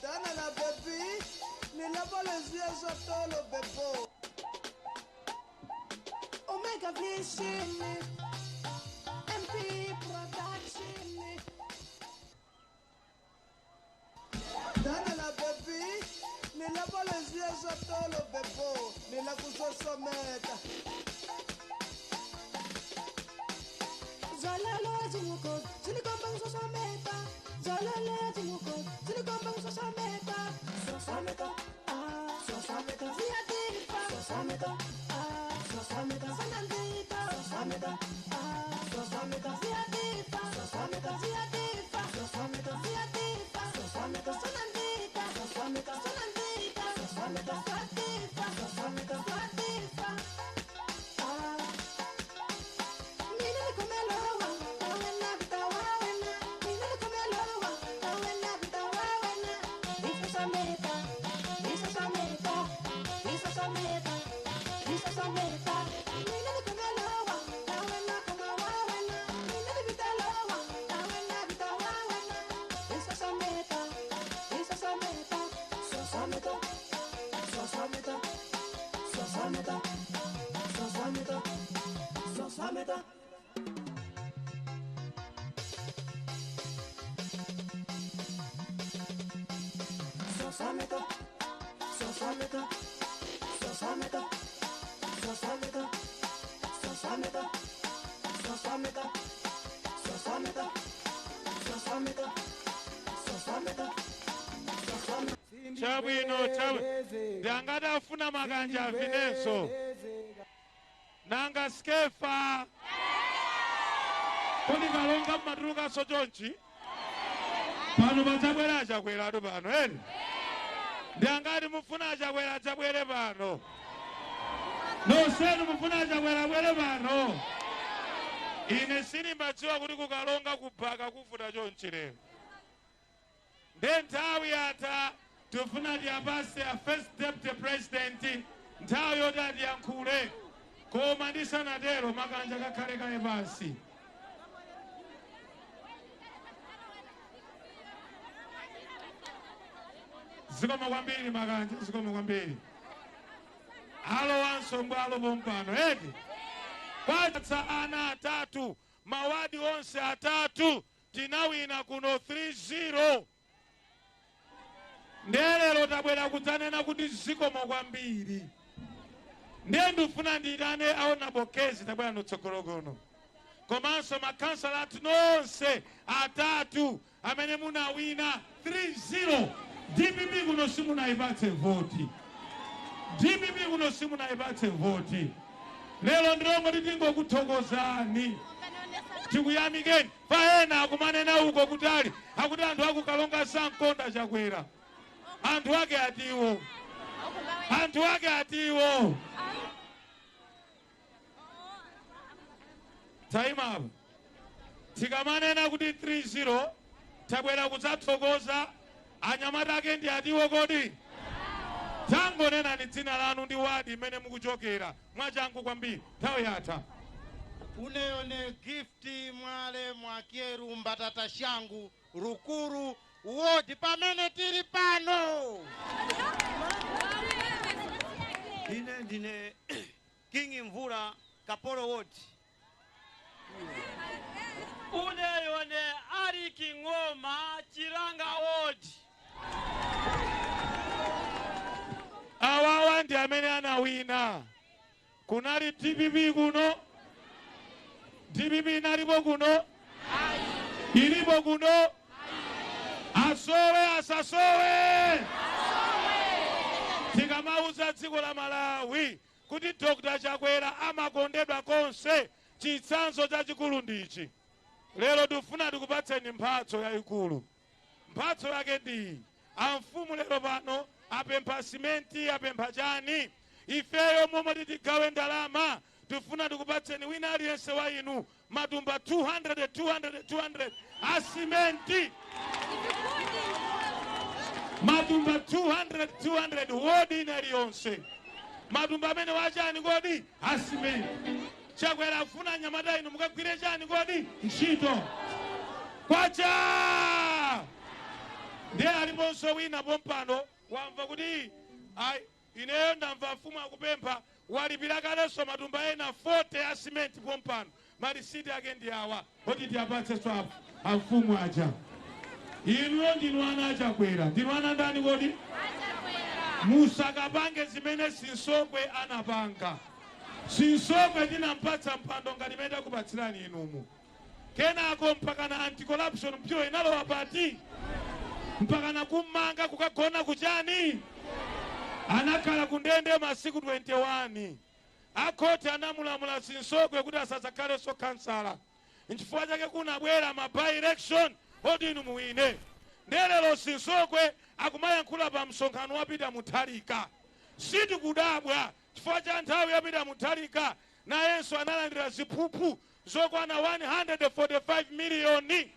Dana la baby Ni lavo les yeux sur tolo bebo. Omega Vision MP Production. Dana la baby Ni lavo les yeux sur tolo bebo. Ni la kusosometa Zalala zimuko, zinikomba usosometa. Zalala zimuko, zinikomba usosometa. Sosometa, ah, sosometa. Ziyatifa, sosometa, ah, sosometa. Sanandita, sosometa, ah, sosometa. Ziyatifa, sosometa, ziyatifa, sosometa. Ziyatifa, sosometa. Sanandita, sosometa, sanandita, sosometa. Ziyatifa, sosometa, ziyatifa. Ah. Sosameta, Sosameta, Sosameta, Sosameta, Sosameta. Sosameta, Sosameta, Sosameta, Sosameta, Sosameta, Sosameta, Sosameta, Sosameta, Sosameta, Sosameta. Chabwino, chabwino. Ndangati afuna makanja avinenso. Nanga skefa. Kodi Karonga mmatulukanso chonchi? Pano padzabwera Achakweratu pano, eni? Ndangati mufuna Achakwera adzabwere pano. Nonsenu mufuna Achakwera abwere pano. Ine sindimadziwa kuti kuKaronga kubhaka kuvuta chonchi lero. Nde nthawi yatha, tifuna tiyapase a First Deputy President nthawi yoti atiyankhule, koma ndisanatero makanja kakhale kaye pansi. Zikomo kwambiri makanja, zikomo kwambiri. Alowanso mbwalo pompano eti kwatsa ana atatu, mawadi onse atatu tinawina kuno 3-0. Ndelero tabwera kudzanena kuti zikomo kwambiri. Ndiye ndifuna ndiyitane aonabo Kezi, tabwera nutsogolo kuno, komanso makhansala athu nonse atatu amene munawina 3-0. DPP kuno simunayipatse voti, DPP kuno simunayipatse voti. Lero ndilongo tingokuthokozani, tikuyamikeni. Paena akumanena uko kutali akuti anthu akuKaronga sankonda Chakwera. Anthu ake atiwo, anthu ake atiwo. Tayimapo tikamanena kuti 3-0 tabwera kudzathokoza anyamata ake ndi atiwo. Kodi tangonenani dzina lanu ndi wadi imene mukuchokera mwachangu kwambiri, nthawi yatha. Uneyo ne Gift Mwale Mwakieru Mbatata Shangu Rukuru wodi pamene tili pano. Ine ndine King Mvula, Kapolo ward. Uneyo ne Ariki Ngoma, Chiranga ward. Awawa ndi amene anawina. Kunali DPP kuno, DPP inalipo kuno, ilipo kuno. Asowe asasowe, tikamauza dziko la Malawi kuti Dr. Chakwera amakondedwa konse, chitsanzo chachikulu ndichi. Lero tifuna tikupatseni mphatso yayikulu. Mphatso yake ndi amfumu lero pano apempha simenti, apempha chani. Ifeyo momwe titigawe ndalama, tifuna tikupatseni wina aliyense wa inu matumba 200 200 200 a simenti, matumba 200 200 wodi ina iliyonse. Matumba amene wachani kodi? A simenti. Chakwera afuna anyamata inu mukagwire chani kodi? Ntchito. Kwacha! Ndiye aliponso wina pompano wamva kuti ayi, ineyo ndamva mfumu akupempha, walipira kalenso matumba ena 40 a simenti pompano. Marisiti ake ndi awa oti tiyapatse swapu amfumu aja. Inuyo ndinu ana aChakwera, ndinu ana ndani kodi? Musakapange zimene Sinsokwe anapanga. Sinsokwe tinampatsa mpando ngati imene takupatsirani inumu. Kenako mpakana Anti-Corruption Bureau inalowa pati, mpakana kummanga kukagona kuchani, anakhala kundende masiku 21. Akhoti anamulamula Sinsokwe kuti asadzakhalenso kansala. Nchifukwa chake kunabwera ma by election oti inu muwine. Ndelero Sinsokwe akumayankhula pa msonkhano wapita Mutharika. Sitikudabwa chifukwa cha nthawi yapita Mutharika nayenso analandira ziphuphu zokwana 145 miliyoni,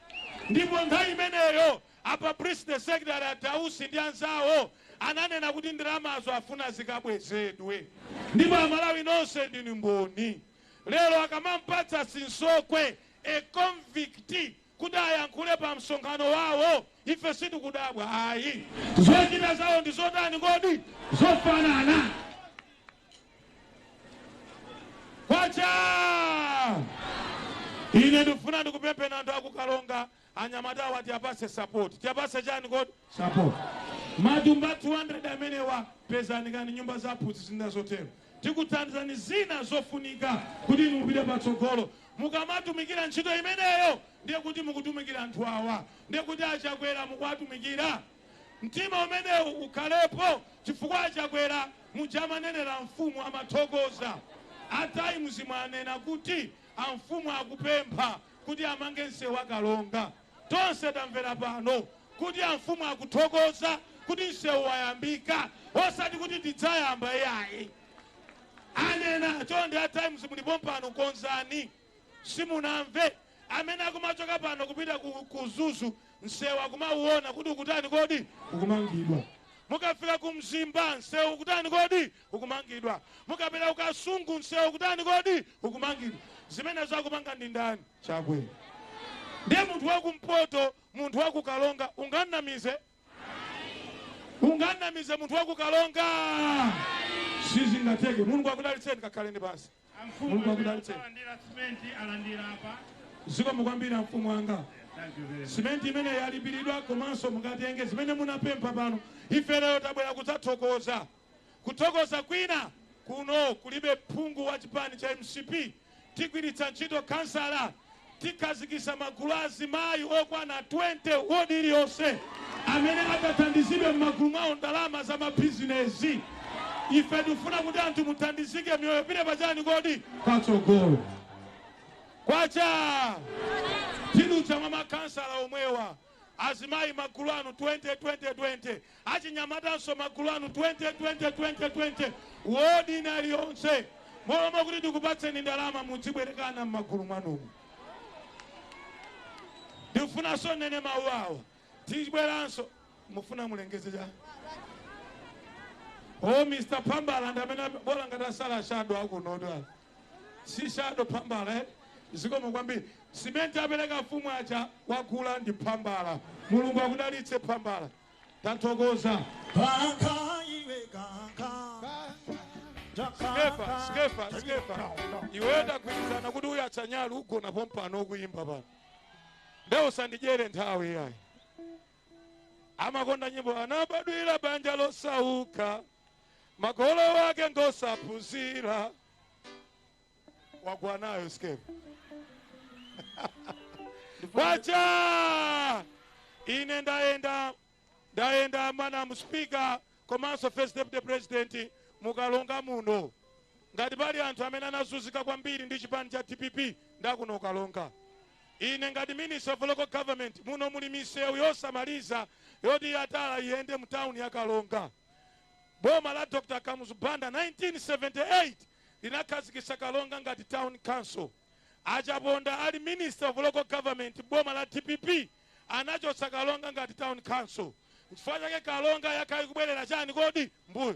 ndipo nthawi imeneyo apa President Secretary Adausi ndi anzawo ananena kuti ndalamazo afuna zikabwezedwe, ndipo Amalawi nonse ndinu mboni. Lero akamampatsa Sinsokwe, a convict, Kuti ayankhule pa msonkhano wawo, ife sitikudabwa ayi. Zochita zawo ndi zotani kodi? Zofanana. Kwacha! Ine ndifuna ndikupempheni anthu akuKalonga, anyamata awa tiyapase support. Tiyapase chani kodi? Support. Matumba 200 amenewa, pezani kani nyumba za aphunzitsi zina zotero, tikuthandizani zina zofunika kuti inu mupite patsogolo. Mukamatumikira ntchito imeneyo, ndiye kuti mukutumikira anthu awa, ndiye kuti aChakwera mukuwatumikira. Mtima umenewu ukhalepo, chifukwa aChakwera muja amanenera mfumu amathokoza. A Times mwanena kuti amfumu akupempha kuti amange msewu wa Karonga. Tonse tamvera pano kuti amfumu akuthokoza kuti msewu wayambika, osati kuti tidzayamba iyayi. Anena chonde, a Times mulipo pano, konzani. Simunamve amene akumachoka pano kupita ku Zuzu, msewu akumauona kuti ukutani kodi? Ukumangidwa. Mukafika ku Mzimba, msewu ukutani kodi? Ukumangidwa. Mukapita ku Kasungu, msewu ukutani kodi? Ukumangidwa. Zimene zakumanga ndi ndani? Chakwera. Ndiye munthu wakumpoto, munthu wakuKalonga, ungannamize? Ungannamize munthu wakuKalonga? Sizingatheke. Mulungu akudalitseni, kakhaleni pansi. Mulungu akudalitseni. Alandira simenti, alandira apa. Zikomo kwambiri, mfumu anga. Thank you very much. Simenti imene yalipiridwa, komanso mungatenge zimene munapempha pano. Ife lero tabwera kudzathokoza. Kuthokoza kwina, kuno kulibe phungu wa chipani cha MCP. Tigwiritsa ntchito kansala, tikhazikisa magulu azimayi okwana 20 wodi iliyonse, amene akathandizidwe m'magulu mwawo ndalama za mabizinesi. Ife tifuna kuti anthu muthandizike, miyoyo pite pachani kodi? Patsogolo. Kwacha! Tidutsa mwa makansala omwewa, azimayi magulu anu 20 20 20, achinyamatanso magulu anu 20 20 20 20, wodi ina iliyonse, moloma kuti tikupatseni ndalama mudzibwerekana m'magulu mwanumu. Ndifunanso nene mawu awa, tibweranso. Mufuna mulengeze cha? Oh, Mr Pambala ndi amene bola ngati asala shadow akunoto, si shadow Pambala, eh? Zikomo kwambiri. Simenti apereka mfumu aja, wagula ndi Pambala. Mulungu akudalitse, Pambala. Tathokoza. Skefa, Skefa, Skefa, iweyo tagwirizana kuti uyu atsanyali ugona pompano ukuyimba pano, nde usandidyere nthawi yayi. Amakonda nyimbo, anabadwira banja losauka, makolo wake ngosaphunzira. Wagwa nayo Skefa. Kwacha! Ine ndayenda, ndayenda, Madam Speaker komanso First Deputy President, muKalonga muno. Ngati pali anthu amene anazunzika kwambiri ndi chipani cha DPP, ndakuno Kalonga. Ine ngati Minister of Local Government, muno muli misewu yosamaliza yoti yatala iyende mu tawuni ya Kalonga. Boma la Dr Kamuzu Banda 1978 linakhazikitsa Kalonga ngati town council. Achaponda ali Minister of Local Government, boma la DPP, anachotsa Kalonga ngati town council. Nchifukwa chake Kalonga yakhala ikubwerera chani kodi? Mbuyo.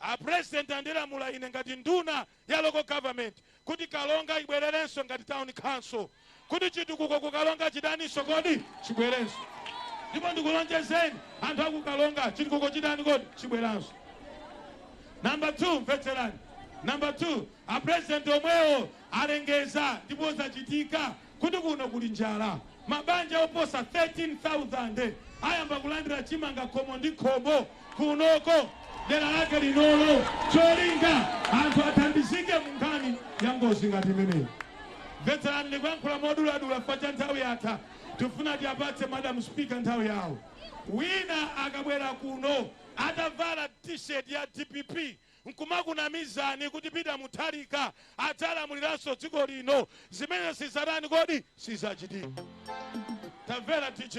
A President andilamula ine ngati nduna ya local government kuti Kalonga ibwererenso ngati town council, kuti chitukuko ku Kalonga chidaninso kodi? Chibwerenso. Ndipo ndikulonjezeni anthu aku Kalonga, chitukuko chidani kodi? Chibweranso. Number 2, mvetserani. Number 2, a President omwewo alengeza ndipo zachitika kuti kuno kuli njala, mabanja oposa 13,000 ayamba kulandira chimanga khomo ndi khomo kunoko dera lake linolo, cholinga anthu athandizike mu nkhani ya ngozi ngati imeneyi. Mvetserani, ndikuyankhula moduladula chifukwa cha nthawi yatha. Tifuna tiyapatse Madam Speaker nthawi yawo. Wina akabwera kuno atavala T-shirt ya DPP nkumakunamizani kuti Peter Mutharika adzalamuliranso dziko lino, zimene sizatani kodi? Sizachitika. Tamvera DJ,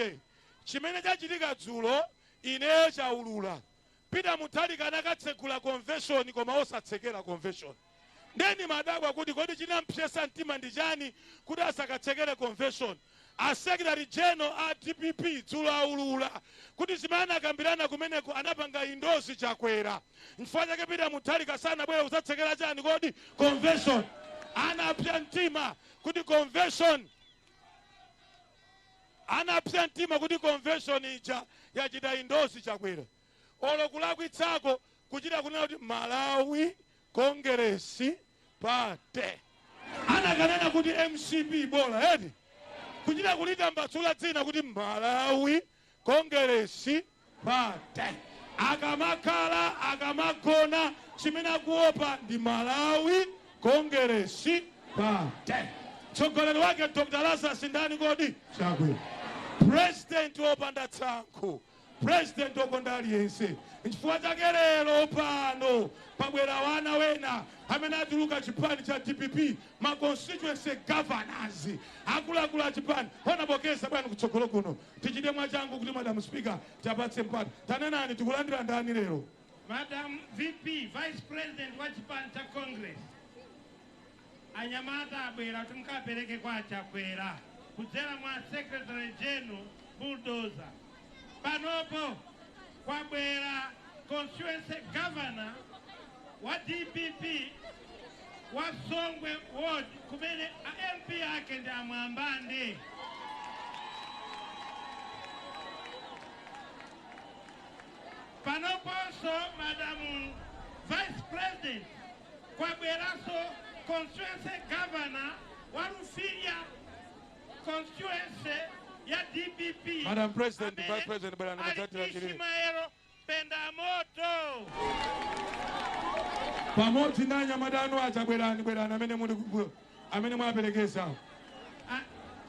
chimene chachitika dzulo ineyo chaulula. Peter Mutharika anakatsegula convention koma osatsekera convention. Ndeni madabwa kuti kodi chinampsesa mtima ndi chani kuti asakatsekere convention? A Secretary General a DPP dzulo aulula kuti zimene anakambirana kumeneko, anapanga endorse Chakwera. Nchifukwa chake Peter Mutharika sanabwere kudzatsekera chani kodi? Convention. Anapsa mtima kuti convention Anapsa mtima kuti convention ija yachita endorse Chakwera. Olo kulakwitsako kuchita kunena kuti Malawi Congress Party. Anakanena kuti MCP bola eti. Kuchita kulitambatsula dzina kuti Malawi Congress Party. Akamakhala akamagona chimene akuopa ndi Malawi Congress Party. Mtsogoleri wake Dr. Lazarus ndani kodi? Chakwera. President wopanda tsankho, president wokonda aliyense. Nchifukwa chake lero pano pabwera wana wena amene atuluka chipani cha DPP, ma constituency governors, akuluakulu a chipani. Honabokesa bwana kutsogolo kuno, tichite mwachangu kuti Madam Speaker tapatse mpata. Tanenani, tikulandira ndani lero? Madam VP, Vice President wa chipani cha Congress, anyamata abwera kuti mukapereke kwa Chakwera kudzera mwa Secretary General Bulldozer. Panopo kwabwera constituency governor wa DPP wa Songwe Ward, kumene a MP ake ndi Amwambande. Panoponso Madam Vice President, kwabweranso constituency governor wa Rufilia constituency ya DPP. Madam President, Vice President, bwana nimedzatira chilili. Ishimaelo Pendamoto. Pamodzi ndi anyamata anu aja, bwerani, bwerani amene muli amene mwaperekeza.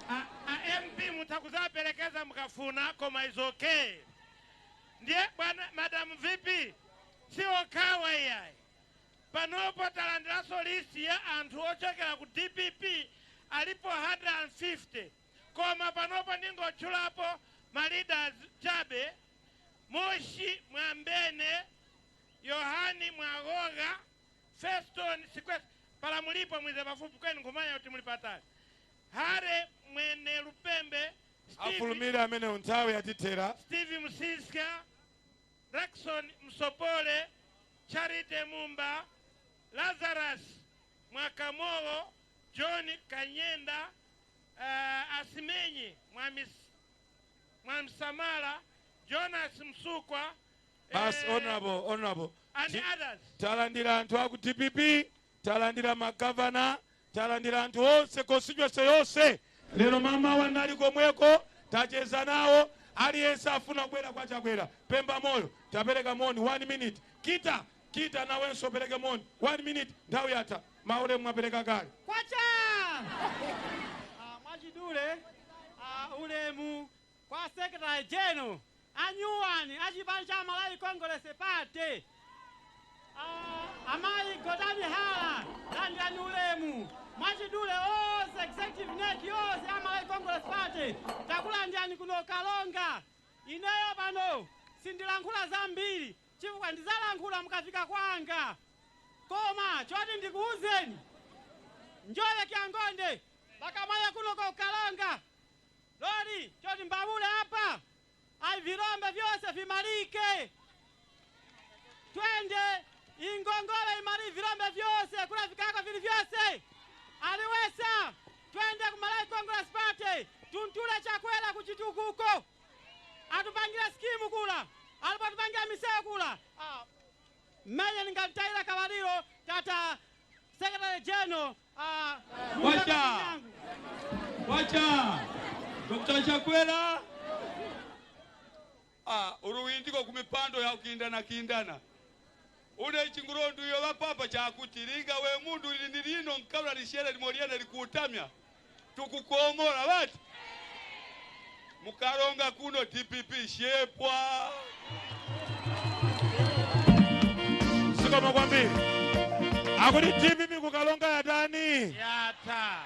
A MP mutakuzaperekeza mukafuna, koma is okay. Ndiye bwana Madam VP, si okhawa iyayi. Panopo talandiranso list ya anthu ochokera ku DPP alipo 150, koma panopo ndingotchulapo ma leaders chabe: Moshi Mwambene, Yohani Mwagoga, Feston Sikwesi. Pala mulipo mwize pafupi kwenu nkhumanya kuti muli patali. Hare Mwene Lupembe, Afulumire amene nthawi yatithera. Steve Msiska, Rakson Msopole, Charite Mumba, Lazarus Mwakamowo, John Kanyenda, Asimenyi Mwamsamala, Jonas Msukwa, Basi, honorable, honorable. and others. Talandira anthu aku DPP, talandira magavana, talandira anthu onse constituency yonse. Lero mama wanali komweko, tacheza nawo. Aliyense afuna kubwera kwa Chakwera. Pemba moyo, tapereka moni 1 minute. Kita, kita nawenso pereke moni 1 minute. Nthawi yatha, maulemu mwapereka kale. Kwacha! Mwachidule, ulemu kwa Secretary General anyuwani achipani cha Malawi Congress Party, amayi Gotani Hala, landirani ulemu. Mwachidule onse executive NEC yonse ya Malawi Congress Party, takulandirani kuno Kalonga. Ineyo pano sindilankhula zambiri chifukwa ndizalankhula mukafika kwanga, koma choti ndikuwuzeni, njole Kyangonde pakamaya kuno ko Kalonga lori choti mbabule apa ai virombe vyose vimalike, twende ingongole imali virombe vyose kula vikako vili vyose aliwesa, twende ku Malawi Congress Party tuntule Chakwera kuchitukuko, atupangira skimu kula alipotupangira misewu kula. Mmenye ningamtayira kabaliro tata Secretary General. Wacha! Wacha! Dr. Chakwera. Uruwindiko kumipando ya kindana kindana. Une chingurondu yo bapapa chakutiringa we mundu lino nkabla lishere limoliana likutamya. Tukukomora bati. Mukaronga kuno DPP shepwa. Sikoma kwambiri. Akuti DPP kukalonga yatani? Yata.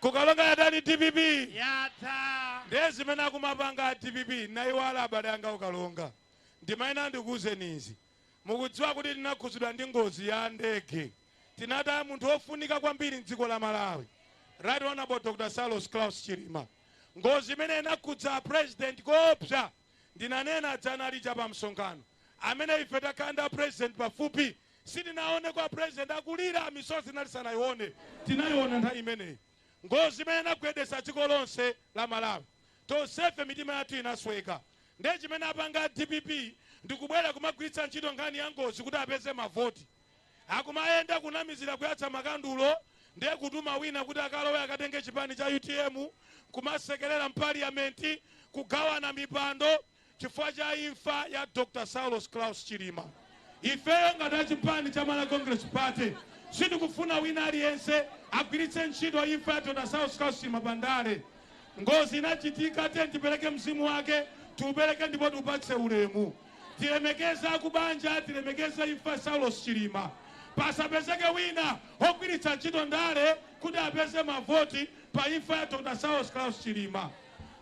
Kukalonga yatani DPP? Yata. Ndiye zimene akumapanga DPP naiwala abale anga ukalonga. Ndimayina ndikuwuzeni izi. Mukudziwa kuti tinakhuzidwa ndi ngozi ya ndege. Tinataya munthu wofunika kwambiri mdziko la Malawi, Right Honorable Dr. Saulos Klaus Chilima. Ngozi imene inakhudza president koopsa, ndinanena dzana lija pa msonkhano. Amene ife takhala president pafupi, sitinaone kwa president akulira misozi inali sanayione. Tinayiona nthawi imeneyi. Ngozi imene inagwedesa dziko lonse la Malawi. Tonsefe mitima yathu inasweka. Ndiye chimene apanga DPP ndikubwera kumagwiritsa ntchito nkhani ya ngozi kuti apeze mavoti. Akumayenda kunamizira kuyatsa makandulo, ndiye kutuma wina kuti akalowe akatenge chipani cha UTM, kumasekerera mpaliyamenti, kugawana mipando chifukwa cha imfa ya Dr. Saulos Klaus Chilima. Ifeyo ngati achipani cha Malawi Congress Party sitikufuna wina aliyense agwiritse ntchito imfa ya Dr. Saulos Klaus Chilima pandale. Ngozi inachitika, tiye tipereke mzimu wake, tiupereke ndipo tiupatse ulemu. Tilemekeze akubanja, tilemekeze imfa Saulos Chilima. Pasapezeke wina ogwiritsa ntchito ndale kuti apeze mavoti pa imfa ya Dr. Saulos Klaus Chilima.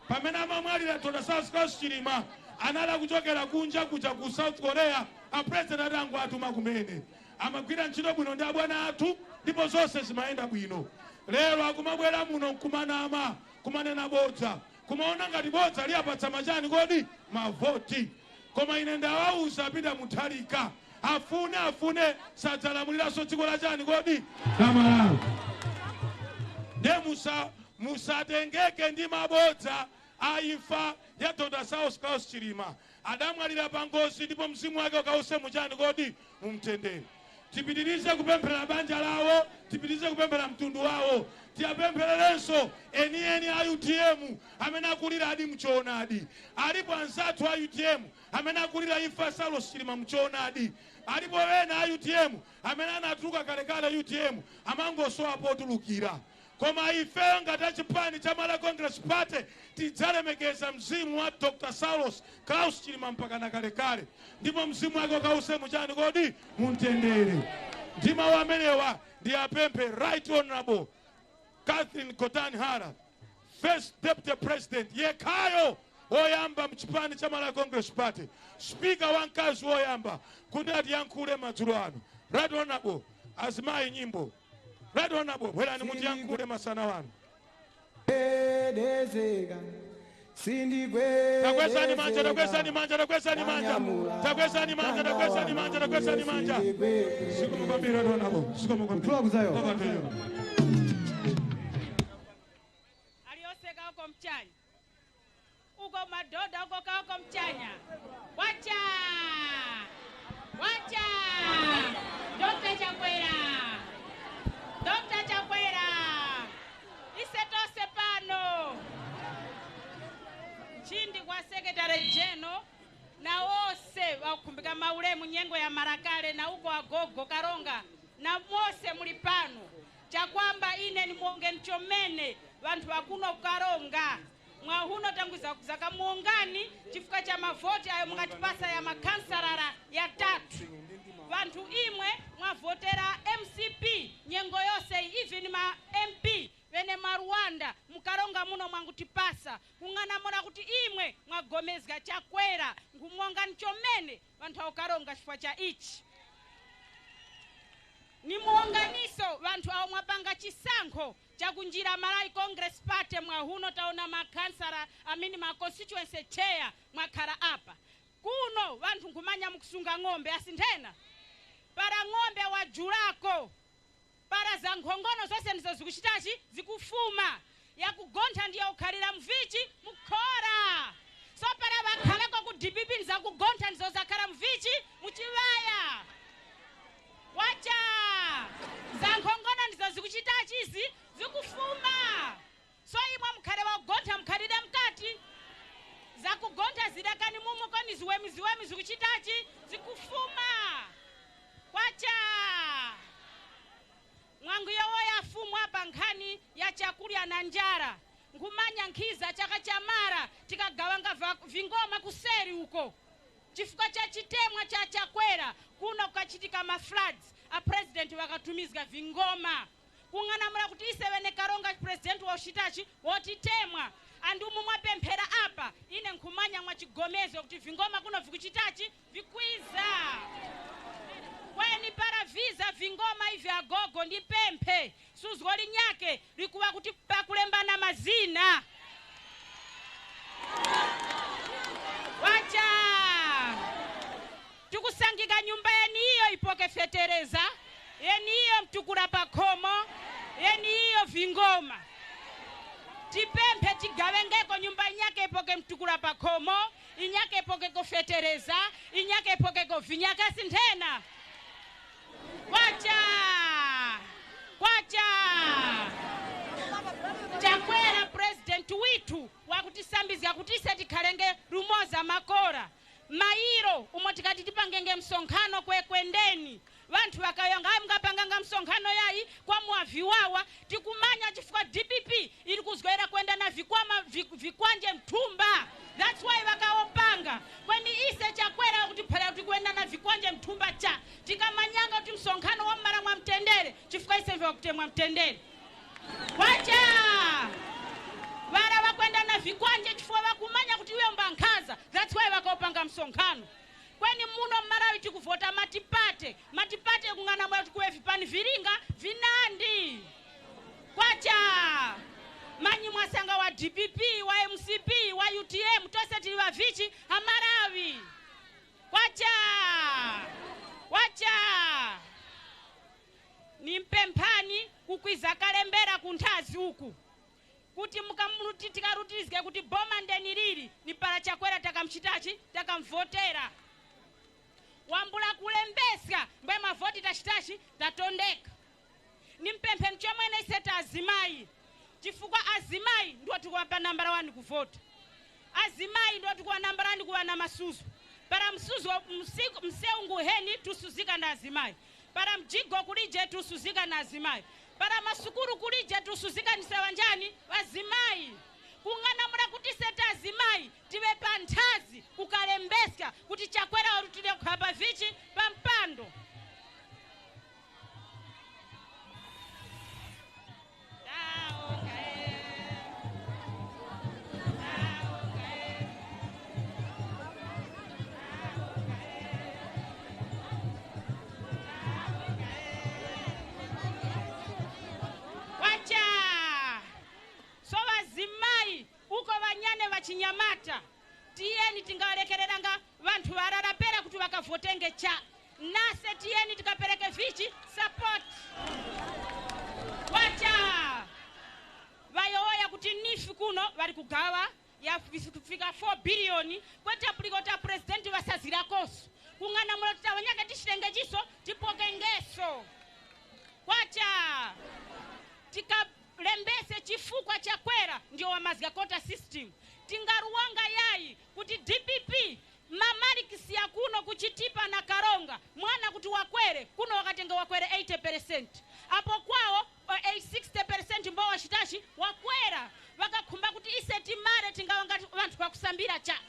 Pamene amamwalira Dr. Saulos Klaus Chilima anali kuchokera kunja kuja ku South Korea, a president atango atuma kumene. Amagwira ntchito bwino ndi abwana athu ndipo zonse zimayenda bwino. Lero akumabwera muno nkumanama, kumanena bodza, kumaona ngati bodza liyapatsa machani kodi mavoti. Koma ine ndawawuza Peter Mutharika afune afune sadzalamuliranso dziko la chani kodi la Malawi. Ndiye musatengeke ndi mabodza a imfa ya Dr. Saulos Klaus Chilima. Adamwalira pa ngozi ndipo mzimu wake ukause muchani kodi mumtendere. Tipitirize kupemphera banja lawo, tipitirize kupemphera mtundu wawo, tiyapemphererenso enieni a UTM amene akulira adi mchoonadi. Alipo anzathu a UTM amene akulira imfa Saulos Chilima mchoonadi. Alipo ena a UTM amene anatuluka kalekale UTM amangosowa potulukira. Koma ifeyo ngati achipani cha Malawi Congress Party tidzalemekeza mzimu wa Dr. Saulos Klaus Chilima mpaka na kalekale, ndipo mzimu wake ukause muchani kodi mumtendere. Ndi mawu amenewa ndi apemphe Right Honorable Catherine Gotani Hara, First Deputy President yekhayo woyamba mchipani cha Malawi Congress Party, Speaker wamkazi woyamba, kuti atiyankhule madzulo ano. Right Honorable azimayi nyimbo. Right Honorable, bwerani mutiyankhule masana wanu. Takwesani manja, takwesani manja, takwesani manja. Takwesani manja, takwesani manja, takwesani manja. Zikomo kwambiri Right Honorable. Zikomo kwambiri. Over to you. Aliyoseka uko mchanya. Uko madoda uko kauko mchanya. Wacha! Wacha! Dr. Chakwera! Dr. Chakwera! Isetose pano. Chindi kwa Secretary General na wose wakumbika maulemu nyengo ya marakale na uko agogo Karonga na mose muli pano. Chakwamba ine ni mwonge nchomene vantu wakuno Karonga. Mwahuno tangu zaka muongani chifukwa cha mavoti ayo mukatipasa ya makansarara ya tatu. Vantu imwe mwavotera MCP nyengo yose even ma MP vene Marwanda mukaronga muno mwangutipasa kung'ana mona kuti imwe mwagomezga Chakwera ngumwonga nchomene vantu aukaronga chifukwa cha ichi. Ni muonganiso vantu awo mwapanga chisankho chakunjira Malawi Congress Party mwahuno taona makansara amini ma constituency chair mwakhala apa. Kuno vantu nkumanya mukusunga ng'ombe asinthena. Para ng'ombe wajulako. Para za nkhongono zonse ndizo zikuchitachi zikufuma. Yakugontha ndiye ukhalira mvichi mukhora. So para vakhalako ku DPP ndizakugontha ndizo zakhala mvichi muchivaya. Wacha! Za nkhongono ndizo zikuchitachi izi zikufuma. So imwe mukhale wagontha mukhalire mkati. Zakugontha zidakani mumu koni ziwemi ziwemi zikuchitachi zikufuma. Wacha! Mwangu yowoya fumu apa nkhani ya chakulya na njara. Nkumanya nkhiza chaka cha mara tikagawanga vingoma kuseri uko. Chifukwa cha chitemwa cha Chakwera kuno kukachitika ma floods a president wakatumizga vingoma. Kung'anamula kuti isewene Karonga president wa ushitachi wotitemwa. Andumu mwapemphera apa ine nkumanya mwachigomezo kuti vingoma kuno vikuchitachi vikwiza. Kweni para visa vingoma hivi agogo ndi pemphe suzgo linyake likuwa kuti pakulembana mazina. Wacha! Tukusangika nyumba yeni hiyo ipoke fetereza, yeni hiyo mtukura pakhomo, yeni hiyo vingoma. Tipemphe tigavengeko nyumba inyake ipoke mtukula pakhomo, inyake ipoke kofetereza, inyake ipoke kovinyaka sinthena. Kwacha! Kwacha! Chakwera president withu wakutisambizika kuti ise tikhalenge rumoza makora. Mairo umo tikati tipangenge msonkhano kwekwendeni. Vanthu vakayonga ayi mungapanganga msonkhano yayi kwa mwaviwawa tikumanya chifukwa DPP iri kuzgoera kwenda na vikwama vikwanje mthumba. That's why vakaopanga. Kweni ise Chakwera kuti phera kuti kwenda na vikwanje mthumba cha. Tikamanyanga kuti msonkhano wa mmara mwa mtendere chifukwa ise mve kutemwa mtendere. Kwacha! Vara vakwenda na vikwanje chifukwa vakumanya kuti iwe mbankhaza. That's why vakaopanga msonkhano. Kweni muno Malawi tikuvota matipate. Matipate kung'ana mwa tikuwe vipani viringa vinandi. Kwacha! Manyi mwasanga wa DPP, wa MCP, wa UTM, tose tili vavichi amarawi. Kwacha! Kwacha! Nimpemphani kukwiza kalembera kunthazi uku. Kuti mukamuti tikarutizike kuti boma ndeni lili ni para Chakwera takamchitachi takamvotera. Wambula kulembesa mbwe mavoti tachitachi tatondeka. Nimpemphe mchomwene iseta azimai. Chifukwa azimai ndio tukuwapa nambara 1 kuvota. Azimai ndio tukuwa nambara 1 kuwa na masuzu. Para msuzu mseungu heni tusuzika na azimai. Para mjigo kulije tusuzika na azimai. Para masukuru kulije tusuzika ni sawanjani wazimai. Kung'ana mura kuti seta azimai tiwe panthazi kukalembeska kuti Chakwera warutile kukhapa vichi pampando. Chinyamata tiyeni tingalekereranga vanthu vararapera kuti vakavotenge cha nase tiyeni tikapereke vichi support. Wacha vayoya kuti nifi kuno vari kugawa ya kufika 4 billion kwetapulika kuti president vasazirakoso kung'ana mulo titawanyaka tishilenge chiso tipokengeso. Wacha tikalembese chifukwa Chakwera ndio wamazika quota system. Tingaruwanga yayi kuti DPP mamalikisi ya kuno kuchitipa na Karonga mwana kuti wakwere kuno wakatenga wakwere 80% apo kwao 60% mbo washitashi wakwera wakakhumba kuti ise timare tingawanga vanthu vakusambira cha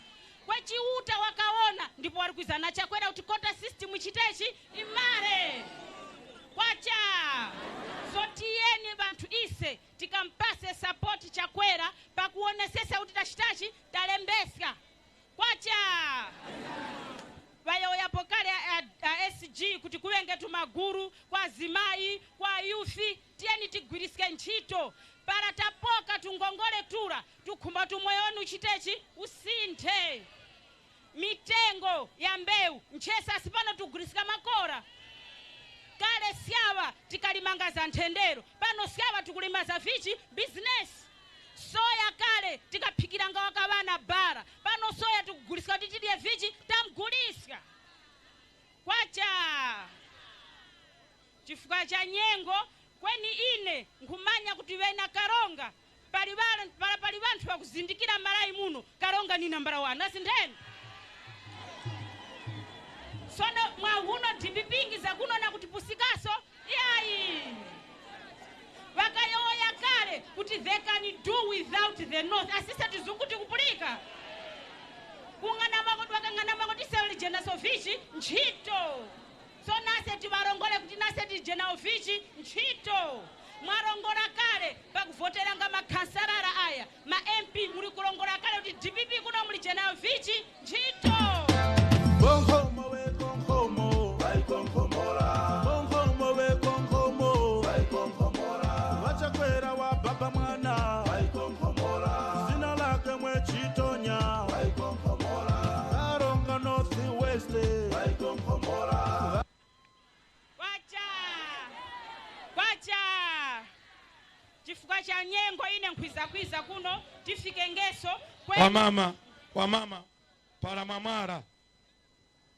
kwechiuta wakaona ndipo wari kuizana Chakwera kuti quota system chitechi imare. Kwacha! So tiyeni vanthu ise tikampase support Chakwera pakuonesesa kuti tachitachi talembesa. Kwacha! Vayoya pokale a SG kuti kuwenge tumaguru kwa zimai kwa yufi tiyeni tigwiriske ntchito para tapoka tungongole tura tukhumba tumoyonu chitechi usinthe. Mitengo ya mbeu nchesa sipano tugurisika makora. Kale siawa tikalimanga za nthendero pano siawa tukulima za vichi business. Soya kale tikaphikiranga wakavana bara pano soya tukugulisika kuti tidye vichi tamgulisika. Kwacha! Chifukwa cha nyengo kweni ine nkhumanya kuti wena Karonga pali vanthu vakuzindikira Malawi muno Karonga ni nambara 1 asintheni. Sono mwahuno DPP zakunona kuti pusikaso yayi. Vakayoya kale kuti they can do without the north. Asise tizungu tikupulika. Kung'ana makoti wakang'ana makoti seweli jena sovichi ntchito. So nase tivarongole kuti nase tijena ovichi ntchito. Mwarongola kale pakuvoteranga makhansarara aya ma MP muli kulongola kale kuti DPP kuno muli jena ovichi ntchito. Bongo we konkomo, vai konkomora. Bongo we konkomo, vai konkomora. Vachakwera wa baba mwana, vai konkomora. Zina lake mwe chitonya, vai konkomora. Karonga North West, vai konkomora. Kwacha! Kwacha! Chifukwa cha nyengo ine nkhwiza kwiza Tikamaliza kuno tifikengeso wamama wamama pala mwamwala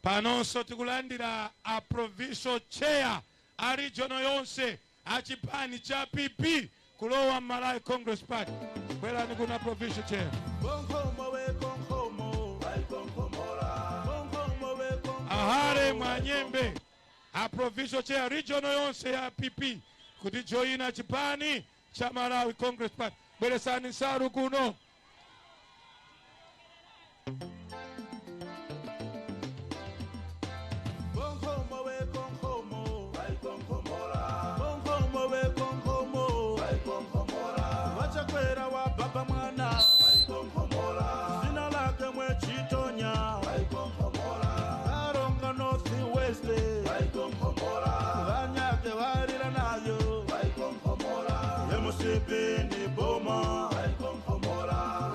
panonso tikulandira a provincial chair a regional yonse a chipani cha PP kulowa Malawi Congress Party. Bwerani kuna provincial chair. Ahare Mwanyembe a provincial chair regional yonse ya PP kuti joina chipani cha Malawi Congress Party. Bweresani nsalu kuno. Vachakwera wa baba mwana zina lake mwechitonya Karonga North West vanyake varira nayo MCP ndi boma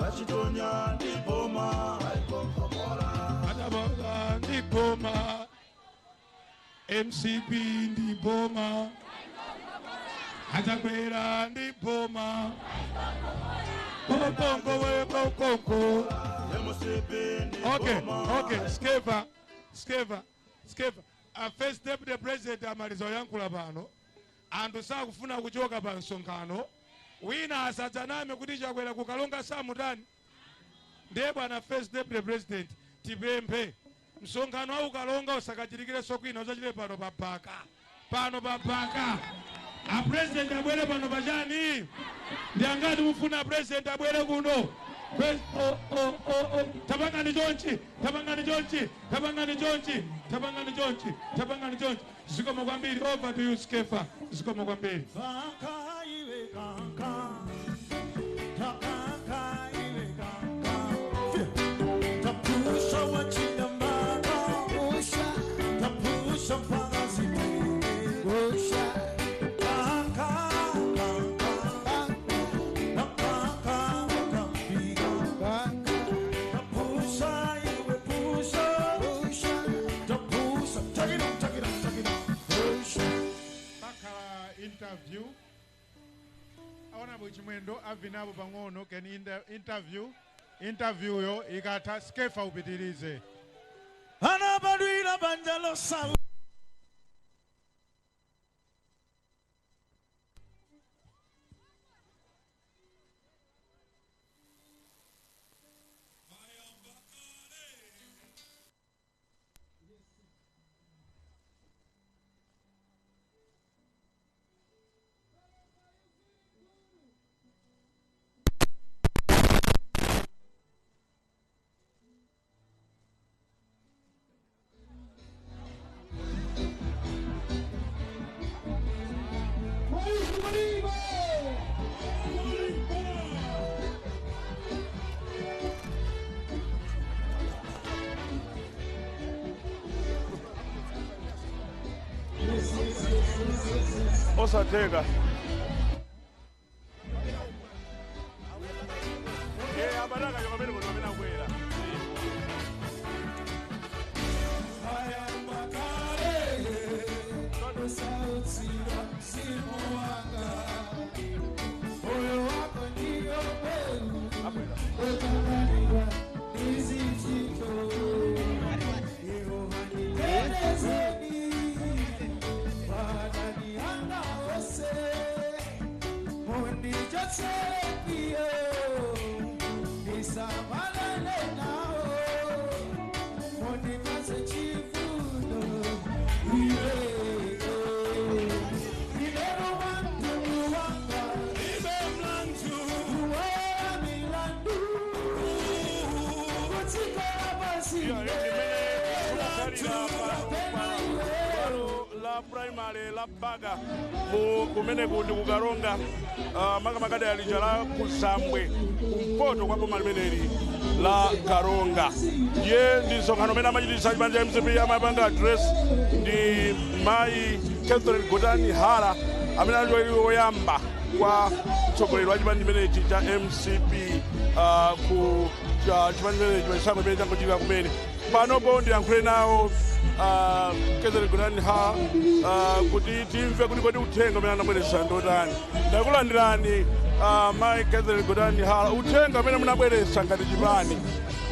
vachitonya ndi boma Adabala ndi boma, MCP ndi boma, Achakwera ndi boma, Konko we konko. Okay, okay, Skeva, Skeva, Skeva. A first deputy president amaliza yankhula pano, anthu sakufuna kuchoka pa msonkhano, wina asadzaname kuti Chakwera kukalonga samutani. Ndiye bwana first deputy president tipemphe msonkhano wa ukalonga usakachitikirenso kwina, usachite pano pa Baka, pano pa Baka. A president abwere pano pachani? Ndi angati mufuna president abwere kuno? Tapangani chonchi, tapangani chonchi, tapangani chonchi, tapangani chonchi, tapangani chonchi. Zikomo kwambiri. Over to you Skefa. Zikomo kwambiri. Pakhala interview aona Chimwendo avinabo pang'ono keni interview interview yo ikatha Skefa upitirize. Anabadwira banja losawu. Osatheka. Abalaka yo pamene kuti pamene akwera. La primary la Baga mu kumeneku ndi kukalonga makamaka alija la kuzambwe kumpoto kwa boma limeneli la Karonga. Ndiye ndi msonkhano umene amachititsa chipani cha MCP amapanga address ndi mayi Catherine Gotani Hara amene ali woyamba kwa mtsogoleri wa chipani chimenechi cha MCP ku chipani chimenechi chisankho chimene changochitika kumene. Panopo ndiyankhule nawo Catherine Gotani Hara kuti timve kuti kodi uthenga umene anabweretsa ndotani. Ndakulandirani Mayi Catherine Gotani Hara, uthenga amene munabweretsa ngati chipani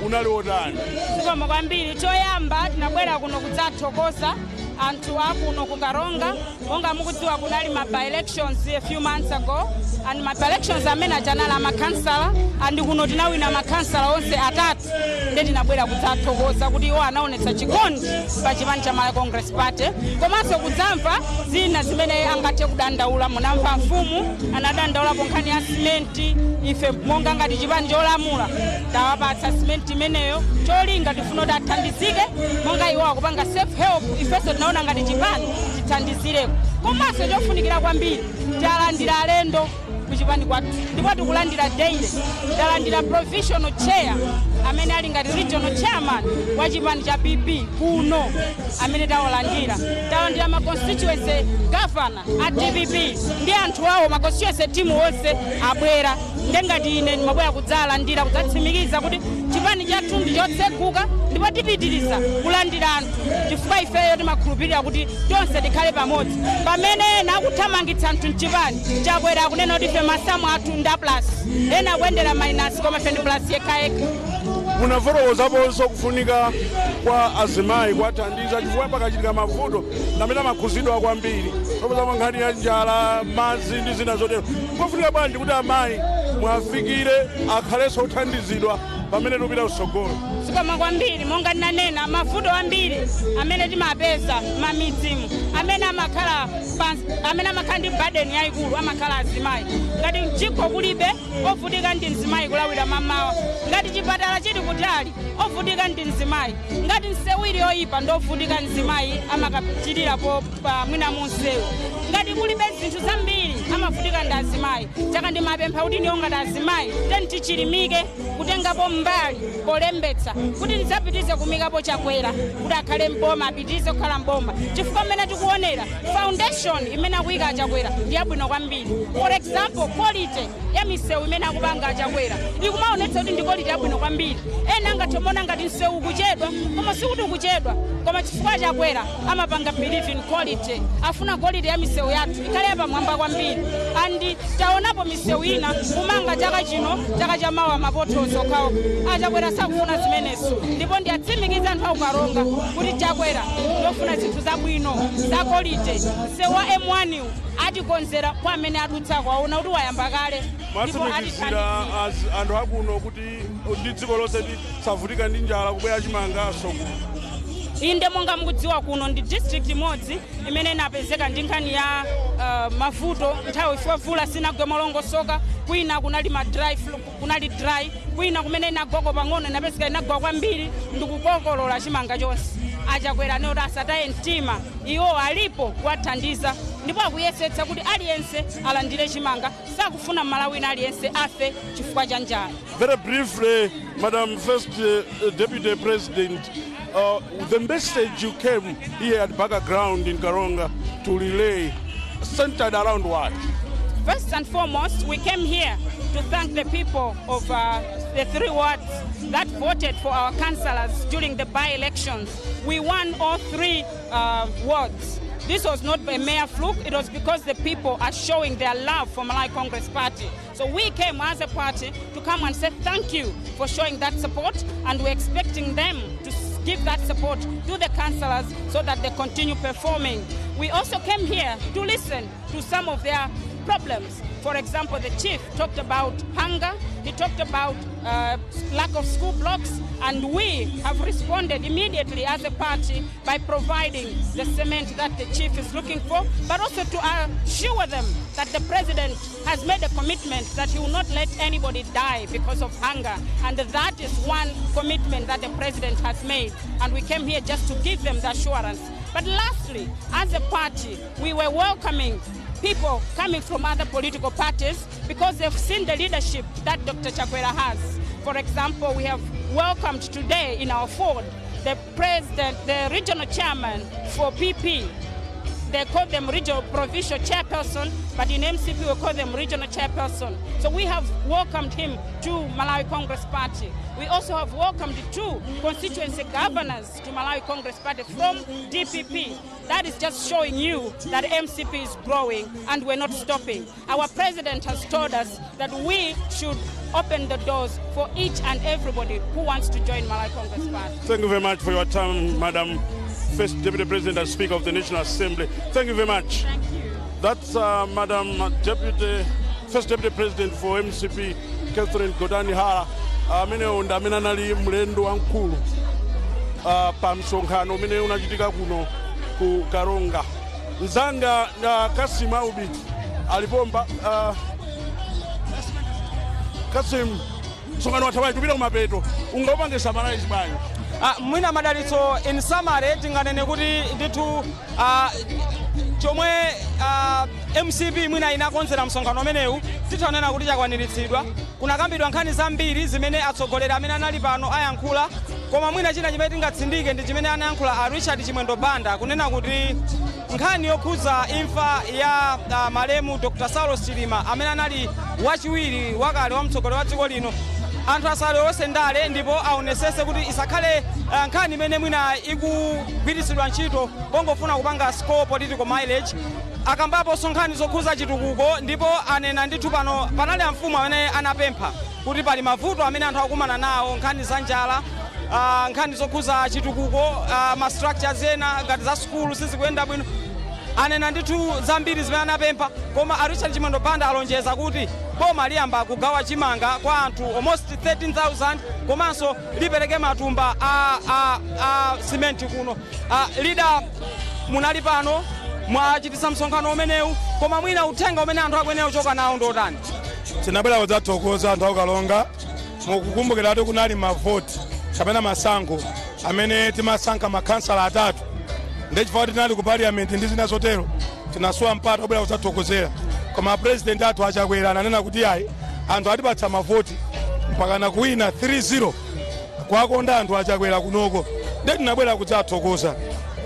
unali wotani? Zikomo kwambiri. Choyamba, tinabwera kuno kudzathokoza anthu akuno ku Karonga. Monga mukudziwa, kunali ma by-elections a few months ago, and ma by-elections amene achanali amakhansala, and kuno tinawina makhansala onse atatu. Nde tinabwera kudzathokoza kuti iwo anaonetsa chikondi pa chipani cha Malawi Congress Party, komanso kudzamva zina zimene angathe kudandaula. Munamva mfumu anadandaulapo nkhani ya simenti. Ife monga ngati chipani cholamula tawapatsa simenti imeneyo. Cholinga tifuna kuti athandizike. Monga iwo akupanga self help, ifenso tinaona ngati chipani tithandizireko. Komanso chofunikira kwambiri, talandira alendo kuchipani kwathu, ndipo tikulandira daily. Talandira provisional chair amene ali ngati regional chairman wa chipani cha PP kuno, amene tawalandira. Talandira ma constituency governor a DPP ndi anthu awo, ma constituency team onse abwera. Ndengati ine ndimabwera kudzalandira, kudzatsimikiza kuti chipani chathu ndi chotseguka, ndipo tipitiriza kulandira anthu, chifukwa ifeyo timakhulupirira kuti tonse tikhale pamodzi. Pamene ena akuthamangitsa anthu mchipani, Chakwera akunena kuti ife masamu athu nda plus, ena akuyendera minus, koma ife ndi plus yekhayekha. Munafotokozaponso kufunika kwa azimayi kuwathandiza, chifukwa pakachitika mavuto namene amakhuzidwa kwambiri, popeza nkhani ya njala, madzi ndi zina zotero. Kofunika bwanji kuti amayi mwafikire, akhalenso kuthandizidwa pamene tikupita kutsogolo? Zikomo kwambiri. Monga ndinanena, mavuto ambiri amene timapeza mamidzimu, amene amakhala ndi burden yayikulu amakhala azimayi. Ngati mjigo kulibe, ovutika ndi mzimayi kulawira mamawa. Ngati chipatala chili kutali, ovutika ndi mzimayi. Ngati msewu ili yoyipa, ndovutika mzimayi, amakachitirapo pa mwina munsewu. Ngati kulibe zinthu zambiri, amavutika ndi azimayi. Chaka ndimapempha kuti niyo ngati azimayi teni tichilimike kutengapo mbali polembetsa kuti tidzapitize kumikapo Chakwera kuti akhale mboma, apitize kukhala mboma, chifukwa mmene tikuonera, foundation imene akuyika Achakwera ndi yabwino kwambiri. For example, quality ya misewu imene akupanga Achakwera ikumaonetsa kuti ndi quality yabwino kwambiri. Ena angathe kuona ngati msewu ukuchedwa, koma sikuti ukuchedwa, koma chifukwa Chakwera amapanga believe in quality, afuna quality ya misewu yathu ikhale yapamwamba kwambiri. And taonapo misewu ina kumanga chaka chino, chaka chamawa ma potholes okhawo. Achakwera sakufuna zimenezo, ndipo ndiyatsimikiza anthu akukaronga kuti Chakwera ndofuna zinthu zabwino za quality. Msewu wa M1 atikonzera kwa amene adutsako aona kuti wayamba kale, ndipo Mwatsimikizira anthu akuno kuti ndi dziko lonse ti savutika ndi njala, kubwera chimangaso kuno? Inde, monga mukudziwa, kuno ndi district imodzi imene inapezeka ndi nkhani ya mavuto nthawi ifika mvula sinagwe molongosoka. Kwina kunali ma dry, kunali dry. Kwina kumene inagwako pang'ono, inapezeka inagwa kwambiri ndikukokolola chimanga chonse. Achakwera noti asataye mtima, iwo alipo kuwathandiza, ndipo akuyesetsa kuti aliyense alandire chimanga. Sakufuna Mmalawi wina aliyense afe chifukwa cha njala. Very briefly, Madam First Deputy President, the message you came here at Baka Ground in Karonga to relay centered around what? First and foremost, we came here to thank the people of the three wards that voted for our councillors during the by-elections. We won all three wards. This was not a mere fluke, it was because the people are showing their love for Malawi Congress Party. So we came as a party to come and say thank you for showing that support, and we're expecting them to give that support to the councillors so that they continue performing. We also came here to listen to some of their problems. For example, the chief talked about hunger, he talked about lack of school blocks, and we have responded immediately as a party by providing the cement that the chief is looking for, but also to assure them that the president has made a commitment that he will not let anybody die because of hunger. And that is one commitment that the president has made. And we came here just to give them the assurance. But lastly, as a party, we were welcoming people coming from other political parties because they've seen the leadership that Dr. Chakwera has. For example, we have welcomed today in our fold the president, the regional chairman for PP. They call them regional provincial chairperson, but in MCP we call them regional chairperson. So we have welcomed him to Malawi Congress Party. We also have welcomed 2 constituency governors to Malawi Congress Party from DPP. That is just showing you that MCP is growing and we're not stopping. Our president has told us that we should open the doors for each and everybody who wants to join Malawi Congress Party. Thank you very much for your time, Madam First Deputy President and Speaker of the National Assembly. Thank you very much. Thank you. That's Madam First Deputy President for MCP, Catherine Gotani Hara. Amene ndi amene anali mlendo wamkulu pa msonkhano umene unachitika kuno ku Karonga. Mzanga Kasim Aubit alipomba. Kasim, msonkhano wathawayi, tupita kumapeto, ungaupange summarize bwanji? Mwina Madalitso, in summary tinganene kuti ndithu chomwe MCP mwina inakonzera msonkhano umenewu tithanena kuti chakwaniritsidwa. Kunakambidwa nkhani zambiri zimene atsogoleri amene anali pano ayankhula, koma mwina china chimene tingatsindike ndi chimene anayankhula a Richard Chimwendo Banda, kunena kuti nkhani yokhudza imfa ya malemu Dr. Saulos Chilima, amene anali wachiwiri wakale wa mtsogoleri wa dziko lino, anthu asalowetse ndale ndipo aonesese kuti isakhale nkhani imene mwina ikugwiritsidwa ntchito pongofuna kupanga score political mileage. Akambaponso nkhani zokhudza chitukuko, ndipo anena ndithu pano panali amfumu amene anapempha kuti pali mavuto amene anthu akukumana nawo, nkhani za njala, nkhani zokhudza chitukuko, ma structures ena ngati za sukulu sizikuyenda bwino. Anena ndithu zambiri zimene anapempha, koma a Richard Chimwendo Banda alonjeza kuti boma liyamba kugawa chimanga kwa anthu almost 13,000, komanso lipereke matumba a simenti kuno. Leader, munali pano mwachitisa msonkhano umenewu, koma mwina uthenga umene anthu akuyenera kuchoka nawo ndotani? Tinabwera kudzathokoza anthu akuKalonga. Mukukumbukiratu kunali mavoti kapena masankho amene timasankha makhansala 3, ndechifukwa tinali ku parliament ndi zina zotero, tinasowa mpata obwera kudzathokozera. Koma president athu aChakwera ananena kuti ayi, anthu atipatsa mavoti mpakana kuwina 3-0, kwakonda anthu aChakwera kunoko, nde tinabwera kudzathokoza.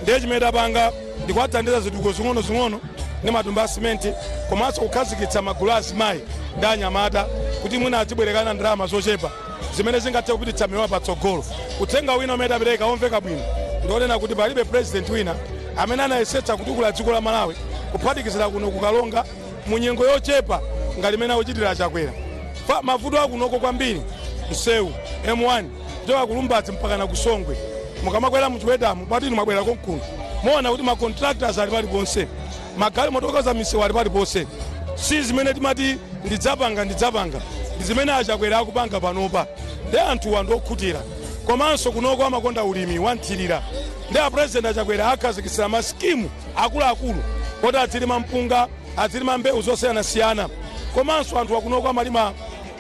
Ndiye chimene tapanga ndikuwathandiza zitukuko zing'ono-zing'ono ndi matumba a simenti, komanso kukhazikitsa magulu a azimayi ndi anyamata kuti mwina azibwerekana ndalama zochepa zimene zingathe kupititsa miyoyo patsogolo. Uthenga wina umene tapereka omveka bwino ndionena kuti palibe president wina amene anayesetsa kutukula dziko la Malawi kuphatikizira kuno kuKalonga mu nyengo yochepa ngati imene akuchitira aChakwera. Fa mavuto akunoko kwambiri msewu M1 kuchoka kuLumbadzi mpaka na kuSongwe, mukamakwera muchiwetamu patini mwabwera konkuno muona kuti ma contractors ali paliponse, magalimoto okonza misewu ali paliponse. Si zimene timati ndidzapanga ndi zimene aChakwera akupanga panopa, ndi anthu anthu okhutira. Komanso kunoko amakonda ulimi wanthirira, ndi a president aChakwera akhazikitsira masikimu akuluakulu oti adzilima mpunga, adzilima mbewu zosiyanasiyana. Komanso anthu akunoko amalima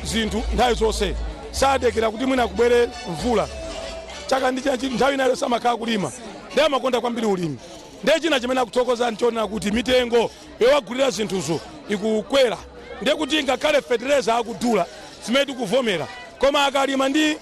zinthu nthawi zonse, sadekera kuti mwina kubwere mvula chaka ndi chachi, nthawi inayo samakhala kulima, ndi amakonda kwambiri ulimi. Ndiye china chimene akuthokoza nchonena kuti mitengo yowagulira zinthuzo ikukwera, ndiye kuti ngakhale fetereza akudula zimene tikuvomera, koma akalima ndi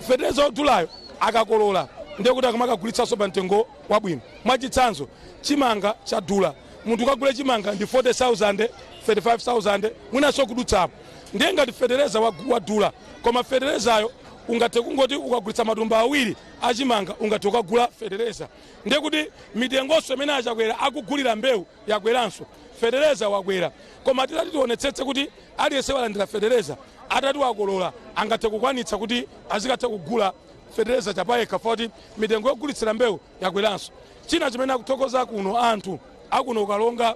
fetereza odulayo akakolola ndiye kuti akamakagulitsanso pa mtengo wabwino. Mwachitsanzo, chimanga chadula, munthu ukagule chimanga ndi 40,000, 35,000, mwinanso kudutsapo. Ndiye ngati fetereza wadula, koma feterezayo ungathe kungoti ukagulitsa matumba 2 achimanga ungathe ukagula fetereza. Ndiye kuti mitengonso imene aChakwera akugulira mbewu yakweranso, fetereza wakwera. Koma titati tionetsetse kuti aliyense walandira fetereza atati wakolola angathe kukwanitsa kuti azikathe kugula fetereza chapayekha, foti mitengo yogulitsira mbewu yakweranso. China chimene akuthokoza kuno anthu akuno Kalonga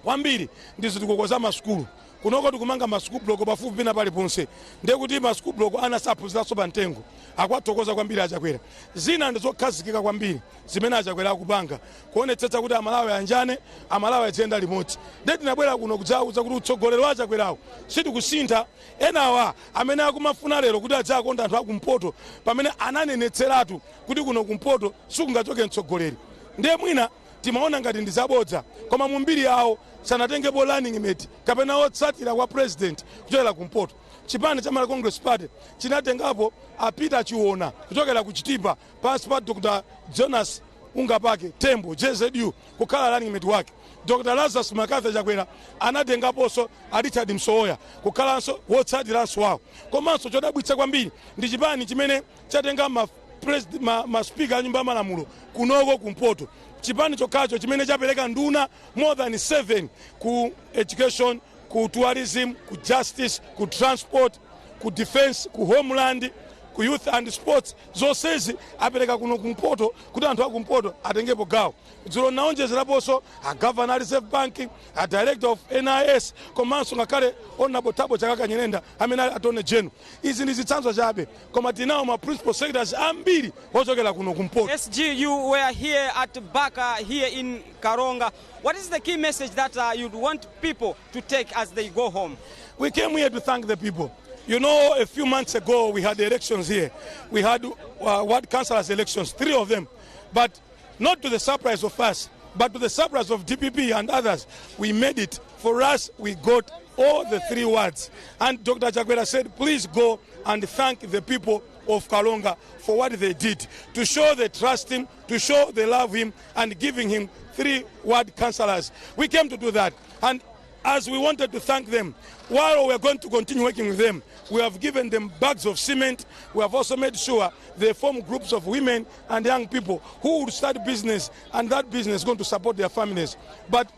kwambiri ndi zitukuko za masukulu. Kunoko tikumanga ma school block pafupi pina paliponse, ndiye kuti ma school block ana saphunziranso pa mtengo. Akuwathokoza kwambiri aChakwera. Zina ndi zokhazikika kwambiri zimene aChakwera akupanga kuonetsetsa kuti Amalawi anjane, Amalawi aziyenda limodzi. Ndiye tinabwera kuno kudzawuza kuti utsogoleri wa aChakwerawo sitikusintha. Enawa amene akumafuna lero kuti adzakonda anthu akumpoto, pamene ananenetseratu kuti kuno kumpoto sikungachoke mtsogoleri, ndiye mwina timaona ngati ndi zabodza, koma mu mbiri yawo sanatengepo running mate kapena otsatira kwa president kuchokera kumpoto. Chipani cha Malawi Congress Party chinatengapo a Peter Chiona kuchokera ku Chitipa pansi pa Dr. Jonas Ungapake Tembo JZU kukhala running mate wake. Dr Lazarus McCarthy Chakwera anatengaponso a Richard Msowoya kukhalanso wotsatiranso wawo. Komanso chodabwitsa kwambiri ndi chipani chimene chatenga ma speaker a nyumba ya malamulo kunoko kumpoto, chipani chokhacho chimene chapereka nduna more than 7 ku education, ku tourism, ku justice, ku transport, ku defense, ku homeland, ku youth and sports. Zonsezi apereka kuno kumpoto kuti anthu akumpoto atengepo gawo. Dzulo naonjezeraponso a governor a Reserve Bank, a director of NIS, komanso ngakhale Honorable Thabo Chakaka Nyirenda amene ali attorney general. Izi ndi zitsanzo chabe, koma tinawo ma principal secretaries ambiri ochokera kuno kumpoto. SG, you were here at Baka here in Karonga. What is the key message that you'd want people to take as they go home? We came here to thank the people. A few months ago, we had elections here. We had ward councillors elections, 3 of them. But not to the surprise of us, but to the surprise of DPP and others, we made it. For us, we got all the 3 wards. And Dr. Chakwera said, please go and thank the people of Karonga for what they did, to show they trust him, to show they love him, and giving him 3 ward councillors. We came to do that. And as we wanted to thank them, while we are going to continue working with them, we have given them bags of cement. We have also made sure they form groups of women and young people who will start business, and that business is going to support their families. But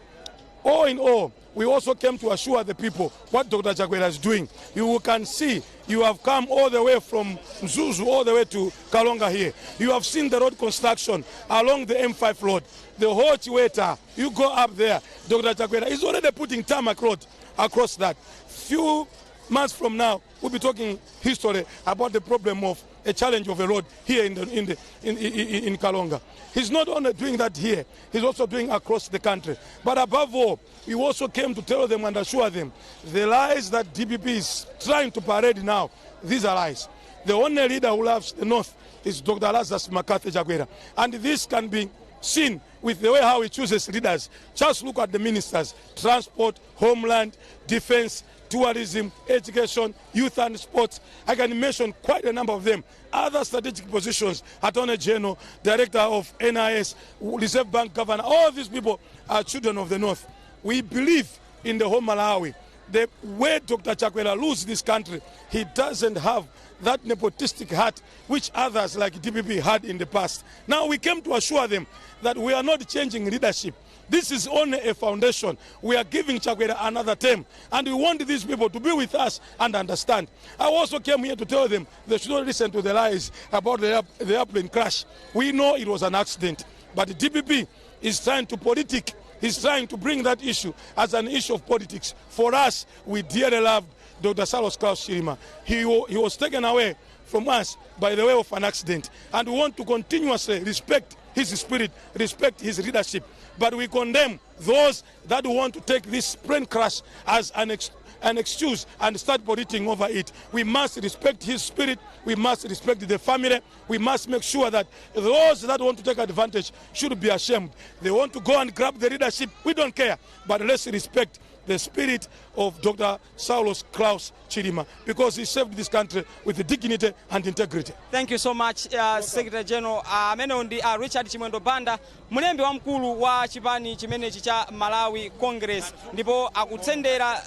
all in all, we also came to assure the people what Dr. Chakwera is doing. You can see you have come all the way from Mzuzu all the way to Karonga here. You have seen the road construction along the M5 road. The whole Chiweta, you go up there, Dr. Chakwera is already putting tarmac road across that. Few months from now, we'll be talking history about the problem of a challenge of a road here in Karonga. He's not only doing that here, he's also doing across the country. But above all, we also came to tell them and assure them the lies that DPP is trying to parade now, these are lies. The only leader who loves the North is Dr. Lazarus McCarthy Chakwera. And this can be seen with the way how he chooses leaders. Just look at the ministers: transport, homeland, defense, tourism, education, youth and sports. I can mention quite a number of them. Other strategic positions, Attorney General, Director of NIS, Reserve Bank Governor, all these people are children of the North. We believe in the whole Malawi. The way Dr. Chakwera loses this country, he doesn't have that nepotistic heart which others like DPP had in the past. Now we came to assure them that we are not changing leadership. This is only a foundation. We are giving Chakwera another term, and we want these people to be with us and understand. I also came here to tell them they should not listen to the lies about the airplane crash. We know it was an accident, but the DPP is trying to politic. He's trying to bring that issue as an issue of politics. For us, we dearly loved Dr. Saulos Klaus Chilima. He was taken away from us by the way of an accident. And we want to continuously respect his spirit, respect his leadership. But we condemn those that want to take this plane crash as an excuse and start politicking over it. We must respect his spirit. We must respect the family. We must make sure that those that want to take advantage should be ashamed. They want to go and grab the leadership. We don't care. But let's respect the spirit of Dr. Saulos Klaus Chilima, because he served this country with dignity and integrity. Thank you so much, Secretary General. Amene ndi Richard Chimwendo Banda, mlembi wamkulu wa chipani chimenechi cha Malawi Congress, ndipo akutsendera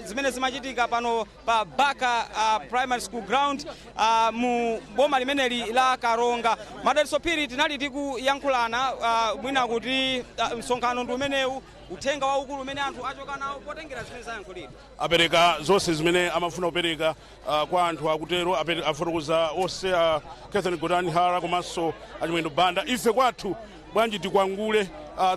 zimene zimachitika pano pa Baka Primary School Ground mu boma limeneli la Karonga. Madalitso Phiri, tinali tikuyankhulana mwina kuti msonkhano ndi umenewu, uthenga waukulu umene anthu achoka nawo potengera zimene zayankhulidwa. Apereka zonse zimene amafuna kupereka kwa anthu akutero, afotokoza onse Catherine Gotani Hara komanso Achimwendo Banda. Ife kwathu bwanji tikwangule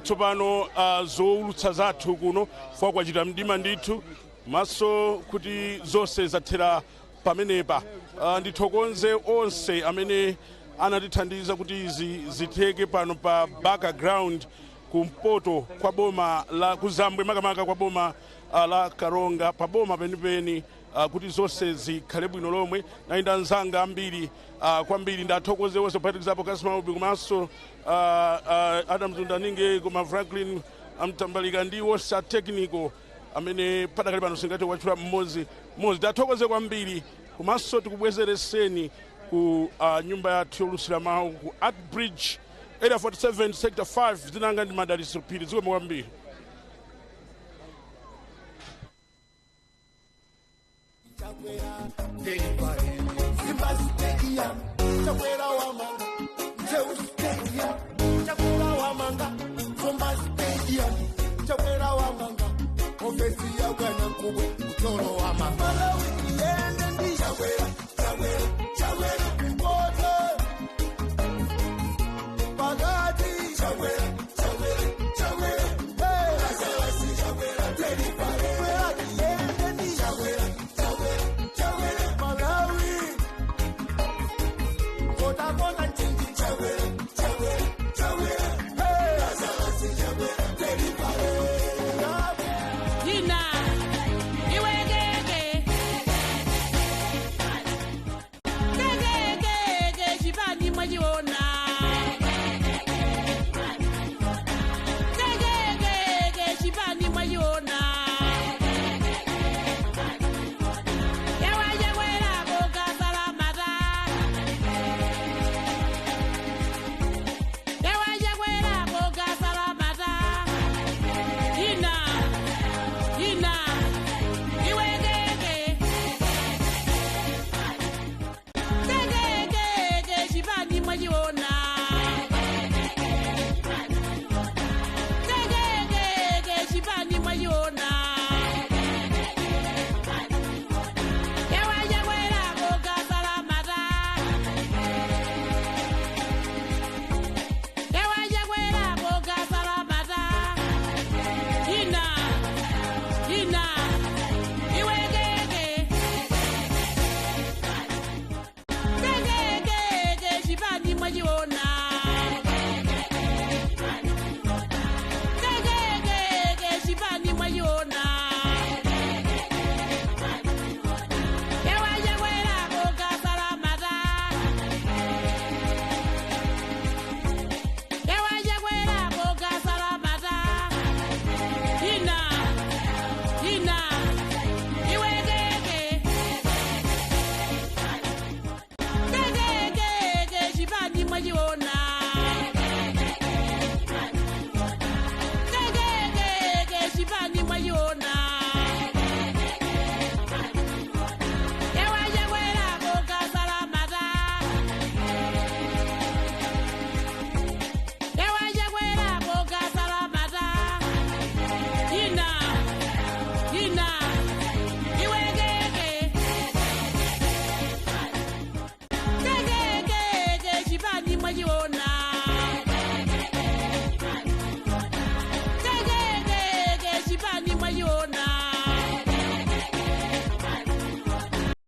tsopano zowulutsa zathu kuno fwa kwachita mdima ndithu, maso kuti zonse zathera pamenepa. Ndithokoze onse amene anatithandiza kuti izi zitheke pano pa Baka Ground kumpoto kwa boma la kuzambwe, makamaka kwa boma la Karonga, pa boma penipeni, kuti zonse zikhale bwino lomwe. Nayenda nzanga ambiri kwambiri, ndathokoze onse kuphatikizapo Kasmaubi komanso Adam Zundaninge koma Franklin Amtambalika ndi onse a technical amene padakali pano singati watchula mmodzi mmodzi. Ndathokoze kwambiri komanso tikubwezereseni ku nyumba yathu youlutsira mawu ku Art Bridge Area 47 Sector 5. Dzina langa ndi Madalitso Phiri. Zikomo kwambiri. Simba Stadium, Chakwera wamanga, Ntcheu Stadium, Chakwera wamanga, Zomba Stadium, Chakwera wamanga, ofesi ya bwana mkubwa, utoro wamanga. Malawi iende ndi Chakwera, Chakwera, Chakwera kumpoto. Pakati Chakwera, Chakwera, Chakwera, hey. Chakwera, Chakwera, Chakwera, iende ndi Chakwera, Chakwera, Chakwera, Malawi. Kota kota chinji Chakwera, Chakwera, Chakwera, hey. Chakwera, Chakwera. Jina iwekeke kekekeke chipani mwachiona.